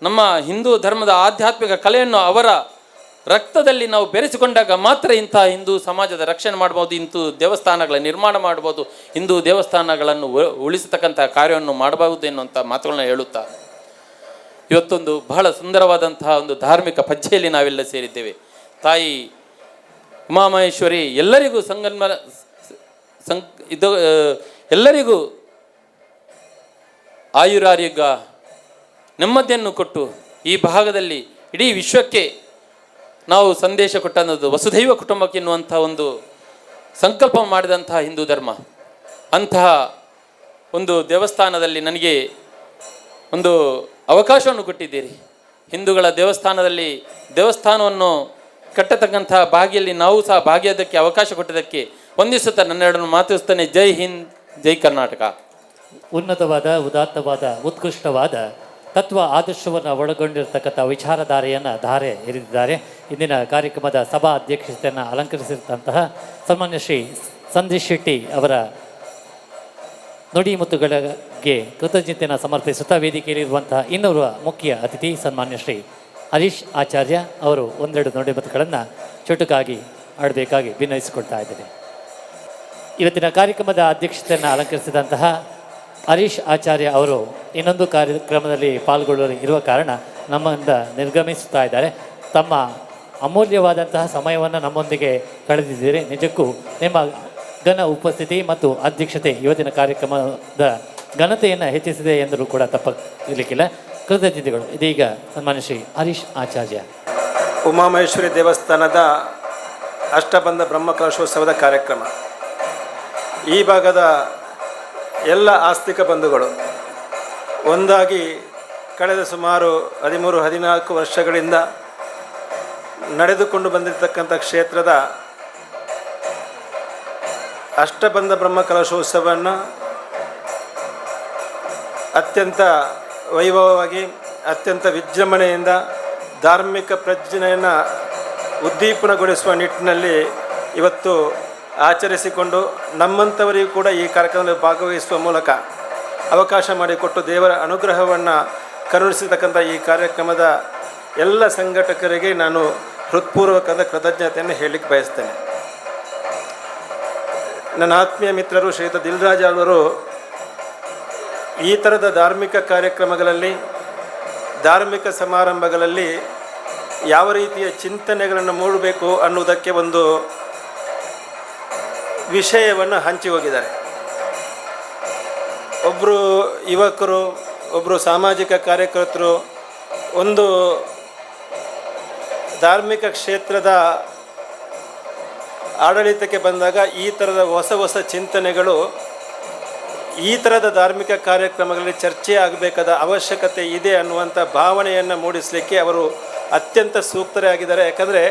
ನಮ್ಮ ಹಿಂದೂ ಧರ್ಮದ ಆಧ್ಯಾತ್ಮಿಕ ಕಲೆಯನ್ನು ಅವರ ರಕ್ತದಲ್ಲಿ ನಾವು ಬೆರೆಸಿಕೊಂಡಾಗ ಮಾತ್ರ ಇಂಥ ಹಿಂದೂ ಸಮಾಜದ ರಕ್ಷಣೆ ಮಾಡ್ಬೋದು, ಹಿಂದೂ ದೇವಸ್ಥಾನಗಳ ನಿರ್ಮಾಣ ಮಾಡ್ಬೋದು, ಹಿಂದೂ ದೇವಸ್ಥಾನಗಳನ್ನು ಉಳಿಸತಕ್ಕಂಥ ಕಾರ್ಯವನ್ನು ಮಾಡಬಹುದು ಎನ್ನುವಂಥ ಮಾತುಗಳನ್ನ ಹೇಳುತ್ತಾ ಇವತ್ತೊಂದು ಬಹಳ ಸುಂದರವಾದಂತಹ ಒಂದು ಧಾರ್ಮಿಕ ಪಜ್ಜೆಯಲ್ಲಿ ನಾವೆಲ್ಲ ಸೇರಿದ್ದೇವೆ. ತಾಯಿ ಉಮಾಮಹೇಶ್ವರಿ ಎಲ್ಲರಿಗೂ ಸಂಗನ್ಮ ಸಂ ಇದು ಎಲ್ಲರಿಗೂ ಆಯುರಾರೋಗ್ಯ ನೆಮ್ಮದಿಯನ್ನು ಕೊಟ್ಟು ಈ ಭಾಗದಲ್ಲಿ ಇಡೀ ವಿಶ್ವಕ್ಕೆ ನಾವು ಸಂದೇಶ ಕೊಟ್ಟಂಥದ್ದು ವಸುಧೈವ ಕುಟುಂಬಕ್ಕೆ ಎನ್ನುವಂಥ ಒಂದು ಸಂಕಲ್ಪ ಮಾಡಿದಂತಹ ಹಿಂದೂ ಧರ್ಮ. ಅಂತಹ ಒಂದು ದೇವಸ್ಥಾನದಲ್ಲಿ ನನಗೆ ಒಂದು ಅವಕಾಶವನ್ನು ಕೊಟ್ಟಿದ್ದೀರಿ. ಹಿಂದೂಗಳ ದೇವಸ್ಥಾನದಲ್ಲಿ ದೇವಸ್ಥಾನವನ್ನು ಕಟ್ಟತಕ್ಕಂಥ ಭಾಗಿಯಲ್ಲಿ ನಾವು ಸಹ ಭಾಗಿಯಾದಕ್ಕೆ ಅವಕಾಶ ಕೊಟ್ಟಿದ್ದಕ್ಕೆ ವಂದಿಸುತ್ತಾ ನನ್ನೆರಡನ್ನು ಮಾತಾಡಿಸ್ತೇನೆ. ಜೈ ಹಿಂದ್, ಜೈ ಕರ್ನಾಟಕ. ಉನ್ನತವಾದ, ಉದಾತ್ತವಾದ, ಉತ್ಕೃಷ್ಟವಾದ ತತ್ವ ಆದರ್ಶವನ್ನು ಒಳಗೊಂಡಿರತಕ್ಕಂಥ ವಿಚಾರಧಾರೆಯನ್ನು ಧಾರೆ ಎರೆದಿದ್ದಾರೆ. ಇಂದಿನ ಕಾರ್ಯಕ್ರಮದ ಸಭಾ ಅಧ್ಯಕ್ಷತೆಯನ್ನು ಅಲಂಕರಿಸಿರ್ತಂತಹ ಸನ್ಮಾನ್ಯ ಶ್ರೀ ಸಂದೀಶ್ ಶೆಟ್ಟಿ ಅವರ ನುಡಿ ಮುತ್ತುಗಳಿಗೆ ಕೃತಜ್ಞತೆಯನ್ನು ಸಮರ್ಪಿಸುತ್ತಾ ವೇದಿಕೆಯಲ್ಲಿರುವಂತಹ ಇನ್ನೋರ್ವ ಮುಖ್ಯ ಅತಿಥಿ ಸನ್ಮಾನ್ಯ ಶ್ರೀ ಹರೀಶ್ ಆಚಾರ್ಯ ಅವರು ಒಂದೆರಡು ನುಡಿಮುತ್ತುಗಳನ್ನು ಚುಟುಕಾಗಿ ಆಡಬೇಕಾಗಿ ವಿನಯಿಸಿಕೊಳ್ತಾ ಇದ್ದೇನೆ. ಇವತ್ತಿನ ಕಾರ್ಯಕ್ರಮದ ಅಧ್ಯಕ್ಷತೆಯನ್ನು ಅಲಂಕರಿಸಿದಂತಹ ಹರೀಶ್ ಆಚಾರ್ಯ ಅವರು ಇನ್ನೊಂದು ಕಾರ್ಯಕ್ರಮದಲ್ಲಿ ಪಾಲ್ಗೊಳ್ಳಲು ಇರುವ ಕಾರಣ ನಮ್ಮಿಂದ ನಿರ್ಗಮಿಸುತ್ತಾ ಇದ್ದಾರೆ. ತಮ್ಮ ಅಮೂಲ್ಯವಾದಂತಹ ಸಮಯವನ್ನು ನಮ್ಮೊಂದಿಗೆ ಕಳೆದಿದ್ದೀರಿ. ನಿಜಕ್ಕೂ ನಿಮ್ಮ ಘನ ಉಪಸ್ಥಿತಿ ಮತ್ತು ಅಧ್ಯಕ್ಷತೆ ಇವತ್ತಿನ ಕಾರ್ಯಕ್ರಮದ ಘನತೆಯನ್ನು ಹೆಚ್ಚಿಸಿದೆ ಎಂದರೂ ಕೂಡ ತಪ್ಪಾಗಲಿಕ್ಕಿಲ್ಲ. ಕೃತಜ್ಞತೆಗಳು. ಇದೀಗ ಸನ್ಮಾನ್ಯ ಶ್ರೀ ಹರೀಶ್ ಆಚಾರ್ಯ. ಉಮಾಮಹೇಶ್ವರಿ ದೇವಸ್ಥಾನದ ಅಷ್ಟಬಂಧ ಬ್ರಹ್ಮಕಲಶೋತ್ಸವದ ಕಾರ್ಯಕ್ರಮ. ಈ ಭಾಗದ ಎಲ್ಲ ಆಸ್ತಿಕ ಬಂಧುಗಳು ಒಂದಾಗಿ ಕಳೆದ ಸುಮಾರು 13-14 ವರ್ಷಗಳಿಂದ ನಡೆದುಕೊಂಡು ಬಂದಿರತಕ್ಕಂಥ ಕ್ಷೇತ್ರದ ಅಷ್ಟಬಂಧ ಬ್ರಹ್ಮಕಲಶೋತ್ಸವವನ್ನು ಅತ್ಯಂತ ವೈಭವವಾಗಿ, ಅತ್ಯಂತ ವಿಜೃಂಭಣೆಯಿಂದ ಧಾರ್ಮಿಕ ಪ್ರಜ್ಞೆಯನ್ನು ಉದ್ದೀಪನಗೊಳಿಸುವ ನಿಟ್ಟಿನಲ್ಲಿ ಇವತ್ತು ಆಚರಿಸಿಕೊಂಡು ನಮ್ಮಂಥವರಿಗೂ ಕೂಡ ಈ ಕಾರ್ಯಕ್ರಮದಲ್ಲಿ ಭಾಗವಹಿಸುವ ಮೂಲಕ ಅವಕಾಶ ಮಾಡಿಕೊಟ್ಟು ದೇವರ ಅನುಗ್ರಹವನ್ನು ಕರುಣಿಸತಕ್ಕಂಥ ಈ ಕಾರ್ಯಕ್ರಮದ ಎಲ್ಲ ಸಂಘಟಕರಿಗೆ ನಾನು ಹೃತ್ಪೂರ್ವಕದ ಕೃತಜ್ಞತೆಯನ್ನು ಹೇಳಲಿಕ್ಕೆ ಬಯಸ್ತೇನೆ. ನನ್ನ ಆತ್ಮೀಯ ಮಿತ್ರರು ಶ್ರೀಯುತ ದಿಲ್ರಾಜ್ ಅವರು ಈ ಥರದ ಧಾರ್ಮಿಕ ಕಾರ್ಯಕ್ರಮಗಳಲ್ಲಿ, ಧಾರ್ಮಿಕ ಸಮಾರಂಭಗಳಲ್ಲಿ ಯಾವ ರೀತಿಯ ಚಿಂತನೆಗಳನ್ನು ಮೂಡಬೇಕು ಅನ್ನುವುದಕ್ಕೆ ಒಂದು ವಿಷಯವನ್ನು ಹಂಚಿ ಹೋಗಿದ್ದಾರೆ. ಒಬ್ಬರು ಯುವಕರು, ಒಬ್ಬರು ಸಾಮಾಜಿಕ ಕಾರ್ಯಕರ್ತರು ಒಂದು ಧಾರ್ಮಿಕ ಕ್ಷೇತ್ರದ ಆಡಳಿತಕ್ಕೆ ಬಂದಾಗ ಈ ಥರದ ಹೊಸ ಹೊಸ ಚಿಂತನೆಗಳು ಈ ಥರದ ಧಾರ್ಮಿಕ ಕಾರ್ಯಕ್ರಮಗಳಲ್ಲಿ ಚರ್ಚೆ ಆಗಬೇಕಾದ ಅವಶ್ಯಕತೆ ಇದೆ ಅನ್ನುವಂಥ ಭಾವನೆಯನ್ನು ಮೂಡಿಸಲಿಕ್ಕೆ ಅವರು ಅತ್ಯಂತ ಸೂಕ್ತರೇ ಆಗಿದ್ದಾರೆ. ಯಾಕಂದರೆ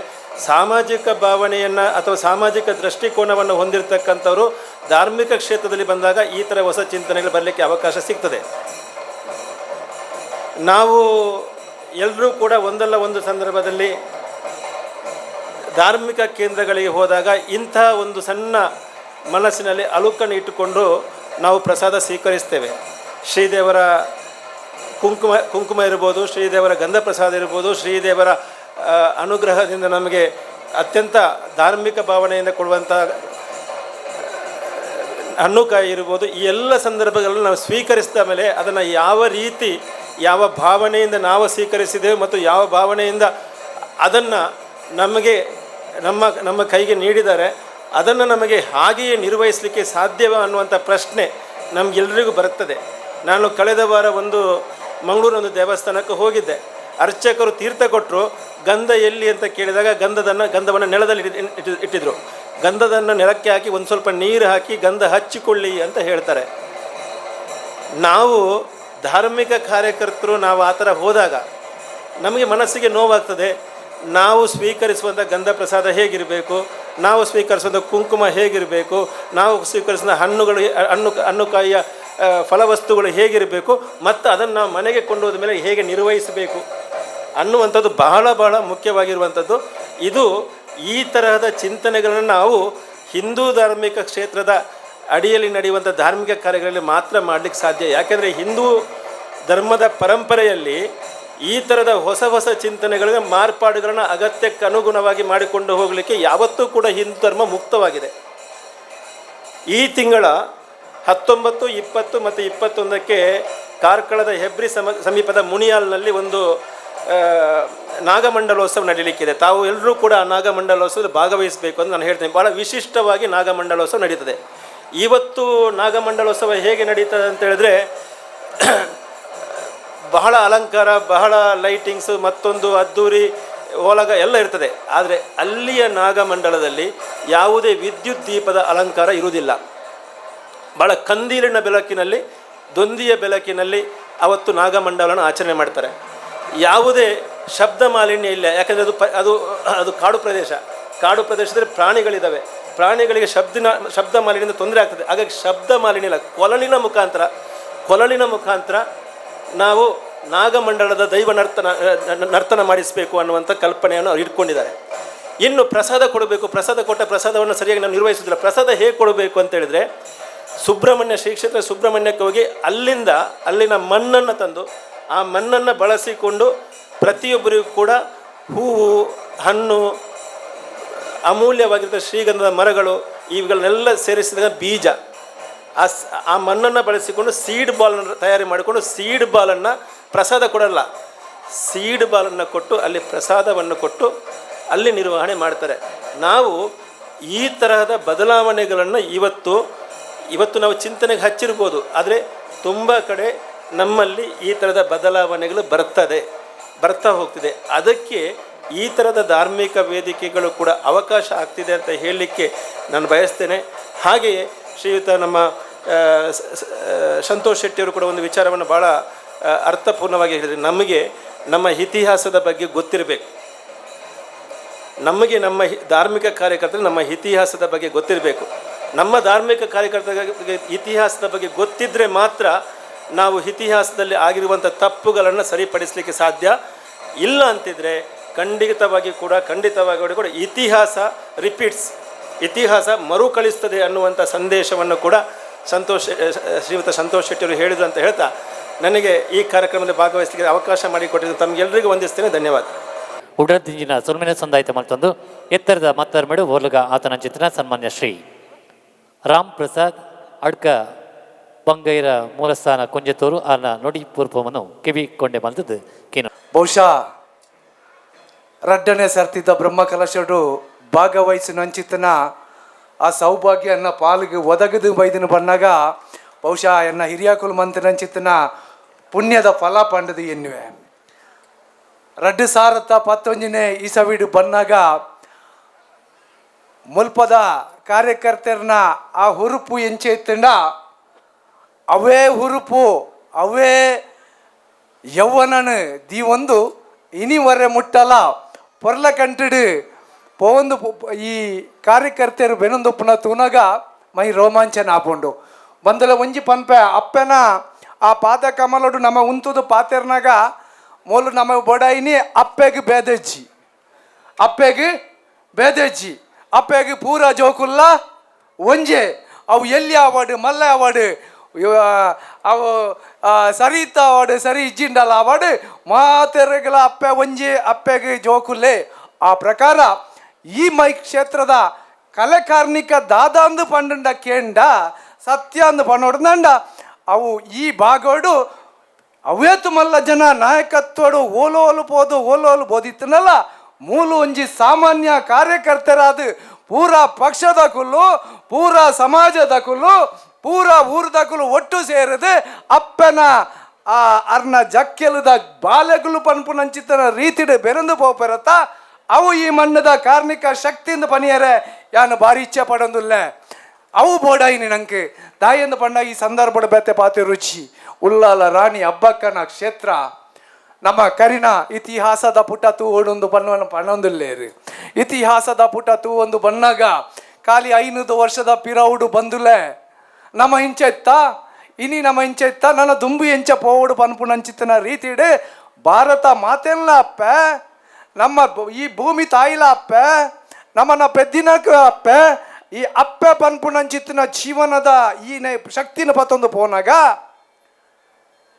ಸಾಮಾಜಿಕ ಭಾವನೆಯನ್ನು ಅಥವಾ ಸಾಮಾಜಿಕ ದೃಷ್ಟಿಕೋನವನ್ನು ಹೊಂದಿರತಕ್ಕಂಥವರು ಧಾರ್ಮಿಕ ಕ್ಷೇತ್ರದಲ್ಲಿ ಬಂದಾಗ ಈ ಥರ ಹೊಸ ಚಿಂತನೆಗಳು ಬರಲಿಕ್ಕೆ ಅವಕಾಶ ಸಿಗ್ತದೆ. ನಾವು ಎಲ್ಲರೂ ಕೂಡ ಒಂದಲ್ಲ ಒಂದು ಸಂದರ್ಭದಲ್ಲಿ ಧಾರ್ಮಿಕ ಕೇಂದ್ರಗಳಿಗೆ ಹೋದಾಗ ಇಂಥ ಒಂದು ಸಣ್ಣ ಮನಸ್ಸಿನಲ್ಲಿ ಅಲುಕನ್ನು ಇಟ್ಟುಕೊಂಡು ನಾವು ಪ್ರಸಾದ ಸ್ವೀಕರಿಸ್ತೇವೆ. ಶ್ರೀದೇವರ ಕುಂಕುಮ ಕುಂಕುಮ ಇರ್ಬೋದು, ಶ್ರೀದೇವರ ಗಂಧ ಪ್ರಸಾದ ಇರ್ಬೋದು, ಶ್ರೀದೇವರ ಅನುಗ್ರಹದಿಂದ ನಮಗೆ ಅತ್ಯಂತ ಧಾರ್ಮಿಕ ಭಾವನೆಯಿಂದ ಕೊಡುವಂಥ ಹಣ್ಣುಕಾಯಿ ಇರ್ಬೋದು, ಈ ಎಲ್ಲ ಸಂದರ್ಭಗಳನ್ನು ನಾವು ಸ್ವೀಕರಿಸಿದ ಮೇಲೆ ಅದನ್ನು ಯಾವ ರೀತಿ, ಯಾವ ಭಾವನೆಯಿಂದ ನಾವು ಸ್ವೀಕರಿಸಿದೆವು ಮತ್ತು ಯಾವ ಭಾವನೆಯಿಂದ ಅದನ್ನು ನಮಗೆ ನಮ್ಮ ನಮ್ಮ ಕೈಗೆ ನೀಡಿದ್ದಾರೆ, ಅದನ್ನು ನಮಗೆ ಹಾಗೆಯೇ ನಿರ್ವಹಿಸಲಿಕ್ಕೆ ಸಾಧ್ಯವ ಅನ್ನುವಂಥ ಪ್ರಶ್ನೆ ನಮಗೆಲ್ಲರಿಗೂ ಬರುತ್ತದೆ. ನಾನು ಕಳೆದ ವಾರ ಒಂದು ಮಂಗಳೂರು ಒಂದು ದೇವಸ್ಥಾನಕ್ಕೆ ಹೋಗಿದ್ದೆ. ಅರ್ಚಕರು ತೀರ್ಥ ಕೊಟ್ಟರು, ಗಂಧ ಎಲ್ಲಿ ಅಂತ ಕೇಳಿದಾಗ ಗಂಧವನ್ನು ನೆಲದಲ್ಲಿ ಇಟ್ಟಿದ್ರು. ಗಂಧದನ್ನು ನೆಲಕ್ಕೆ ಹಾಕಿ ಒಂದು ಸ್ವಲ್ಪ ನೀರು ಹಾಕಿ ಗಂಧ ಹಚ್ಚಿಕೊಳ್ಳಿ ಅಂತ ಹೇಳ್ತಾರೆ. ನಾವು ಧಾರ್ಮಿಕ ಕಾರ್ಯಕರ್ತರು, ನಾವು ಆ ಥರ ಹೋದಾಗ ನಮಗೆ ಮನಸ್ಸಿಗೆ ನೋವಾಗ್ತದೆ. ನಾವು ಸ್ವೀಕರಿಸುವಂಥ ಗಂಧ ಪ್ರಸಾದ ಹೇಗಿರಬೇಕು, ನಾವು ಸ್ವೀಕರಿಸುವಂಥ ಕುಂಕುಮ ಹೇಗಿರಬೇಕು, ನಾವು ಸ್ವೀಕರಿಸುವಂಥ ಹಣ್ಣುಗಳು, ಹಣ್ಣುಕಾಯಿಯ ಫಲವಸ್ತುಗಳು ಹೇಗಿರಬೇಕು, ಮತ್ತು ಅದನ್ನು ನಾವು ಮನೆಗೆ ಕೊಂಡೋದ ಮೇಲೆ ಹೇಗೆ ನಿರ್ವಹಿಸಬೇಕು ಅನ್ನುವಂಥದ್ದು ಬಹಳ ಬಹಳ ಮುಖ್ಯವಾಗಿರುವಂಥದ್ದು. ಇದು ಈ ತರಹದ ಚಿಂತನೆಗಳನ್ನು ನಾವು ಹಿಂದೂ ಧಾರ್ಮಿಕ ಕ್ಷೇತ್ರದ ಅಡಿಯಲ್ಲಿ ನಡೆಯುವಂಥ ಧಾರ್ಮಿಕ ಕಾರ್ಯಗಳಲ್ಲಿ ಮಾತ್ರ ಮಾಡಲಿಕ್ಕೆ ಸಾಧ್ಯ. ಯಾಕೆಂದರೆ ಹಿಂದೂ ಧರ್ಮದ ಪರಂಪರೆಯಲ್ಲಿ ಈ ಥರದ ಹೊಸ ಹೊಸ ಚಿಂತನೆಗಳಿಗೆ ಮಾರ್ಪಾಡುಗಳನ್ನು ಅಗತ್ಯಕ್ಕೆ ಅನುಗುಣವಾಗಿ ಮಾಡಿಕೊಂಡು ಹೋಗಲಿಕ್ಕೆ ಯಾವತ್ತೂ ಕೂಡ ಹಿಂದೂ ಧರ್ಮ ಮುಕ್ತವಾಗಿದೆ. ಈ ತಿಂಗಳ 19, 20 ಮತ್ತು 21ಕ್ಕೆ ಕಾರ್ಕಳದ ಹೆಬ್ರಿ ಸಮೀಪದ ಮುನಿಯಾಲ್ನಲ್ಲಿ ಒಂದು ನಾಗಮಂಡಲೋತ್ಸವ ನಡೀಲಿಕ್ಕಿದೆ. ತಾವು ಎಲ್ಲರೂ ಕೂಡ ಆ ನಾಗಮಂಡಲೋತ್ಸವದಲ್ಲಿ ಭಾಗವಹಿಸಬೇಕು ಅಂತ ನಾನು ಹೇಳ್ತೇನೆ. ಭಾಳ ವಿಶಿಷ್ಟವಾಗಿ ನಾಗಮಂಡಲೋತ್ಸವ ನಡೀತದೆ. ಇವತ್ತು ನಾಗಮಂಡಲೋತ್ಸವ ಹೇಗೆ ನಡೀತದೆ ಅಂತ ಹೇಳಿದ್ರೆ, ಬಹಳ ಅಲಂಕಾರ, ಬಹಳ ಲೈಟಿಂಗ್ಸು, ಮತ್ತೊಂದು ಅದ್ಧೂರಿ ಓಲಗ ಎಲ್ಲ ಇರ್ತದೆ. ಆದರೆ ಅಲ್ಲಿಯ ನಾಗಮಂಡಲದಲ್ಲಿ ಯಾವುದೇ ವಿದ್ಯುತ್ ದೀಪದ ಅಲಂಕಾರ ಇರುವುದಿಲ್ಲ. ಭಾಳ ಕಂದೀಲಿನ ಬೆಳಕಿನಲ್ಲಿ, ದೊಂದಿಯ ಬೆಳಕಿನಲ್ಲಿ ಅವತ್ತು ನಾಗಮಂಡಲವನ್ನು ಆಚರಣೆ ಮಾಡ್ತಾರೆ. ಯಾವುದೇ ಶಬ್ದ ಮಾಲಿನ್ಯ ಇಲ್ಲ. ಯಾಕಂದರೆ ಅದು ಪ ಅದು ಅದು ಕಾಡು ಪ್ರದೇಶ. ಕಾಡು ಪ್ರದೇಶದಲ್ಲಿ ಪ್ರಾಣಿಗಳಿದ್ದಾವೆ. ಪ್ರಾಣಿಗಳಿಗೆ ಶಬ್ದ ಮಾಲಿನ್ಯದಿಂದ ತೊಂದರೆ ಆಗ್ತದೆ. ಹಾಗಾಗಿ ಶಬ್ದ ಮಾಲಿನ್ಯ ಇಲ್ಲ. ಕೊಳಲಿನ ಮುಖಾಂತರ ನಾವು ನಾಗಮಂಡಲದ ದೈವ ನರ್ತನ ನರ್ತನ ಮಾಡಿಸಬೇಕು ಅನ್ನುವಂಥ ಕಲ್ಪನೆಯನ್ನು ಅವ್ರು ಇಟ್ಕೊಂಡಿದ್ದಾರೆ. ಇನ್ನು ಪ್ರಸಾದ ಕೊಡಬೇಕು. ಪ್ರಸಾದ ಕೊಟ್ಟ ಪ್ರಸಾದವನ್ನು ಸರಿಯಾಗಿ ನಾವು ನಿರ್ವಹಿಸೋದಿಲ್ಲ. ಪ್ರಸಾದ ಹೇಗೆ ಕೊಡಬೇಕು ಅಂತೇಳಿದರೆ, ಸುಬ್ರಹ್ಮಣ್ಯ, ಶ್ರೀ ಕ್ಷೇತ್ರ ಸುಬ್ರಹ್ಮಣ್ಯಕ್ಕೆ ಹೋಗಿ ಅಲ್ಲಿಂದ ಅಲ್ಲಿನ ಮಣ್ಣನ್ನು ತಂದು ಆ ಮಣ್ಣನ್ನು ಬಳಸಿಕೊಂಡು ಪ್ರತಿಯೊಬ್ಬರಿಗೂ ಕೂಡ ಹೂವು, ಹಣ್ಣು, ಅಮೂಲ್ಯವಾಗಿದ್ದ ಶ್ರೀಗಂಧದ ಮರಗಳು, ಇವುಗಳನ್ನೆಲ್ಲ ಸೇರಿಸಿದಾಗ ಬೀಜ, ಆ ಆ ಮಣ್ಣನ್ನು ಬಳಸಿಕೊಂಡು ಸೀಡ್ ಬಾಲನ್ನು ತಯಾರಿ ಮಾಡಿಕೊಂಡು ಸೀಡ್ ಬಾಲನ್ನು ಪ್ರಸಾದ ಕೊಡಲ್ಲ, ಸೀಡ್ ಬಾಲನ್ನು ಕೊಟ್ಟು ಅಲ್ಲಿ ಪ್ರಸಾದವನ್ನು ಕೊಟ್ಟು ಅಲ್ಲಿ ನಿರ್ವಹಣೆ ಮಾಡ್ತಾರೆ. ನಾವು ಈ ತರಹದ ಬದಲಾವಣೆಗಳನ್ನು ಇವತ್ತು ಇವತ್ತು ನಾವು ಚಿಂತನೆಗೆ ಹಚ್ಚಿರ್ಬೋದು. ಆದರೆ ತುಂಬ ಕಡೆ ನಮ್ಮಲ್ಲಿ ಈ ಥರದ ಬದಲಾವಣೆಗಳು ಬರ್ತಾ ಹೋಗ್ತಿದೆ. ಅದಕ್ಕೆ ಈ ಥರದ ಧಾರ್ಮಿಕ ವೇದಿಕೆಗಳು ಕೂಡ ಅವಕಾಶ ಆಗ್ತಿದೆ ಅಂತ ಹೇಳಲಿಕ್ಕೆ ನಾನು ಬಯಸ್ತೇನೆ. ಹಾಗೆಯೇ ಶ್ರೀಯುತ ನಮ್ಮ ಸಂತೋಷ್ ಶೆಟ್ಟಿಯವರು ಕೂಡ ಒಂದು ವಿಚಾರವನ್ನು ಭಾಳ ಅರ್ಥಪೂರ್ಣವಾಗಿ ಹೇಳಿದರು. ನಮಗೆ ನಮ್ಮ ಇತಿಹಾಸದ ಬಗ್ಗೆ ಗೊತ್ತಿರಬೇಕು. ನಮಗೆ ನಮ್ಮ ಧಾರ್ಮಿಕ ಕಾರ್ಯಕರ್ತರು ನಮ್ಮ ಇತಿಹಾಸದ ಬಗ್ಗೆ ಗೊತ್ತಿರಬೇಕು. ನಮ್ಮ ಧಾರ್ಮಿಕ ಕಾರ್ಯಕರ್ತರ ಇತಿಹಾಸದ ಬಗ್ಗೆ ಗೊತ್ತಿದ್ದರೆ ಮಾತ್ರ ನಾವು ಇತಿಹಾಸದಲ್ಲಿ ಆಗಿರುವಂಥ ತಪ್ಪುಗಳನ್ನು ಸರಿಪಡಿಸಲಿಕ್ಕೆ ಸಾಧ್ಯ. ಇಲ್ಲ ಅಂತಿದ್ರೆ ಖಂಡಿತವಾಗಿ ಕೂಡ ಇತಿಹಾಸ ರಿಪೀಟ್ಸ್, ಇತಿಹಾಸ ಮರುಕಳಿಸ್ತದೆ ಅನ್ನುವಂಥ ಸಂದೇಶವನ್ನು ಕೂಡ ಶ್ರೀಯುತ ಸಂತೋಷ್ ಶೆಟ್ಟಿಯವರು ಹೇಳಿದರು ಅಂತ ಹೇಳ್ತಾ ನನಗೆ ಈ ಕಾರ್ಯಕ್ರಮದಲ್ಲಿ ಭಾಗವಹಿಸಲಿಕ್ಕೆ ಅವಕಾಶ ಮಾಡಿಕೊಟ್ಟಿದ್ದು ತಮಗೆಲ್ಲರಿಗೂ ವಂದಿಸ್ತೇನೆ. ಧನ್ಯವಾದ. ಉಡದಿಂಜಿನ ಸುಲ್ಮಿನ ಸಂದಾಯಿತ ಮಲ್ತೊಂದು ಎತ್ತರದ ಮತ್ತರ್ಮೆಡು ಓರ್ಲುಗ ಆತನ ಚಿತ್ರ ಸನ್ಮಾನ್ಯ ಶ್ರೀ ರಾಮ್ ಪ್ರಸಾದ್ ಅಡ್ಕ ಬಂಗೈರ ಮೂಲಸ್ಥಾನ ಕುಂಜತೂರು ಆರ್ನ ನುಡಿ ಪೂರ್ಪವನ್ನು ಕಿವಿ ಕೊಂಡೆ ಮಲ್ತದ್ದು ಕೇನು. ಬಹುಶಃ ರಡ್ಡನೆ ಸರ್ತಿದ್ದ ಬ್ರಹ್ಮಕಲಶಡು ಭಾಗವಹಿಸಿನಂಚಿತನ ಆ ಸೌಭಾಗ್ಯ ಪಾಲಿಗೆ ಒದಗದು ಬೈದಿನ ಬಣ್ಣಾಗ ಬಹುಶಃ ಎನ್ನ ಹಿರಿಯಾಕುಲು ಮಂತಿನಂಚಿತನ ಪುಣ್ಯದ ಫಲ ಪಂಡದು ಎನ್ನುವೆ. ರಡ್ಡು ಸಾರತ್ತ ಪತ್ತೊಂಜಿನೇ ಇಸವಿಡು ಬನ್ನಾಗ ಮುಲ್ಪದ ಕಾರ್ಯಕರ್ತರನ್ನ ಆ ಹುರುಪು ಎಂಚೆ ಇತ್ತಂಡ, ಅವೇ ಹುರುಪು ಅವೇ ಯೌವನನು ದೀವೊಂದು ಇನಿವರೆ ಮುಟ್ಟಲ ಪೊರ್ಲ ಕಂಟಿಡು ಪೋವೊಂದು ಈ ಕಾರ್ಯಕರ್ತೆಯರು ಬೆನೊಂದುಪ್ಪುನ ತೂನಗ ಮೈ ರೋಮಾಂಚನ ಆಪುಂಡು. ಬಂದಲ ಒಂಜಿ ಪನ್ಪೆ ಅಪ್ಪೆನ ಆ ಪಾದ ಕಮಲಡು ನಮ್ಮ ಉಂತುದು ಪಾತೆರ್ನಾಗ ಮೋಲು ನಮ್ಮ ಬೊಡಾಯಿನಿ ಅಪ್ಪೆಗ್ ಬೇದಜ್ಜಿ, ಅಪ್ಪೆಗ್ ಬೇದಜ್ಜಿ, ಅಪ್ಪೆಗ್ ಪೂರ ಜೋಕುಲ್ಲ ಒಂಜೆ. ಅವು ಎಲ್ಲಿ ಆವಾಡು ಮಲ್ಲ ಆವಾಡು ಅವು ಸರಿತ ಆವಾಡು ಸರಿ ಇಜ್ಜಿಂಡಲ ಆವಾಡು ಮಾತೆರೆಗಳ ಅಪ್ಪೆ ಒಂಜೆ, ಅಪ್ಪೆಗ್ ಜೋಕುಲ್ಲೆ. ಆ ಪ್ರಕಾರ ಈ ಮೈ ಕ್ಷೇತ್ರದ ಕಲೆಕಾರ್ನಿಕ ದಾದಾಂದು ಪಂಡುಂಡ ಕೇಂಡ ಸತ್ಯ ಅಂದು ಪನ್ನೊಡ್ದಂಡ ಅವು ಈ ಭಾಗೋಡು ಅವೇತು ಮಲ್ಲ ಜನ ನಾಯಕತ್ವಡು ಓಲೋಲು ಪೋದು ಓಲೋಲು ಬೋದಿತ್ತನಲ್ಲ. ಮೂಲು ಒಂಜಿ ಸಾಮಾನ್ಯ ಕಾರ್ಯಕರ್ತರಾದ ಪೂರಾ ಪಕ್ಷದ ಕುಲ್ಲು, ಪೂರಾ ಸಮಾಜದ ಕುಲ್ಲು, ಪೂರಾ ಊರದ ಕುಲ್ಲು ಒಟ್ಟು ಸೇರಿದು ಅಪ್ಪನ ಆ ಅರ್ನ ಜಕ್ಕೆಲುದ ಬಾಲೆಗುಲು ಪನ್ಪುನಂಚಿತನ ರೀತಿಡ್ ಬೆರಂದು ಪೋಪೆರತ್ತ ಅವು ಈ ಮಣ್ಣದ ಕಾರ್ಮಿಕ ಶಕ್ತಿಯಿಂದ ಪನಿಯರೆ ಯಾನು ಭಾರಿ ಇಚ್ಛೆ ಪಡೊಂದುಲ್ಲೆ. ಅವು ಬೋಡಾಯಿನಿ ನಂಗೆ ದಾಯಂದು ಪಂಡ ಈ ಸಂದರ್ಭದ ಬೇತೆ ಪಾತಿ ರುಚಿ ಉಲ್ಲಾಲ ರಾಣಿ ಅಬ್ಬಕ್ಕನ ಕ್ಷೇತ್ರ ನಮ್ಮ ಕರಿನ ಇತಿಹಾಸದ ಪುಟ ತೂವೊಡೊಂದು ಬಣ್ಣವನ್ನು ಪಣೊಂದುಲ್ಲೇರು. ಇತಿಹಾಸದ ಪುಟ ತೂವೊಂದು ಬಣ್ಣಗ ಖಾಲಿ 500 ವರ್ಷದ ಪಿರೌಡು ಬಂದುಲೆ ನಮ್ಮ ಇಂಚ ಇತ್ತ ಇನಿ ನಮ್ಮ ಇಂಚ ಇತ್ತ ನನ್ನ ದುಂಬು ಎಂಚ ಪೋವಡು ಪನ್ಪುನಂಚಿತ್ತನ ರೀತಿಡು ಭಾರತ ಮಾತೆಲ್ಲ ಅಪ್ಪೆ ನಮ್ಮ ಈ ಭೂಮಿ ತಾಯಿಲ ಅಪ್ಪೆ ನಮ್ಮನ್ನ ಪೆದ್ದಿನಕ ಅಪ್ಪೆ ಈ ಅಪ್ಪೆ ಪನ್ಪುನಂಚಿತ್ತಿನ ಜೀವನದ ಈ ಶಕ್ತಿನ ಪತ್ತೊಂದು ಪೋನಾಗ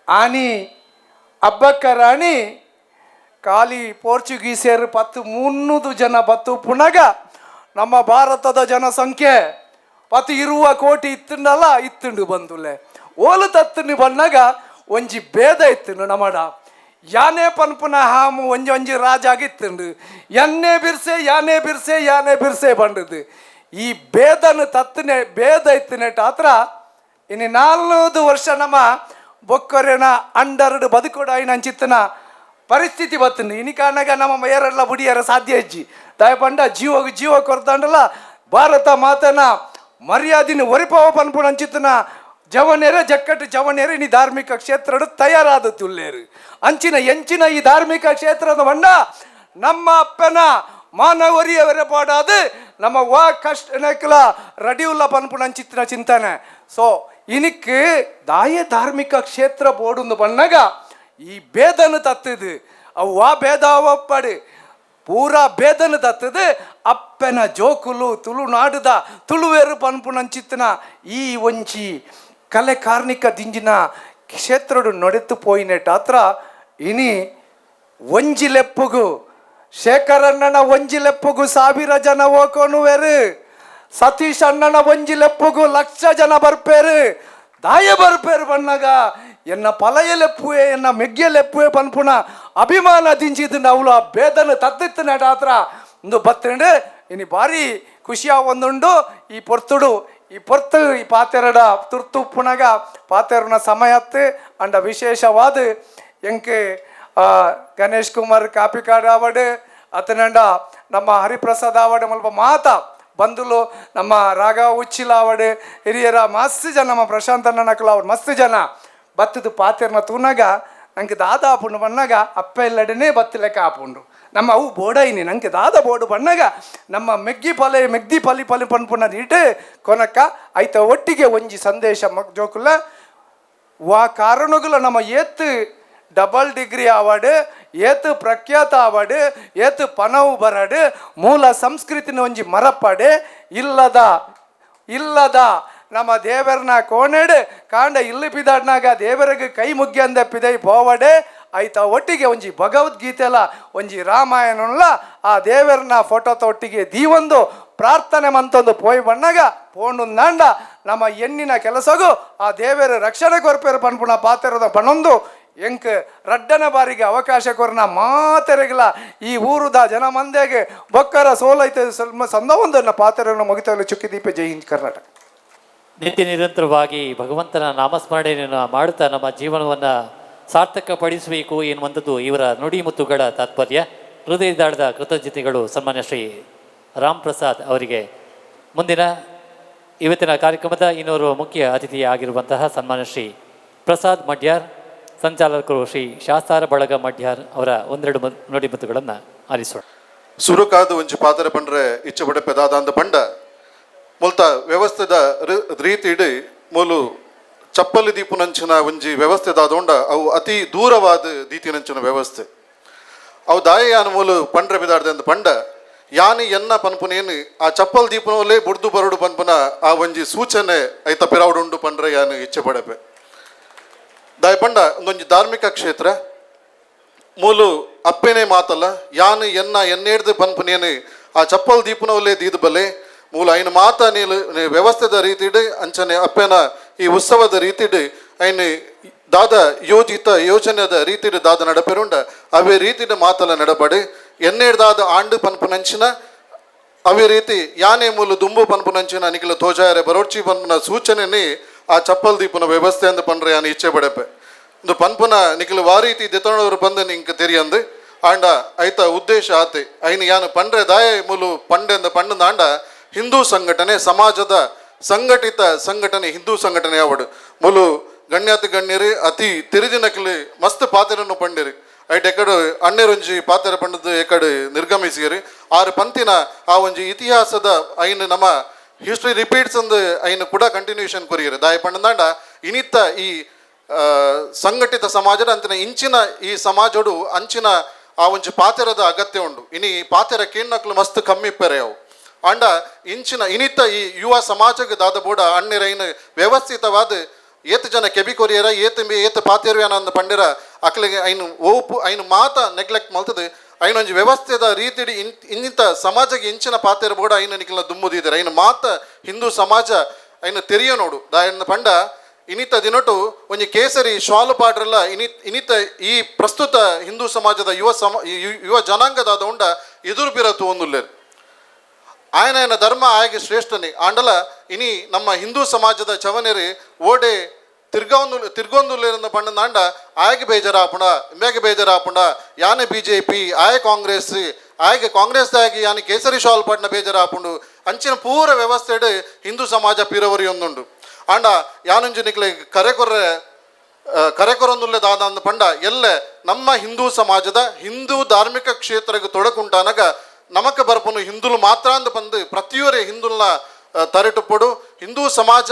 ಆನಿ ಅಬ್ಬಕ್ಕ ರಾಣಿ ಖಾಲಿ ಪೋರ್ಚುಗೀಸರು 13 ಜನ ಬತ್ತು ಪುನಗ ನಮ್ಮ ಭಾರತದ ಜನಸಂಖ್ಯೆ 10 ಕೋಟಿ ಇತ್ತಂಡಲ್ಲ ಇತ್ತುಂಡು ಬಂದುಲೆ ಓಲು ತತ್ತುಂಡು ಬಂದಾಗ ಒಂಜಿ ಭೇದ ಇತ್ತುಂಡು ನಮ್ಮಡ ಯಾನೇ ಪನ್ಪುನ ಹಾಮು ಒಂಜಿ ಒಂಜಿ ರಾಜಾಗಿತ್ತುಂಡು ಎನ್ನೆ ಬಿರ್ಸೆ ಯಾನೇ ಬಿರ್ಸೆ ಯಾನೇ ಬಿರ್ಸೆ ಬಂಡದು ಈ ಭೇದನ ತತ್ತನೆ ಭೇದ ಇತ್ತನೆಟ್ ಆತ್ರ ಇನ್ನು 400 ವರ್ಷ ನಮ್ಮ ಬೊಕ್ಕರೆನ ಅಂಡರ್ಡು ಬದುಕೊಡಾಯಿನ ಅಂಚಿತ್ತನ ಪರಿಸ್ಥಿತಿ ಬತ್ತುಂಡು. ಇನಿ ಕಾರಣಗ ನಮ್ಮ ಮೇರೆಲ್ಲ ಬುಡಿಯರ ಸಾಧ್ಯ ಇಜ್ಜಿ ದಾಯ ಪಂಡ ಜೀವಗ್ ಜೀವ ಕೊರ್ತಾಂಡಲ ಭಾರತ ಮಾತನ ಮರ್ಯಾದಿನ ಒರಿಪವ ಪನ್ಪುನ ಅಂಚಿತ್ತನ ಜವನೇರೆ ಜಕ್ಕಟ್ಟು ಜವನೇರೆ ಇನಿ ಧಾರ್ಮಿಕ ಕ್ಷೇತ್ರಡು ತಯಾರಾದ ತುಲ್ಲೇರು ಅಂಚಿನ ಎಂಚಿನ ಈ ಧಾರ್ಮಿಕ ಕ್ಷೇತ್ರದ ಬಣ್ಣ ನಮ್ಮ ಅಪ್ಪನ ಮಾನವರಿಯವರ ಪಾಡಾದು ನಮ್ಮ ವಾ ಕಷ್ಟ ರೆಡಿ ಉಲ್ಲ ಪನ್ಪುನ ಅಂಚಿತ್ತಿನ ಚಿಂತನೆ. ಸೊ ಇನಿಕ್ ದಾಯ ಧಾರ್ಮಿಕ ಕ್ಷೇತ್ರ ಬೋಡುಂದು ಬಣ್ಣಗ ಈ ಭೇದನು ತತ್ತಿದು ಅವು ವಾ ಭೇದ ಒಪ್ಪಡು ಪೂರಾ ಭೇದನು ತತ್ತದು ಅಪ್ಪನ ಜೋಕುಲು ತುಳುನಾಡುದ ತುಳುವೇರು ಪನ್ಪುನಂಚಿತ್ತಿನ ಈ ಒಂಜಿ ಕಲೆ ಕಾರ್ಣಿಕ ದಿಂಜಿನ ಕ್ಷೇತ್ರಡು ನಡೆತು ಪೋಯಿನೆಟ್ ಆತ್ರ ಇನಿ ಒಂಜಿ ಲೆಪ್ಪುಗು ಶೇಖರಣ್ಣನ ಒಂಜಿ ಲೆಪ್ಪುಗು 1000 ಜನ ಓಕೊನುವೆರು, ಸತೀಶ್ ಅಣ್ಣನ ಒಂಜಿ ಲೆಪ್ಪುಗು 1,00,000 ಜನ ಬರ್ಪೇರು, ದಾಯ ಬರ್ಪೇರು ಬಣ್ಣಗ ಎನ್ನ ಪಲಯ ಲೆಪ್ಪುವೆ ಎನ್ನ ಮೆಗ್ಯ ಲೆಪ್ಪುವೆ ಪನ್ಪುನ ಅಭಿಮಾನ ದಿಂಜಿದ್ದು ಅವಳು ಆ ಭೇದನ ತತ್ತಿತ್ತು ಆತ್ರ ಇಂದು ಬತ್ತಂಡು ಇನಿ ಭಾರಿ ಖುಷಿಯ ಒಂದುಂಡು. ಈ ಪೊರ್ತುಡು ಈ ಪೊರ್ತು ಈ ಪಾತೆರಡ ತುರ್ತು ಪುನಗ ಪಾತೆರನ ಸಮಯತ್ತು ಅಂಡ ವಿಶೇಷವಾದ ಎಂಕ್ ಗಣೇಶ್ ಕುಮಾರ್ ಕಾಪಿಕಾಡ್ ಆವಡ್ ಅತನಂಡ ನಮ್ಮ ಹರಿಪ್ರಸಾದ್ ಆವಡ್ ಮಲ್ಪ ಮಾತ ಬಂಧುಲು ನಮ್ಮ ರಾಘವ ಉಚ್ಚಿಲ ಆವಡ್ ಹಿರಿಯರ ಮಸ್ತ್ ಜನ ನಮ್ಮ ಪ್ರಶಾಂತ್ ಅಣ್ಣನಕುಲು ಅವ್ರು ಮಸ್ತ್ ಜನ ಬತ್ತದು ಪಾತೆರ್ನ ತೂನಾಗ ನಂಗೆ ದಾದ ಆಪುಂಡು ಬಣ್ಣಗ ಅಪ್ಪ ಇಲ್ಲಡನೆ ಬತ್ತು ಲೆಕ್ಕ ಆಪುಂಡು ನಮ್ಮ ಅವು ಬೋಡೈನಿ ನಂಗೆ ದಾದ ಬೋಡು ಬಣ್ಣಗ ನಮ್ಮ ಮೆಗ್ಗಿ ಪಲೆ ಮೆಗ್ದಿ ಪಲಿ ಪಲಿ ಪನ್ಪುನ ನೀಟು ಕೊನಕ್ಕ ಐತ ಒಟ್ಟಿಗೆ ಒಂಜಿ ಸಂದೇಶ ಮಗ್ ಜೋಕುಲ ವಾ ಕಾರಣಗುಲ ನಮ್ಮ ಏತ್ ಡಬಲ್ ಡಿಗ್ರಿ ಆವಡ್ ಏತ್ ಪ್ರಖ್ಯಾತ ಆವಡ್ ಏತ್ ಪನವು ಬರಡ್ ಮೂಲ ಸಂಸ್ಕೃತಿನ ಒಂಜಿ ಮರಪಡೆ ಇಲ್ಲದ ಇಲ್ಲದ ನಮ್ಮ ದೇವರನ ಕೋಣೆಡು ಕಾಂಡ ಇಲ್ಲಿ ಪಿದಾಡ್ನಾಗ ದೇವರಿಗೆ ಕೈ ಮುಗ್ಯಂದ ಪಿದೈ ಪೋವಡೆ ಐತ ಒಟ್ಟಿಗೆ ಒಂಜಿ ಭಗವದ್ಗೀತೆಲ ಒಂಜಿ ರಾಮಾಯಣಲ್ಲ ಆ ದೇವರನ ಫೋಟೋತ ಒಟ್ಟಿಗೆ ದೀವೊಂದು ಪ್ರಾರ್ಥನೆ ಮಂತೊಂದು ಪೋಯ್ ಬಣ್ಣಗ ಪೋಂಡು ನಾಂಡ ನಮ್ಮ ಎಣ್ಣಿನ ಕೆಲಸಗೂ ಆ ದೇವರ ರಕ್ಷಣೆ ಕೊರ್ಪೇರು ಪನ್ಪುಣ ಪಾತೆರದ ಬಣ್ಣೊಂದು ಎಂಕ್ ರಡ್ಡನ ಬಾರಿಗೆ ಅವಕಾಶ ಕೊರ್ನ ಮಾತೆರೆಗಿಲ್ಲ ಈ ಊರುದ ಜನ ಮಂದೆಗೆ ಬೊಕ್ಕರ ಸೋಲೈತೆ ಸ್ವಲ್ಪ ಸಂದ ಪಾತೆರನ್ನು ಮುಗಿತಲು ಚುಕ್ಕಿದೀಪ. ಜೈ ಹಿಂದ್ ಕರ್ನಾಟಕ. ನಿತ್ಯ ನಿರಂತರವಾಗಿ ಭಗವಂತನ ನಾಮಸ್ಮರಣೆಯನ್ನು ಮಾಡುತ್ತಾ ನಮ್ಮ ಜೀವನವನ್ನು ಸಾರ್ಥಕಪಡಿಸಬೇಕು ಎನ್ನುವಂಥದ್ದು ಇವರ ನುಡಿಮುತ್ತುಗಳ ತಾತ್ಪರ್ಯ. ಹೃದಯದಾಳದ ಕೃತಜ್ಞತೆಗಳು ಸನ್ಮಾನ್ಯ ಶ್ರೀ ರಾಮ್ ಪ್ರಸಾದ್ ಅವರಿಗೆ. ಮುಂದಿನ ಇವತ್ತಿನ ಕಾರ್ಯಕ್ರಮದ ಇನ್ನೋರ್ವ ಮುಖ್ಯ ಅತಿಥಿಯಾಗಿರುವಂತಹ ಸನ್ಮಾನ್ಯ ಶ್ರೀ ಪ್ರಸಾದ್ ಮಡ್ಯಾರ್, ಸಂಚಾಲಕರು ಶ್ರೀ ಶಾಸ್ತಾರ ಬಳಗ ಮಡ್ಯಾರ್ ಅವರ ಒಂದೆರಡು ನುಡಿಮುತ್ತುಗಳನ್ನು ಆಲಿಸೋಣ. ಸುರುಕಾದ ಒಂಜಿ ಪಾತ್ರ ಪಂಡ್ರೆ ಇಚ್ಛೆ ಪಡೆ ಪೆದಾದ ಪಂಡ ಮುಲ್ತ ವ್ಯವಸ್ಥೆದ ರೀತಿಡ್ ಮೂಲು ಚಪ್ಪಲಿ ದೀಪುನಂಚಿನ ಒಂಜಿ ವ್ಯವಸ್ಥೆ ದಾದೋಂಡ ಅವು ಅತಿ ದೂರವಾದ ದೀತಿನಂಚಿನ ವ್ಯವಸ್ಥೆ ಅವು ದಾಯ ಯಾನ್ ಮೂಲು ಪಂಡ್ರೆ ಬಿದಾಡ್ದೆ ಅಂದ್ ಪಂಡ ಯಾನಿ ಎನ್ನ ಪನ್ಪುನೇನು ಆ ಚಪ್ಪಲ್ ದೀಪನೋಲೆ ಬುಡ್ದು ಬರುಡು ಪನ್ಪುನ ಆ ಒಂಜಿ ಸೂಚನೆ ಐತ ಪಿರವುಡುಂಡು ಪಂಡ್ರೆ ಯಾನು ಇಚ್ಛೆ ಪಡಪೆ. ದಾಯ ಪಂಡ ಒಂದೊಂಜಿ ಧಾರ್ಮಿಕ ಕ್ಷೇತ್ರ ಮೂಲು ಅಪ್ಪೆನೆ ಮಾತಲ್ಲ ಯಾನು ಎನ್ನ ಎನ್ನೇಡ್ದು ಪನ್ಪುನೇನು ಆ ಚಪ್ಪಲ್ ದೀಪನವಲ್ಲೇ ದೀದು ಬಲೆ ಮೂಲ ಐನ ಮಾತ ನೀಲು ವ್ಯವಸ್ಥೆದ ರೀತಿಡ್ ಅಂಚನೆ ಅಪ್ಪೆನ ಈ ಉತ್ಸವದ ರೀತಿಡ್ ಐನ ದಾದ ಯೋಜಿತ ಯೋಜನೆದ ರೀತಿಡ್ ದಾದ ನಡಪೆರುಂಡ ಅವೇ ರೀತಿಡ್ ಮಾತಲ ನಡಪಡು ಎನ್ನೇಡ್ದಾದ ಆಂಡು ಪನ್ಪುನಂಚಿನ ಅವೇ ರೀತಿ ಯಾನೆ ಮೂಲು ದುಂಬು ಪನ್ಪುನಂಚಿನ ನಿಖಿಲ ತೋಜಾಯರೆ ಬರೋಡ್ಚಿ ಪನ್ಪುನ ಸೂಚನೆನೇ ಆ ಚಪ್ಪಲ್ ದೀಪನ ವ್ಯವಸ್ಥೆ ಅಂದ್ ಪನ್ರೆ ಯಾನು ಇಚ್ಛೆ ಪಡಪೆ. ಇಂದು ಪನ್ಪುನ ನಿಕಲು ವಾರೀತಿ ದೆತೊಣವರು ಬಂದು ನಿಂಕ್ ತೆರಿಯಂದು ಆಂಡ ಐತ ಉದ್ದೇಶ ಆತೆ ಐನು ಯಾನು ಪಂಡ್ರೆ ದಾಯ ಮೂಲು ಪಂಡೆಂದ ಪಂಡಂದ ಹಿಂದೂ ಸಂಘಟನೆ ಸಮಾಜದ ಸಂಘಟಿತ ಸಂಘಟನೆ ಹಿಂದೂ ಸಂಘಟನೆ ಯಾವಡು ಮೂಲು ಗಣ್ಯಾತಿ ಗಣ್ಯರು ಅತಿ ತಿರಿದಿನಕಲು ಮಸ್ತ್ ಪಾತ್ರನ್ನು ಪಂಡಿರು. ಐಟ್ ಎಕಡು ಅಣ್ಣೆರೊಂಜಿ ಪಾತ್ರ ಪಂಡದು ಎಕಡು ನಿರ್ಗಮಿಸಿಯರು. ಆರು ಪಂತಿನ ಆ ಒಂಜಿ ಇತಿಹಾಸದ ಐನು ನಮ್ಮ ಹಿಸ್ಟ್ರಿ ರಿಪೀಟ್ಸ್ ಅಂದು ಐನು ಕೂಡ ಕಂಟಿನ್ಯೂಷನ್ ಕೊರಿಯರು. ದಾಯ ಪಂಡಂದಾಂಡ ಇನಿತ್ತ ಈ ಸಂಘಟಿತ ಸಮಾಜದ ಅಂತಿನ ಇಂಚಿನ ಈ ಸಮಾಜಡು ಅಂಚಿನ ಆ ಒಂಜಿ ಪಾತೆರದ ಅಗತ್ಯ ಉಂಡು. ಇನಿ ಪಾತೆರ ಕೇಣ್ಣಕ್ಲು ಮಸ್ತ್ ಕಮ್ಮಿ ಇಪ್ಪರೆ ಅವು. ಆಂಡ ಇಂಚಿನ ಇನಿತ್ತ ಈ ಯುವ ಸಮಾಜಕ್ಕೆ ದಾದ ಬೋಡ ಅಣ್ಣೆರೈನ್ ವ್ಯವಸ್ಥಿತವಾದ ಏತ್ ಜನ ಕೆಬಿ ಕೊರಿಯರ ಏತ್ ಏತ್ ಪಾತೆರ್ವ್ಯಾನ ಅಂದ್ ಪಂಡಿರ ಅಕ್ಲಿಗೆ ಐನು ಓಪು ಐನು ಮಾತ ನೆಗ್ಲೆಕ್ಟ್ ಮಲ್ತದೆ. ಐನೊಂಜಿ ವ್ಯವಸ್ಥೆದ ರೀತಿಡಿ ಇನ್ನಿತ ಸಮಾಜಕ್ಕೆ ಇಂಚಿನ ಪಾತೆರ ಬೋಡ ಐನು ನಿಕ್ಲ ದುಮ್ಮುದಿದ್ದಾರೆ. ಐನು ಮಾತ ಹಿಂದೂ ಸಮಾಜ ಐನು ತೆರಿಯ ನೋಡು. ದಾಯನ ಪಂಡ ಇನಿತ ದಿನಟು ಒಂಜಿ ಕೇಸರಿ ಶಾಲು ಪಾಡ್ರಲ್ಲ ಇನಿತ ಈ ಪ್ರಸ್ತುತ ಹಿಂದೂ ಸಮಾಜದ ಯುವ ಜನಾಂಗದಾದ ಉಂಡ ಎದುರು ಬಿರತು ಒಂದುಲ್ಲೇರು. ಆಯನ ಧರ್ಮ ಆಯಗೆ ಶ್ರೇಷ್ಠನೇ ಆಂಡಲ ಇನಿ ನಮ್ಮ ಹಿಂದೂ ಸಮಾಜದ ಚವನೆರಿ ಓಡೆ ತಿರ್ಗೊಂದು ತಿರ್ಗೊಂದುಲ್ಲೇರಂದ ಪಂಡಂದಾಂಡ ಆಯಗೆ ಬೇಜಾರಾಪುಂಡ ಇಂಬ್ಯಾಗೆ ಬೇಜಾರಾಪುಂಡ ಯಾನೆ ಬಿಜೆಪಿ ಆಯ ಕಾಂಗ್ರೆಸ್ ಆಯಗೆ ಕಾಂಗ್ರೆಸ್ ಆಗಿ ಯಾನೆ ಕೇಸರಿ ಶಾಲ್ ಪಡ್ನ ಬೇಜಾರಾಪುಂಡು ಅಂಚಿನ ಪೂರ ವ್ಯವಸ್ಥೆಡ್ ಹಿಂದೂ ಸಮಾಜ ಪಿರವರಿ ಒಂದುಂಡು. ಆಂಡ ಯಾನುಂಜು ನಿಕ್ಲೆ ಕರೆ ಕೊರ್ರೆ ಕರೆ ಕೊರೊಂದುಲ್ಲೆ ದಾದ ಅಂದ ಪಂಡ ಎಲ್ಲೆ ನಮ್ಮ ಹಿಂದೂ ಸಮಾಜದ ಹಿಂದೂ ಧಾರ್ಮಿಕ ಕ್ಷೇತ್ರಕ್ಕೆ ತೊಡಕುಂಟಾನಗ ನಮಕ್ ಬರ್ಪುನು ಹಿಂದೂಲು ಮಾತ್ರ ಅಂದ ಬಂದು ಪ್ರತಿಯೊರೆ ಹಿಂದೂಲ್ನ ತರೆಟುಪ್ಪೊಡು. ಹಿಂದೂ ಸಮಾಜ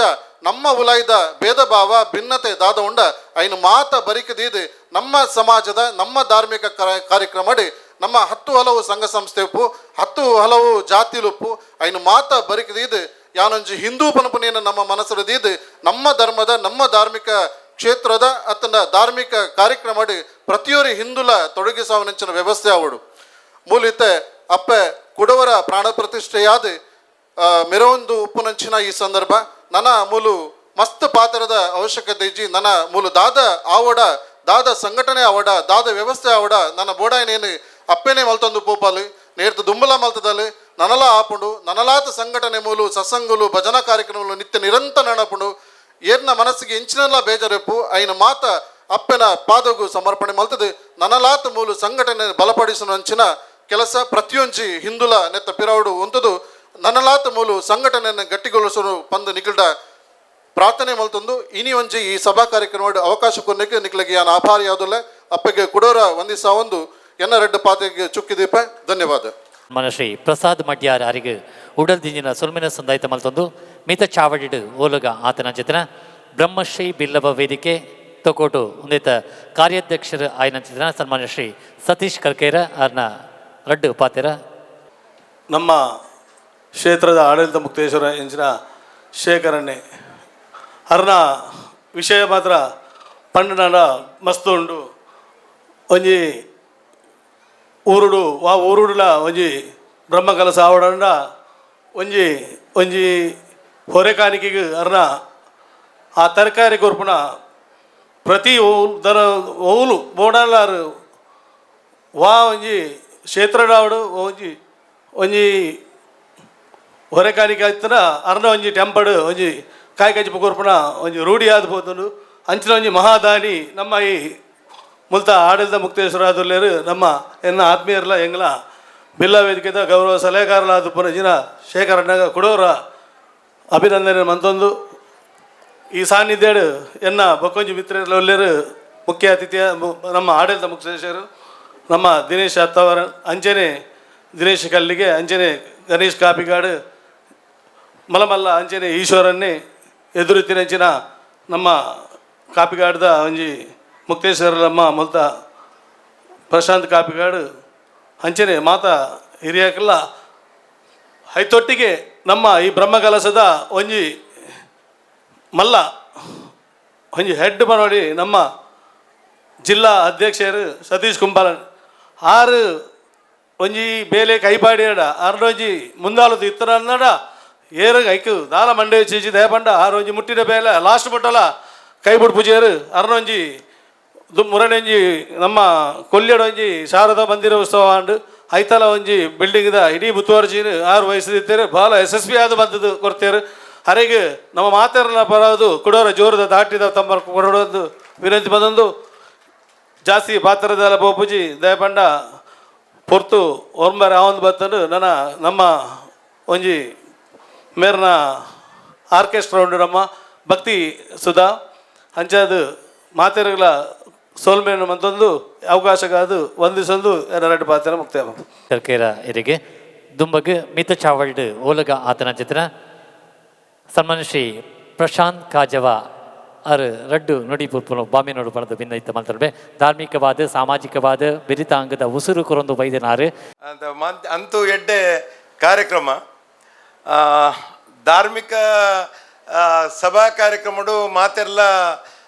ನಮ್ಮ ಉಲಾಯ್ದ ಭೇದ ಭಾವ ಭಿನ್ನತೆ ದಾದ ಉಂಡ ಐನು ಮಾತ ಬರಿಕದೀದು ನಮ್ಮ ಸಮಾಜದ ನಮ್ಮ ಧಾರ್ಮಿಕ ಕಾರ್ಯಕ್ರಮಡಿ ನಮ್ಮ 10 ಹಲವು ಸಂಘ ಸಂಸ್ಥೆ ಉಪ್ಪು 10 ಹಲವು ಜಾತಿಲುಪ್ಪು ಐನು ಮಾತ ಬರಿಕದೀದು ಯಾನೊಂಜಿ ಹಿಂದೂ ಪನಪುನೇನ ನಮ್ಮ ಮನಸ್ಸರದೀದು ನಮ್ಮ ಧರ್ಮದ ನಮ್ಮ ಧಾರ್ಮಿಕ ಕ್ಷೇತ್ರದ ಅತ್ತನ ಧಾರ್ಮಿಕ ಕಾರ್ಯಕ್ರಮಡಿ ಪ್ರತಿಯೊರಿ ಹಿಂದೂಲ ತೊಡಗಿಸುವನಂಚಿನ ವ್ಯವಸ್ಥೆ ಅವಡು. ಮೂಲಿತೆ ಅಪ್ಪೆ ಕುಡವರ ಪ್ರಾಣ ಪ್ರತಿಷ್ಠೆಯಾದ ಮೆರವೊಂದು ಉಪ್ಪುನಂಚಿನ ಈ ಸಂದರ್ಭ ನನ್ನ ಮೂಲು ಮಸ್ತ್ ಪಾತ್ರದ ಅವಶ್ಯಕತೆ ಇಜ್ಜಿ. ನನ್ನ ಮೂಲು ದಾದ ಆವಡ ದಾದ ಸಂಘಟನೆ ಆವಡ ದಾದ ವ್ಯವಸ್ಥೆ ಆವಡ ನನ್ನ ಬೋಡಾಯನೇನು ಅಪ್ಪೆನೇ ಮಲ್ತೊಂದು ಪೋಪಾಲು ನೇರ್ತು ದುಂಬಲ ಮಲ್ತದಲ್ಲಿ ನನಲ ಆಪುಂಡು ನನಲಾತ ಸಂಘಟನೆ ಮೂಲು ಸತ್ಸಂಗುಲು ಭಜನಾ ಕಾರ್ಯಕ್ರಮಗಳು ನಿತ್ಯ ನಿರಂತರ ನಡಪುಂಡು. ಏರ್ನ ಮನಸ್ಸಿಗೆ ಇಂಚಿನೆಲ್ಲ ಬೇಜಾರೆಪ್ಪು ಐನ ಮಾತ ಅಪ್ಪನ ಪಾದಗು ಸಮರ್ಪಣೆ ಮಲ್ತದೆ. ನನಲಾತ ಮೂಲು ಸಂಘಟನೆ ಬಲಪಡಿಸುವ ಕೆಲಸ ಪ್ರತಿಯೊಂಜಿ ಹಿಂದುಲ ನೆತ್ತ ಪಿರವಡು ಉಂತದು ನನಲಾತ ಮೂಲು ಸಂಘಟನೆಯನ್ನು ಗಟ್ಟಿಗೊಳಿಸಲು ಪಂದು ನಿಖಿಲ್ಡ ಪ್ರಾರ್ಥನೆ ಮಲ್ತೊಂದು ಇನಿ ಒಂಜಿ ಈ ಸಭಾ ಕಾರ್ಯಕ್ರಮ ಅವಕಾಶ ಕೊನ್ನಕ್ಕೆ ನಿಕ್ಲಗೆ ಯಾನ್ ಆಭಾರಿ ಯಾವುದಿಲ್ಲ. ಅಪ್ಪಗೆ ಕುಡೋರ ವಂದಿಸ ಒಂದು ಎನ್ನ ರೆಡ್ಡ ಪಾತೆಗೆ ಚುಕ್ಕಿದೀಪ. ಧನ್ಯವಾದ. ಮನಶ್ರೀ ಪ್ರಸಾದ್ ಮಡ್ಯಾರ್ ಅರಿಗೆ ಉಡಲ್ ದಿಂಜಿನ ಸೊಲ್ಮಿನ ಸಂದಾಯಿತ ಮಲ್ತೊಂದು ಮಿತ ಚಾವಡಿಡು ಓಲುಗ ಆತನ ಜೊತೆನ ಬ್ರಹ್ಮಶ್ರೀ ಬಿಲ್ಲವ ವೇದಿಕೆ ತೊಕೋಟು ಒಂದಿತ ಕಾರ್ಯಾಧ್ಯಕ್ಷರು ಆಯನ ಜೊತೆನ ಸನ್ಮಾನ್ಯ ಶ್ರೀ ಸತೀಶ್ ಕರ್ಕೇರ ಅರ್ನ ರಡ್ಡು ಪಾತೆರ. ನಮ್ಮ ಕ್ಷೇತ್ರದ ಆಡಳಿತ ಮುಕ್ತೇಶ್ವರ ಎಂಚಿನ ಶೇಖರಣೆ ಅರ್ನ ವಿಷಯ ಮಾತ್ರ ಪಂಡನಾಡ ಮಸ್ತ್ ಉಂಡು. ಒಂಜಿ ಊರುಡು ವಾ ಊರುಡುಲ ಒಂಜಿ ಬ್ರಹ್ಮಕಲಸ ಆವಡಂಡ ಒಂಜಿ ಒಂಜಿ ಹೊರೆಕಾಣಿಕೆಗೆ ಅರ್ನ ಆ ತರಕಾರಿ ಕೊರ್ಪುನ ಪ್ರತಿ ದರ ಓಲು ಬೋಡಾಲಾರು ವಾ ಒಂಜಿ ಕ್ಷೇತ್ರಡಾವಡು ಒಂಜಿ ಒಂಜಿ ಹೊರೆಕಾಣಿಕೆ ಆಯ್ತನ ಅರ್ನ ಒಂಜಿ ಟೆಂಪಡು ಒಂಜಿ ಕಾಯಿ ಕಜ್ಜಿಪು ಕೊರ್ಪುನ ಒಂಜಿ ರೂಢಿಯಾದ ಪೋತುಂಡು. ಅಂಚಿನ ಒಂಜಿ ಮಹಾದಾನಿ ನಮ್ಮ ಈ ಮುಲ್ತ ಆಡಳಿತ ಮುಕ್ತೇಶ್ವರ ನಮ್ಮ ಎನ್ನ ಆತ್ಮೀಯರ್ಲ ಎಂಗ್ಲ ಬಿಲ್ಲ ವೇದಿಕೆದ ಗೌರವ ಸಲಹೆಗಾರಲಾದ ಪುನಜಿನ ಶೇಖರಣ್ಣಗ ಕೊಡೋರ ಅಭಿನಂದನೆ ಮಂತೊಂದು. ಈ ಸಾನ್ನಿಧ್ಯ ಎನ್ನ ಬೊಕ್ಕೊಂಜಿ ಮಿತ್ರರು ಮುಖ್ಯ ಅತಿಥಿಯ ನಮ್ಮ ಆಡಳಿತ ಮುಕ್ತೇಶ್ವರರು ನಮ್ಮ ದಿನೇಶ್ ಅತ್ತವರ ಅಂಚನೆ ದಿನೇಶ್ ಕಲ್ಲಿಗೆ ಅಂಚನೆ ಗಣೇಶ್ ಕಾಪಿಗಾಡು ಮಲಮಲ್ಲ ಅಂಚನೆ ಈಶ್ವರನ್ನೇ ಎದುರುತ್ತಿನಂಚಿನ ನಮ್ಮ ಕಾಪಿಗಾಡ್ದ ಒಂಜಿ ಮುಕ್ತೇಶ್ವರಮ್ಮ ಮುಲ್ತ ಪ್ರಶಾಂತ್ ಕಾಪಿಗಾಡು ಅಂಚನೆ ಮಾತಾ ಹಿರಿಯಕಲ್ಲ ಹೈತೊಟ್ಟಿಗೆ ನಮ್ಮ ಈ ಬ್ರಹ್ಮಕಲಸದ ಒಂಜಿ ಮಲ್ಲ ಒಂಜಿ ಹೆಡ್ ಬನೋಡಿ ನಮ್ಮ ಜಿಲ್ಲಾ ಅಧ್ಯಕ್ಷರು ಸತೀಶ್ ಕುಂಬಾಲನ್ ಆರು ಒಂಜಿ ಬೇಲೆ ಕೈಪಾಡಿಯಡ ಆರು ಒಂಜಿ ಮುಂದಾಲದು ಇತ್ತನಡ ಏರು ಐಕು ದಾಲ ಮಂಡೆ ಚೀಚಿ ದಯಪಂಡ ಆರು ಒಂಜಿ ಮುಟ್ಟಿದ ಬೇಲೆ ಲಾಸ್ಟ್ ಬಟ್ಟಲ ಕೈ ಬಿಡು ಪೂಜೆಯರು ಅರ್ನೊಂಜಿ ಮುರಣಂಜಿ ನಮ್ಮ ಕೊಲ್ಯಡೊಂಜಿ ಶಾರದಾ ಮಂದಿರ ಉತ್ಸವ ಆಂಡ್ ಐತಲ ಒಂಜಿ ಬಿಲ್ಡಿಂಗ್ದ ಇಡೀ ಮುತುವರ್ಜಿನ ಆರು ವಯಸ್ಸಿದ್ದೇರೆ ಭಾಳ ಯಶಸ್ವಿಯಾದ ಬಂದದ್ದು ಕೊಡ್ತೇರು. ಹರೆಗೆ ನಮ್ಮ ಮಾತೆರನ ಬರೋದು ಕುಡೋರ ಜೋರದ ದಾಟಿದ ತಮ್ಮ ಕೊಡೋದು ವಿನಂತಿ ಬಂದೊಂದು ಜಾಸ್ತಿ ಪಾತ್ರದ ಬೋಪುಜಿ ದಯಪಂಡ ಪೊರ್ತು ಒರ್ಂಬರೆ ಆವೊಂದು ಬತ್ತಂದು ನನ್ನ ನಮ್ಮ ಒಂಜಿ ಮೇರ್ನ ಆರ್ಕೆಸ್ಟ್ರಾ ಉಂಡು ನಮ್ಮ ಭಕ್ತಿ ಸುಧಾ ಅಂಚಾದ ಮಾತೆರುಗಳ ಸೋಲ್ಮೇನು ಮಂತೊಂದು ಅವಕಾಶಗಾದು ವಂದಿಸೊಂದು ಎರಡು ಪಾತ್ರ ಮುಕ್ತಾಯ. ಸರ್ಕಾರ ಇರಿಗೆ ದುಂಬಗ್ ಮಿತ ಚಾವಲ್ಡ್ ಓಲಗ ಆತನ ಚಿತ್ರ ಸನ್ಮಾನ್ಯ ಶ್ರೀ ಪ್ರಶಾಂತ್ ಕಾಜವ ಅರ್ ರಡ್ಡು ನುಡಿ ಪುರ್ಪುನು ಬಾಮಿ ನೋಡು ಪಣದ ಭಿನ್ನ ಮಲ್ತರ್ಬೆ ಧಾರ್ಮಿಕವಾದ ಸಾಮಾಜಿಕವಾದ ಬಿರಿತಾಂಗದ ಉಸುರು ಕೊರೊಂದು ಬೈದನಾರು ಅಂತ ಅಂತೂ ಎಡ್ಡೆ ಕಾರ್ಯಕ್ರಮ ಧಾರ್ಮಿಕ ಸಭಾ ಕಾರ್ಯಕ್ರಮಡು ಮಾತೆಲ್ಲ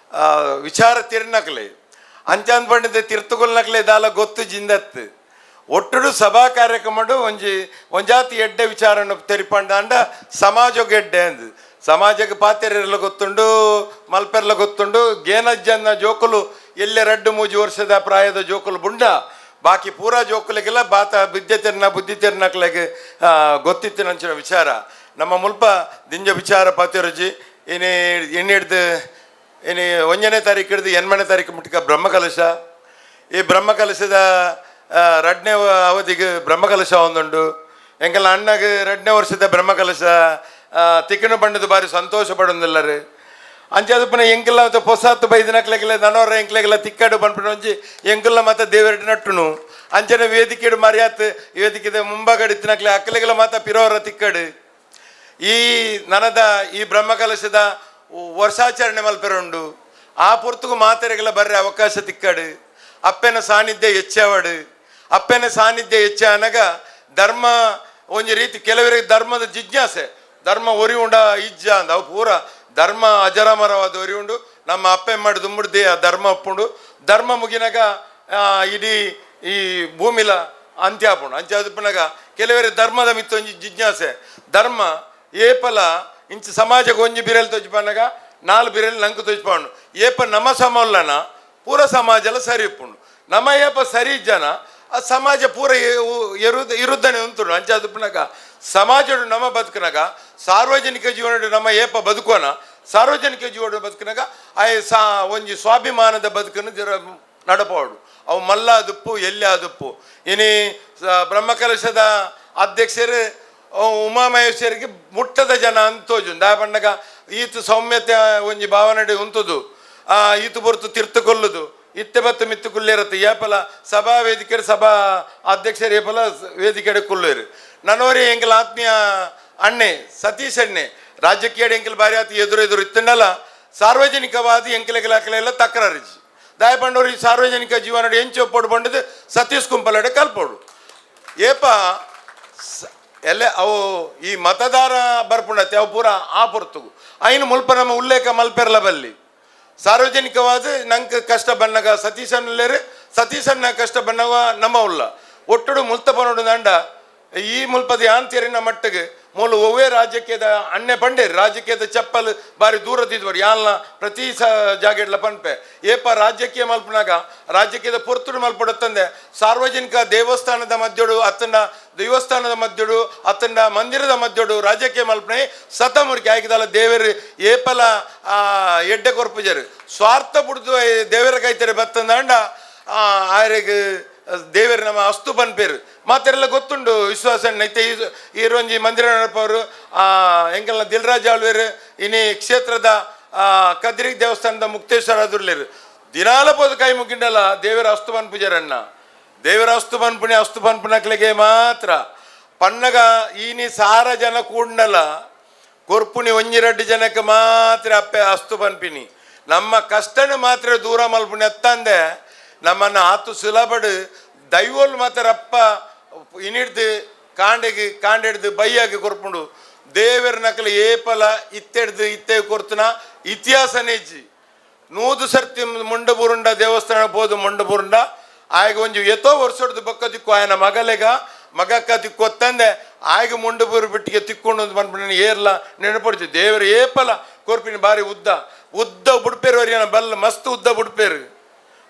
ವಿಚಾರ ತಿರ್ನಕ್ಲೆ ಅಂಚಾಂದ್ ಪಂಡಿತ ತಿರ್ತುಕೊಲ್ನಕ್ಲೆ ದಾಲ ಗೊತ್ತು ಜಿಂದತ್ತು ಒಟ್ಟುಡು ಸಭಾ ಕಾರ್ಯಕ್ರಮಡು ಒಂಜಿ ಒಂಜಾತಿ ಎಡ್ಡೆ ವಿಚಾರನು ತೆರಿಪಂಡ ಸಮಾಜಕ್ಕೆ ಎಡ್ಡೆ ಅಂದ್ ಸಮಾಜಕ್ಕೆ ಪಾತೆರೆಲ್ಲ ಗೊತ್ತುಂಡು ಮಲ್ಪೆರ್ಲ ಗೊತ್ತುಂಡು ಗೇನಜ್ಜನ್ನ ಜೋಕುಲು ಎಲ್ಲೆ ರಡ್ಡು ಮೂಜಿ ವರ್ಷದ ಪ್ರಾಯದ ಜೋಕುಲು ಬುಂಡ ಬಾಕಿ ಪೂರಾ ಜೋಕುಲಿಗೆಲ್ಲ ಬಾತ ವಿದ್ಯೆ ತೆರ್ನ ಬುದ್ಧಿ ತೆರ್ನಕ್ಲೆಗೆ ಗೊತ್ತಿತ್ತು ನಂಚಿನ ವಿಚಾರ ನಮ್ಮ ಮುಲ್ಪ ದಿಂಜ ವಿಚಾರ ಪಾತೆರುಜಿ ಇನಿ ಎಣ್ಣೆ ಹಿಡ್ದು ಇನಿ 1ನೇ ತಾರೀಕು ಹಿಡ್ದು 8ನೇ ತಾರೀಕು ಮುಟ್ಟಿಕ ಬ್ರಹ್ಮಕಲಶ ಈ ಬ್ರಹ್ಮಕಲಶದ ರಡ್ನೇ ಅವಧಿಗೆ ಬ್ರಹ್ಮಕಲಶ ಒಂದುಂಡು ಎಂಕಲ್ನ ಅಣ್ಣಗೆ 2ನೇ ವರ್ಷದ ಬ್ರಹ್ಮಕಲಶ ತಿಕ್ಕಣ ಬಣ್ಣದ ಬಾರಿ ಸಂತೋಷ ಪಡೊಂದಿಲ್ಲರು ಅಂಚಾದ ಪುನಃ ಎಂಕಲ್ಲ ಮತ್ತು ಪೊಸಾತ್ತು ಬೈದಿನಕ್ಲೆಗೆಲ್ಲ ನನೋರ ಎಂಕ್ಲೆಗೆಲ್ಲ ತಿಕ್ಕಾಡು ಪನ್ಪಿನ ಒಂಜಿ ಎಂಕಲ್ಲ ಮಾತ ದೇವರೆಡ್ ನಟ್ಟುನು ಅಂಚನೆ ವೇದಿಕೆಡು ಮರ್ಯಾತ್ ವೇದಿಕೆದ ಮುಂಭಾಗಡು ಇತ್ತಿನಕ್ಲೆ ಅಕ್ಕಲೆಗೆಲ್ಲ ಮಾತ ಪಿರೋರ ತಿಕ್ಕಡು ಈ ನನದ ಈ ಬ್ರಹ್ಮಕಲಶದ ವರ್ಷಾಚರಣೆ ಮಲ್ಪೆರುಂಡು ಆ ಪೊರ್ತುಗು ಮಾತೆರೆಗೆಲ್ಲ ಬರ್ರೆ ಅವಕಾಶ ತಿಕ್ಕಡು ಅಪ್ಪೆನ ಸಾನ್ನಿಧ್ಯ ಹೆಚ್ಚಾವಡು ಅಪ್ಪೆನ ಸಾನ್ನಿಧ್ಯ ಹೆಚ್ಚ ಅನಗ ಧರ್ಮ ಒಂಜಿ ರೀತಿ ಕೆಲವರಿಗೆ ಧರ್ಮದ ಜಿಜ್ಞಾಸೆ ಧರ್ಮ ಒರಿ ಉಂಡ ಇಜ್ಜ ಅಂದ ಅವು ಪೂರ ಧರ್ಮ ಅಜರಾಮರವಾದ ಒರಿ ಉಂಡು ನಮ್ಮ ಅಪ್ಪೆ ಮಾಡಿ ದುಂಬುಡ್ದೆ ಆ ಧರ್ಮ ಅಪ್ಪುಂಡು ಧರ್ಮ ಮುಗಿನಾಗ ಇಡೀ ಈ ಭೂಮಿಲ ಅಂತ್ಯ ಆಪುಂಡು ಅಂತ್ಯ ಆದುಪ್ಪುನಗ ಕೆಲವರಿಗೆ ಧರ್ಮದ ಮಿತ್ತ ಒಂಜಿ ಜಿಜ್ಞಾಸೆ ಧರ್ಮ ಏಪಲ ಇಂಚ ಸಮಾಜಕ್ಕೆ ಒಂಜಿ ಬಿರೆಲ್ ತೊಜ್ಪನಗ 4 ಬಿರೆಲ್ ನಂಗೆ ತೊಜ್ಪಾಂಡು ಏಪ ನಮ್ಮ ಸಮಲ್ಲನ ಪೂರ ಸಮಾಜ ಎಲ್ಲ ಸರಿ ಇಪ್ಪುಂಡು ನಮ್ಮ ಏಪ ಸರಿ ಜನ ಆ ಸಮಾಜ ಪೂರ ಇರುದ್ದಾನೆ ಉಂಟು ಅಂಚ ಅದುಪ್ಪುನಗ ಸಮಾಜಡು ನಮ್ಮ ಬದುಕನಾಗ ಸಾರ್ವಜನಿಕ ಜೀವನಡು ನಮ್ಮ ಏಪ ಬದುಕೋನ ಸಾರ್ವಜನಿಕ ಜೀವನ ಬದುಕನಾಗ ಆ ಸಾ ಒಂಜಿ ಸ್ವಾಭಿಮಾನದ ಬದುಕನ್ನು ಜರ ನಡಪೋಡು ಅವು ಮಲ್ಲ ಅದುಪ್ಪು ಎಲ್ಲಿ ಅದುಪ್ಪು ಇನಿ ಬ್ರಹ್ಮಕಲಶದ ಅಧ್ಯಕ್ಷರು ಉಮಾಮಹೇಶ್ವರಿಗೆ ಮುಟ್ಟದ ಜನ ಅಂತೋಜು ದಾ ಪಂಡಗ ಈತ ಸೌಮ್ಯತೆ ಒಂಜಿ ಭಾವನೆ ಉಂಟುದು ಈತು ಬೊರ್ತು ತಿರ್ತುಕೊಲ್ಲುದು ಇತ್ತೆ ಬತ್ತು ಮಿತ್ತು ಕುಲ್ಲೇರತ್ತೆ ಏಪಲ ಸಭಾ ವೇದಿಕೆ ಸಭಾ ಅಧ್ಯಕ್ಷರು ಏಪಲ ವೇದಿಕೆ ಕುಲ್ಲೇರು ನನೋರಿ ಎಂಕಲ್ ಆತ್ಮೀಯ ಅಣ್ಣೆ ಸತೀಶ್ ಅಣ್ಣೆ ರಾಜಕೀಯ ಎಂಕಲ್ ಬಾರಿ ಆತು ಎದುರು ಎದುರು ಇತ್ತಂಡಲ್ಲ ಸಾರ್ವಜನಿಕವಾದ ಎಂಕಲೆಗೆಲ್ಲ ಅಕಲೆಲ್ಲ ತಕರಾರಿಜಿ ದಾಯಪಂಡೋರು ಈ ಸಾರ್ವಜನಿಕ ಜೀವನ ಎಂಚು ಒಪ್ಪೋಡು ಬಂಡದು ಸತೀಶ್ ಕುಂಪಲಡೆ ಕಲ್ಪೋಡು ಏಪ ಎಲ್ಲ ಅವು ಈ ಮತದಾರ ಬರ್ಪುಂಡತ್ತೆ ಅವು ಪೂರ ಆ ಪೊರ್ತುಗು ಐನು ಮುಲ್ಪ ನಮ್ಮ ಉಲ್ಲೇಖ ಮಲ್ಪೆರ್ಲ ಬಲ್ಲಿ ಸಾರ್ವಜನಿಕವಾದ ನಂಗೆ ಕಷ್ಟ ಬನ್ನಗ ಸತೀಶನ್ಲೇರು ಸತೀಶನ್ನ ಕಷ್ಟ ಬನ್ನವ ನಮ್ಮ ಉಲ್ಲ ಒಟ್ಟುಡು ಮುಲ್ತ ಪನೋಡು ದಂಡ ಈ ಮುಲ್ಪದ ಯಾಂತಿರಿನ ಮಟ್ಟಿಗೆ ಮೂಲ ಒವ್ವೇ ರಾಜಕೀಯದ ಅಣ್ಣೆ ಪಂಡೇರು ರಾಜಕೀಯದ ಚಪ್ಪಲ್ ಬಾರಿ ದೂರದಿದ್ವರು ಯಾಲ್ನ ಪ್ರತಿ ಸ ಜಾಗೆಡ್ಲ ಪನ್ಪೆ ಏಪ ರಾಜಕೀಯ ಮಲ್ಪನಾಗ ರಾಜಕೀಯದ ಪೊರ್ತುಡು ಮಲ್ಪಡುತ್ತಂದೆ ಸಾರ್ವಜನಿಕ ದೇವಸ್ಥಾನದ ಮಧ್ಯಡು ಅತ್ತಂಡ ದೇವಸ್ಥಾನದ ಮಧ್ಯಡು ಅತ್ತಂಡ ಮಂದಿರದ ಮಧ್ಯಡು ರಾಜಕೀಯ ಮಲ್ಪನೆ ಸತಮುರಿಕೆ ಆಯ್ಕದಲ್ಲ ದೇವರು ಏಪಲ ಎಡ್ಡೆ ಕೊರ್ಪುಜರು ಸ್ವಾರ್ಥ ಬುಡ್ದು ದೇವರ ಕೈತರೆ ಬತ್ತಂದಾಂಡ ಆರಿಗೆ ದೇವರು ನಮ್ಮ ಅಸ್ತು ಪನ್ಪೇರು ಮಾತೆಲ್ಲ ಗೊತ್ತುಂಡು ವಿಶ್ವಾಸ ಐತೆ ಈ ರೊಂಜಿ ಮಂದಿರ ನಡಪವರು ಎಂಕಲ್ನ ದಿಲ್ರಾಜ್ ಆಳ್ವೇರು ಇನಿ ಕ್ಷೇತ್ರದ ಕದ್ರಿ ದೇವಸ್ಥಾನದ ಮುಕ್ತೇಶ್ವರ ಅದುರ್ಲೇರು ದಿನಾಲ ಪೋದು ಕೈ ಮುಗಿಂಡಲ್ಲ ದೇವರ ಅಸ್ತು ಪನ್ಪುಜರಣ್ಣ ದೇವರ ಅಸ್ತು ಪನ್ಪುಣಿ ಅಸ್ತು ಪನ್ಪುನಕ್ಲೆಗೆ ಮಾತ್ರ ಪನ್ನಗ ಈನಿ ಸಾರ ಜನ ಕೂಡ್ನಲ್ಲ ಕೊರ್ಪುಣಿ ಒಂಜಿ ರಡ್ಡು ಜನಕ್ಕೆ ಮಾತ್ರ ಅಪ್ಪೆ ಅಸ್ತು ಪನ್ಪಿನಿ ನಮ್ಮ ಕಷ್ಟನ ಮಾತ್ರ ದೂರ ಮಲ್ಪುಣಿ ಅತ್ತಂದೆ ನಮ್ಮನ್ನು ಆತು ಸುಲಭಡು ದೈವೋಲ್ ಮಾತ್ರ ಅಪ್ಪ ಇನಿಡ್ದು ಕಾಂಡೆಗೆ ಕಾಂಡೆಡ್ದು ಬೈಯಾಗಿ ಕೊರ್ಪುಂಡು ದೇವರ ನಕಲು ಏಪಲ ಇತ್ತೆಡ್ದು ಇತ್ತೆ ಕೊರ್ತುನ ಇತಿಹಾಸನೇ ಇಜ್ಜಿ 100 ಸರ್ತಿ ಮುಂಡಬುರುಂಡ ದೇವಸ್ಥಾನ ಪೋದು ಮುಂಡಬುರುಂಡ ಆಯ್ಗ ಒಂಜಿ ಎತ್ತೋ ವರ್ಷಡ್ದು ಬೊಕ್ಕ ದಿಕ್ಕು ಆಯನ ಮಗಲೆಗ ಮಗಕ್ಕ ದಿಕ್ಕೊತ್ತಂದೆ ಆಯ್ಗ ಮುಂಡಬೂರು ಬಿಟ್ಟಿಗೆ ತಿಕ್ಕೊಂಡು ಬಂದ್ಬಿಟ್ಟು ಏರ್ಲ ನೆನಪಡ್ತು ದೇವರು ಏಪಲ ಕೊರ್ಪಿನ ಬಾರಿ ಉದ್ದ ಉದ್ದ ಬುಡ್ಪೇರು ವರಿಯನ ಬಲ್ಲ ಮಸ್ತ್ ಉದ್ದ ಬುಡ್ಪೇರು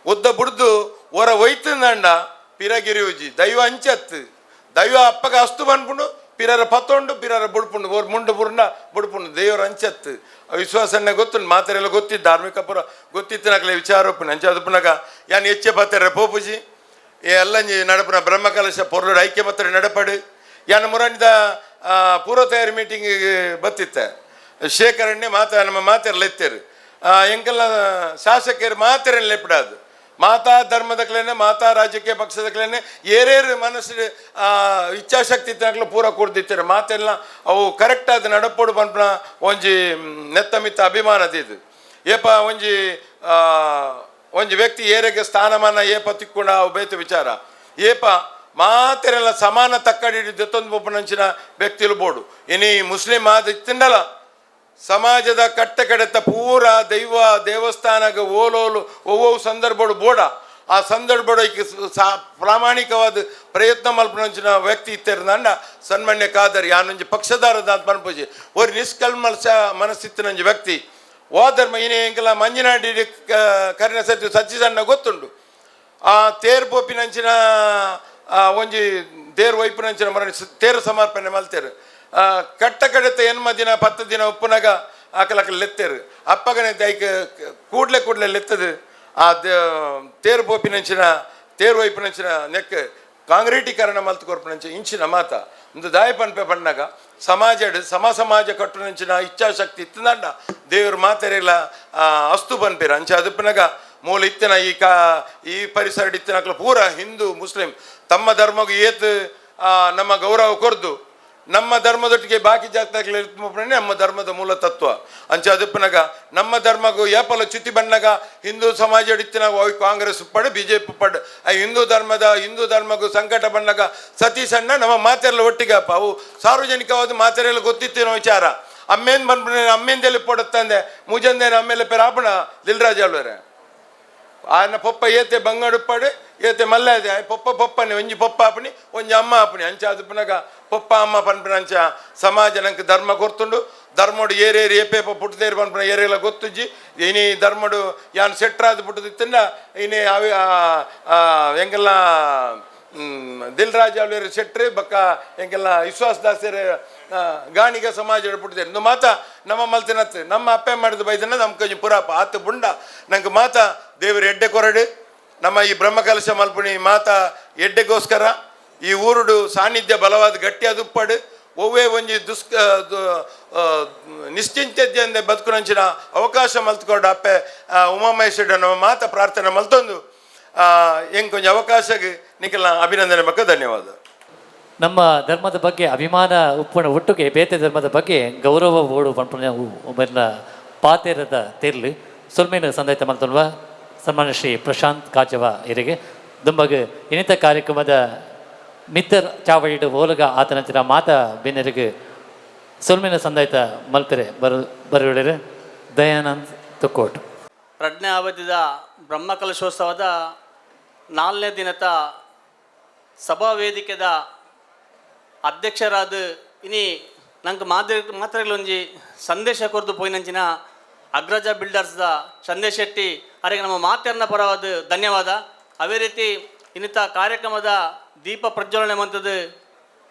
ಉದ್ದ ಬುಡ್ದು ಹೊರ ಒಯ್ತಂದಂಡ ಪಿರಗಿರಿ ಉಜ್ಜಿ ದೈವ ಅಂಚತ್ತು ದೈವ ಅಪ್ಪಗ ಅಸ್ತು ಬಂದ್ಬಿಟ್ಟು ಪಿರರ ಪತ್ತೊಂಡು ಪಿರರ ಬುಡ್ಪುಂಡು ಓರ್ ಮುಂಡು ಬುರ್ಣ ಬುಡ್ಪುಂಡು ದೇವರ ಅಂಚತ್ತು ವಿಶ್ವಾಸನೆ ಗೊತ್ತುಂಡು ಮಾತೆರೆಲ್ಲ ಗೊತ್ತಿತ್ತು ಧಾರ್ಮಿಕ ಪುರ ಗೊತ್ತಿತ್ತಿನಕಲೆ ವಿಚಾರ ಉಪ್ಪುಂಡು ಅಂಚ ಅದುಪುನಗ ಯಾನ್ ಹೆಚ್ಚೆ ಪಾತೆರ ಪೋಪುಜಿ ಏ ಅಲ್ಲಂಜಿ ನಡಪುನ ಬ್ರಹ್ಮಕಲಶ ಪೊರ್ಲುಡು ಐಕ್ಯ ಮತ್ತರೆ ನಡಪಡು ಯಾನ್ ಮುರಾನಿದ ಪೂರ್ವ ತಯಾರಿ ಮೀಟಿಂಗ್ ಬತ್ತಿತ್ತೆ ಶೇಖರಣೆ ಮಾತ ನಮ್ಮ ಮಾತೆರ್ಲ ಎತ್ತೇರು ಎಂಕೆಲ್ಲ ಶಾಸಕರು ಮಾತೆರೆಲ್ಲ ಎಪ್ಪಡಾದು ಮಾತಾ ಧರ್ಮದಕ್ಲೇನೆ ಮಾತಾ ರಾಜಕೀಯ ಪಕ್ಷದಕ್ಲೇನೆ ಏರೇರು ಮನಸ್ಸು ಇಚ್ಛಾಶಕ್ತಿ ಇತ್ತಿನಕ್ಲು ಪೂರ ಕೂಡ್ದಿತ್ತಾರೆ ಮಾತೆಲ್ಲ ಅವು ಕರೆಕ್ಟ್ ಆದ ನಡಪೋಡು ಪನ್ಪುನ ಒಂಜಿ ನೆತ್ತ ಮಿತ್ತ ಅಭಿಮಾನದ ಇದು ಏಪ ಒಂಜಿ ಒಂಜಿ ವ್ಯಕ್ತಿ ಏರೆಗೆ ಸ್ಥಾನಮಾನ ಏಪ ತಿಕ್ಕೊಂಡ ಅವು ಬೇತೆ ವಿಚಾರ ಏಪ ಮಾತೆರೆಲ್ಲ ಸಮಾನ ತಕ್ಕಡಿ ದತ್ತೊಂದು ಪೊಪ್ಪುನಂಚಿನ ವ್ಯಕ್ತಿಲು ಬೋಡು ಇನಿ ಮುಸ್ಲಿಂ ಆದ ಇತ್ತಿಂಡಲ ಸಮಾಜದ ಕಟ್ಟ ಕಡೆತ ಪೂರ ದೈವ ದೇವಸ್ಥಾನಗ ಓಲೋಲು ಒವ್ವೊವು ಸಂದರ್ಭಡು ಬೋಡ ಆ ಸಂದರ್ಭಡು ಸಾ ಪ್ರಾಮಾಣಿಕವಾದ ಪ್ರಯತ್ನ ಮಲ್ಪನಂಚಿನ ವ್ಯಕ್ತಿ ಇತ್ತಿರಂಡ ಸನ್ಮಾನ್ಯ ಕಾದರ್ ಯಾನೊಂಜಿ ಪಕ್ಷದಾರದ ಪನ್ಪುಜಿ ஒரு ನಿಷ್ಕಲ್ಮಶ ಮನಸ್ಸಿತ್ತಿನಂಜಿ ವ್ಯಕ್ತಿ ವಾ ಧರ್ಮ ಇನೇ ಎಂಕಲ ಮಂಜಿನಾಡಿ ಕರಿನ ಸತ್ಯ ಸಚ್ಚಿದಣ್ಣ ಗೊತ್ತುಂಡು ಆ ತೇರ್ ಪೋಪಿನಂಚಿನ ಒಂಜಿ ತೇರ್ ವೈಪಿನಂಚಿನ ಮರ ತೇರು ಸಮರ್ಪಣೆ ಮಲ್ತೇರು ಕಟ್ಟ ಕಡೆತ ಎನ್ಮ ದಿನ 10 ದಿನ ಉಪ್ಪುನಗ ಆಕಲಕಲ್ ಲೆತ್ತೇರು ಅಪ್ಪಗನೆ ಐಕ್ ಕೂಡ್ಲೆ ಕೂಡ್ಲೆ ಲೆತ್ತದು ಆ ತೇರು ಪೋಪಿನಂಚಿನ ತೇರು ವೈಪಿನಂಚಿನ ನೆಕ್ ಕಾಂಕ್ರೀಟೀಕರಣ ಮಲ್ತು ಕೊರ್ಪಿನಂಚ ಇಂಚಿನ ಮಾತ ಒಂದು ದಾಯ ಪನ್ಪೆ ಪಣ್ಣಾಗ ಸಮಾಜಡ್ ಸಮ ಸಮಾಜ ಕಟ್ಟುನಂಚಿನ ಇಚ್ಛಾಶಕ್ತಿ ಇತ್ತಂಡ ದೇವರು ಮಾತೆರೆಲ್ಲ ಅಸ್ತು ಪನ್ಪೇರು ಅಂಚ ಅದುಪ್ಪನಗ ಮೂಲ ಇತ್ತಿನ ಈ ಕಾ ಈ ಪರಿಸರ ಇತ್ತಿನಕ್ಲ ಪೂರ ಹಿಂದೂ ಮುಸ್ಲಿಂ ತಮ್ಮ ಧರ್ಮಗೂ ಏತ್ ನಮ್ಮ ಗೌರವ ಕೊರ್ದು ನಮ್ಮ ಧರ್ಮದೊಟ್ಟಿಗೆ ಬಾಕಿ ಜಾತಕಗಳು ನಮ್ಮ ಧರ್ಮದ ಮೂಲ ತತ್ವ ಅಂಚ ಅದುಪ್ಪನಗ ನಮ್ಮ ಧರ್ಮಗೂ ಏಪಲ ಚ್ಯುತಿ ಬಣ್ಣಗ ಹಿಂದೂ ಸಮಾಜ ಇತ್ತಿನ ಕಾಂಗ್ರೆಸ್ ಪಡು ಬಿಜೆಪಿ ಪಡು ಆ ಹಿಂದೂ ಧರ್ಮದ ಹಿಂದೂ ಧರ್ಮಗೂ ಸಂಕಟ ಬಣ್ಣಗ ಸತೀಶಣ್ಣ ನಮ್ಮ ಮಾತೆಲ್ಲ ಒಟ್ಟಿಗೆ ಅಪ್ಪ ಅವು ಸಾರ್ವಜನಿಕವಾದ ಮಾತೆರೆಲ್ಲ ಗೊತ್ತಿತ್ತಿನ ವಿಚಾರ ಅಮ್ಮೇನ್ ಬಂದ್ಬಿಡ ಅಮ್ಮೇಂದೆಲ್ಲಿ ಪೊಡತ್ತಂದೆ ಮುಜಂದೇನ ಅಮ್ಮೇಲೆ ಪೆರಾಪಣ ದಿಲ್ರಾಜ್ ಅಲ್ವರೆ ఆయన ಪೊಪ್ಪ ಏತೆ ಬಂಗಡುಪ್ಪಡು ಏತೆ ಮಲ್ಲಾದೆ ಪೊಪ್ಪ ಪೊಪ್ಪನೆ ಒಂಜಿ ಪೊಪ್ಪ ಆಪಣಿ ಒಂಜಿ ಅಮ್ಮ ಆಪಣಿ ಅಂಚ ಅದುಪುನಗ ಪೊಪ್ಪ ಅಮ್ಮ ಪನ್ಪಿನ ಅಂಚ ಸಮಾಜ ನಂಗೆ ಧರ್ಮ ಗೊತ್ತುಂಡು ಧರ್ಮಡು ಏರೇರು ಏಪೇಪ ಪುಟ್ಟದೇರು ಪನ್ಪಿನ ಏರೆಲ್ಲ ಗೊತ್ತುಜ್ಜಿ ಇನಿ ಧರ್ಮಡು ಯಾನ್ ಸೆಟ್ರಾದ್ ಪುಟ್ಟದಿತ್ತಿಂದ ಇನಿ ಅವಿ ಎಂಗೆಲ್ಲ ದಿಲ್ ರಾಜ್ ಅವ್ಲೇರು ಶೆಟ್ರು ಬಕ್ಕ ಎಂಗೆಲ್ಲ ವಿಶ್ವಾಸ ದಾಸರು ಗಾಣಿಗ ಸಮಾಜ ಪುಟ್ಟದೇರು ಇಂದು ಮಾತ ನಮ್ಮ ಮಲ್ತಿನತ್ತು ನಮ್ಮ ಅಪ್ಪೆ ಮಾಡಿದ ಬೈದನ ನಮ್ಮ ಕೊಂಚ ಪುರಾಪ ಆತು ಬುಂಡ ನಂಗೆ ಮಾತ ದೇವರು ಎಡ್ಡೆ ಕೊರಡು ನಮ್ಮ ಈ ಬ್ರಹ್ಮಕಲಶ ಮಲ್ಪುಣಿ ಮಾತ ಎಡ್ಡೆಗೋಸ್ಕರ ಈ ಊರುಡು ಸಾನ್ನಿಧ್ಯ ಬಲವಾದ ಗಟ್ಟಿಯಾದ ಉಪ್ಪಡು ಒವ್ವೇ ಒಂಜಿ ದುಸ್ಕ ನಿಶ್ಚಿಂತೆಯಿಂದ ಬದುಕುನಂಚಿನ ಅವಕಾಶ ಮಲ್ತ್ಕೊಂಡು ಅಪ್ಪೆ ಉಮಾಮಹೇಶ್ವರ ನಮ್ಮ ಮಾತ ಪ್ರಾರ್ಥನೆ ಮಲ್ತೊಂದು ಹೆಂಗೆ ಕೊಂಚ ಅವಕಾಶಕ್ಕೆ ನಿಖಿಲ ಅಭಿನಂದನೆ ಮಕ್ಕ ಧನ್ಯವಾದ. ನಮ್ಮ ಧರ್ಮದ ಬಗ್ಗೆ ಅಭಿಮಾನ ಉಪ್ಪುಣ ಒಟ್ಟಿಗೆ ಬೇತೆ ಧರ್ಮದ ಬಗ್ಗೆ ಗೌರವ ಓಡು ಪನ್ಪುನ ಒಬ್ಬನ ಪಾತೇರದ ತೇರ್ಲು ಸೊಲ್ಮೇನು ಸಂದಾಯ್ತ ಮಲ್ತೊನ್ವ ಸನ್ಮಾನ್ಯ ಶ್ರೀ ಪ್ರಶಾಂತ್ ಕಾಚವ ಇರಿಗೆ ದುಂಬಗ್ ಇನ್ನಿತ ಕಾರ್ಯಕ್ರಮದ ಮಿತ್ತರ್ ಚಾವಡಿಡು ಓಲಗ ಆತನಂಚಿನ ಮಾತ ಬೆನ್ನರಿಗೆ ಸೊಲ್ಮೇನು ಸಂದಾಯ್ತ ಮಲ್ಪೆರೆ ಬರುವಳಿರು ದಯಾನಂದ್ ತುಕ್ಕೋಟ್. ಪ್ರಜ್ಞೆ ಅವಧಿದ ಬ್ರಹ್ಮಕಲಶೋತ್ಸವದ 4ನೇ ದಿನದ ಸಭಾವೇದಿಕೆದ ಅಧ್ಯಕ್ಷರಾದ ಇನಿ ನಂಗೆ ಮಾತ್ರೆಗಳೊಂಜಿ ಸಂದೇಶ ಕೊರ್ದು ಪೋಯಿನಂಚಿನ ಅಗ್ರಜ ಬಿಲ್ಡರ್ಸ್ದ ಸಂದೇಶ್ ಶೆಟ್ಟಿ ಅವರಿಗೆ ನಮ್ಮ ಮಾತೆರ್ನ ಪರವಾದ ಧನ್ಯವಾದ. ಅದೇ ರೀತಿ ಇನ್ನಿತ ಕಾರ್ಯಕ್ರಮದ ದೀಪ ಪ್ರಜ್ವಲನೆ ಮಂತದ್ದು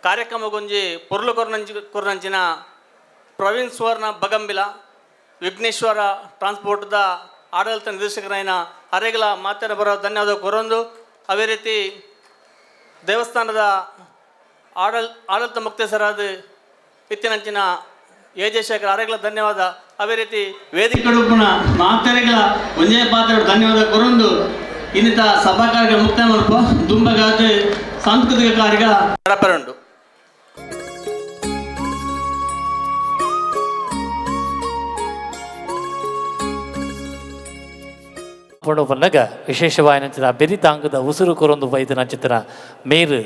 ಕಾರ್ಯಕ್ರಮಗೊಂಜಿ ಪೊರ್ಲು ಕೊರ್ನಂಚಿನ ಪ್ರವೀಣ್ ಸುವರ್ಣ ಬಗಂಬಿಲ ವಿಘ್ನೇಶ್ವರ ಟ್ರಾನ್ಸ್ಪೋರ್ಟ್ದ ಆಡಳಿತ ನಿರ್ದೇಶಕರಾಯಿನ ಅರೆಗಳ ಮಾತೆರ ಬರೋ ಧನ್ಯವಾದ ಕೊರೊಂದು. ಅದೇ ರೀತಿ ದೇವಸ್ಥಾನದ ಆಡಳಿತ ಮುಕ್ತೇಸರಾದ ಇತ್ತಿನಂಚಿನ ಎ ಜೆ ಶೇಖರ್ ಅರೆಗಳ ಧನ್ಯವಾದ. ಅದೇ ರೀತಿ ವೇದಿಕೆ ಮಾತೆರೆಗಳ ಒಂದೇ ಪಾತ್ರ ಧನ್ಯವಾದ ಕೊರೊಂದು ಇನ್ನಿತ ಸಭಾ ಕಾರ್ಯ ಮುಕ್ತಾಯ ಮಲ್ಪ ದುಂಬಗಾದ ಸಾಂಸ್ಕೃತಿಕ ಕಾರ್ಯ ನಡಪರುಂಡು. ಪೊಣ್ಣು ಪನ್ನಗ ವಿಶೇಷವಾಯಿನಂಚಿನ ಬೆರಿತಾಂಗದ ಉಸುರು ಕೊರೊಂದು ಬೈದನಂಚಿತನ ಮೇರು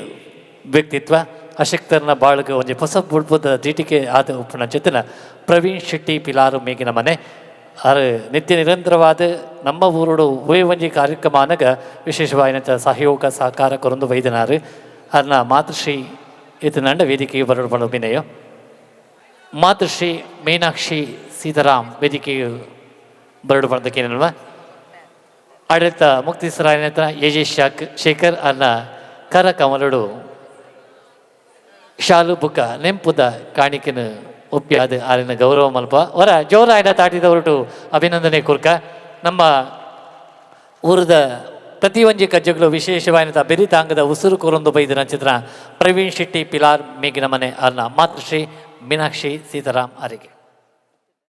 ವ್ಯಕ್ತಿತ್ವ ಅಶಕ್ತರನ ಬಾಳುಗ ಒಂಜಿ ಹೊಸ ಬುಡ್ಬುದ ದೀಟಿಕೆ ಆದ ಉಪ್ಪುನಂಚಿತನ ಪ್ರವೀಣ್ ಶೆಟ್ಟಿ ಪಿಲಾರು ಮೇಗಿನ ಮನೆ ಆರು ನಿತ್ಯ ನಿರಂತರವಾದ ನಮ್ಮ ಊರುಡು ಉವೆ ಒಂಜಿ ಕಾರ್ಯಕ್ರಮ ಅನಗ ವಿಶೇಷವಾಯಿನಂಚ ಸಹಯೋಗ ಸಹಕಾರ ಕೊರೊಂದು ಬೈದನಾರು ಅರ್ನ ಮಾತೃಶ್ರೀ ಇತನಂಡ ವೇದಿಕೆಗೆ ಬರಡು ಪಂಡು ವಿನಯ ಮಾತೃಶ್ರೀ ಮೀನಾಕ್ಷಿ ಸೀತಾರಾಮ್ ವೇದಿಕೆಗೆ ಬರಡು ಪಂಡಕ್ಕೇನಲ್ವ ಆಡಳಿತ ಮುಕ್ತಿಸರಾಯನ ಎ ಜೆ ಶೇಖರ್ ಅನ್ನ ಕರ ಕಮಲಡು ಶಾಲು ಬುಕ್ಕ ನೆಂಪುದ ಕಾಣಿಕೆನು ಒಪ್ಪಿಯಾದ ಆರಿನ ಗೌರವ ಮಲ್ಪ. ವರ ಜೋರಾಯನ ತಾಟಿದ ಹೊರಟು ಅಭಿನಂದನೆ ಕುರ್ಕ. ನಮ್ಮ ಊರದ ಪ್ರತಿಯೊಂಜಿ ಕಜ್ಜಗಳು ವಿಶೇಷವಾದ ಬೆರಿತಾಂಗದ ಉಸುರು ಕೊರೊಂದು ಬೈದಿನ ಚಿತ್ರ ಪ್ರವೀಣ್ ಶೆಟ್ಟಿ ಪಿಲಾರ್ ಮೇಗಿನ ಮನೆ ಅರ್ನ ಮಾತೃಶ್ರೀ ಮೀನಾಕ್ಷಿ ಸೀತಾರಾಮ್ ಅರಿಗೆ.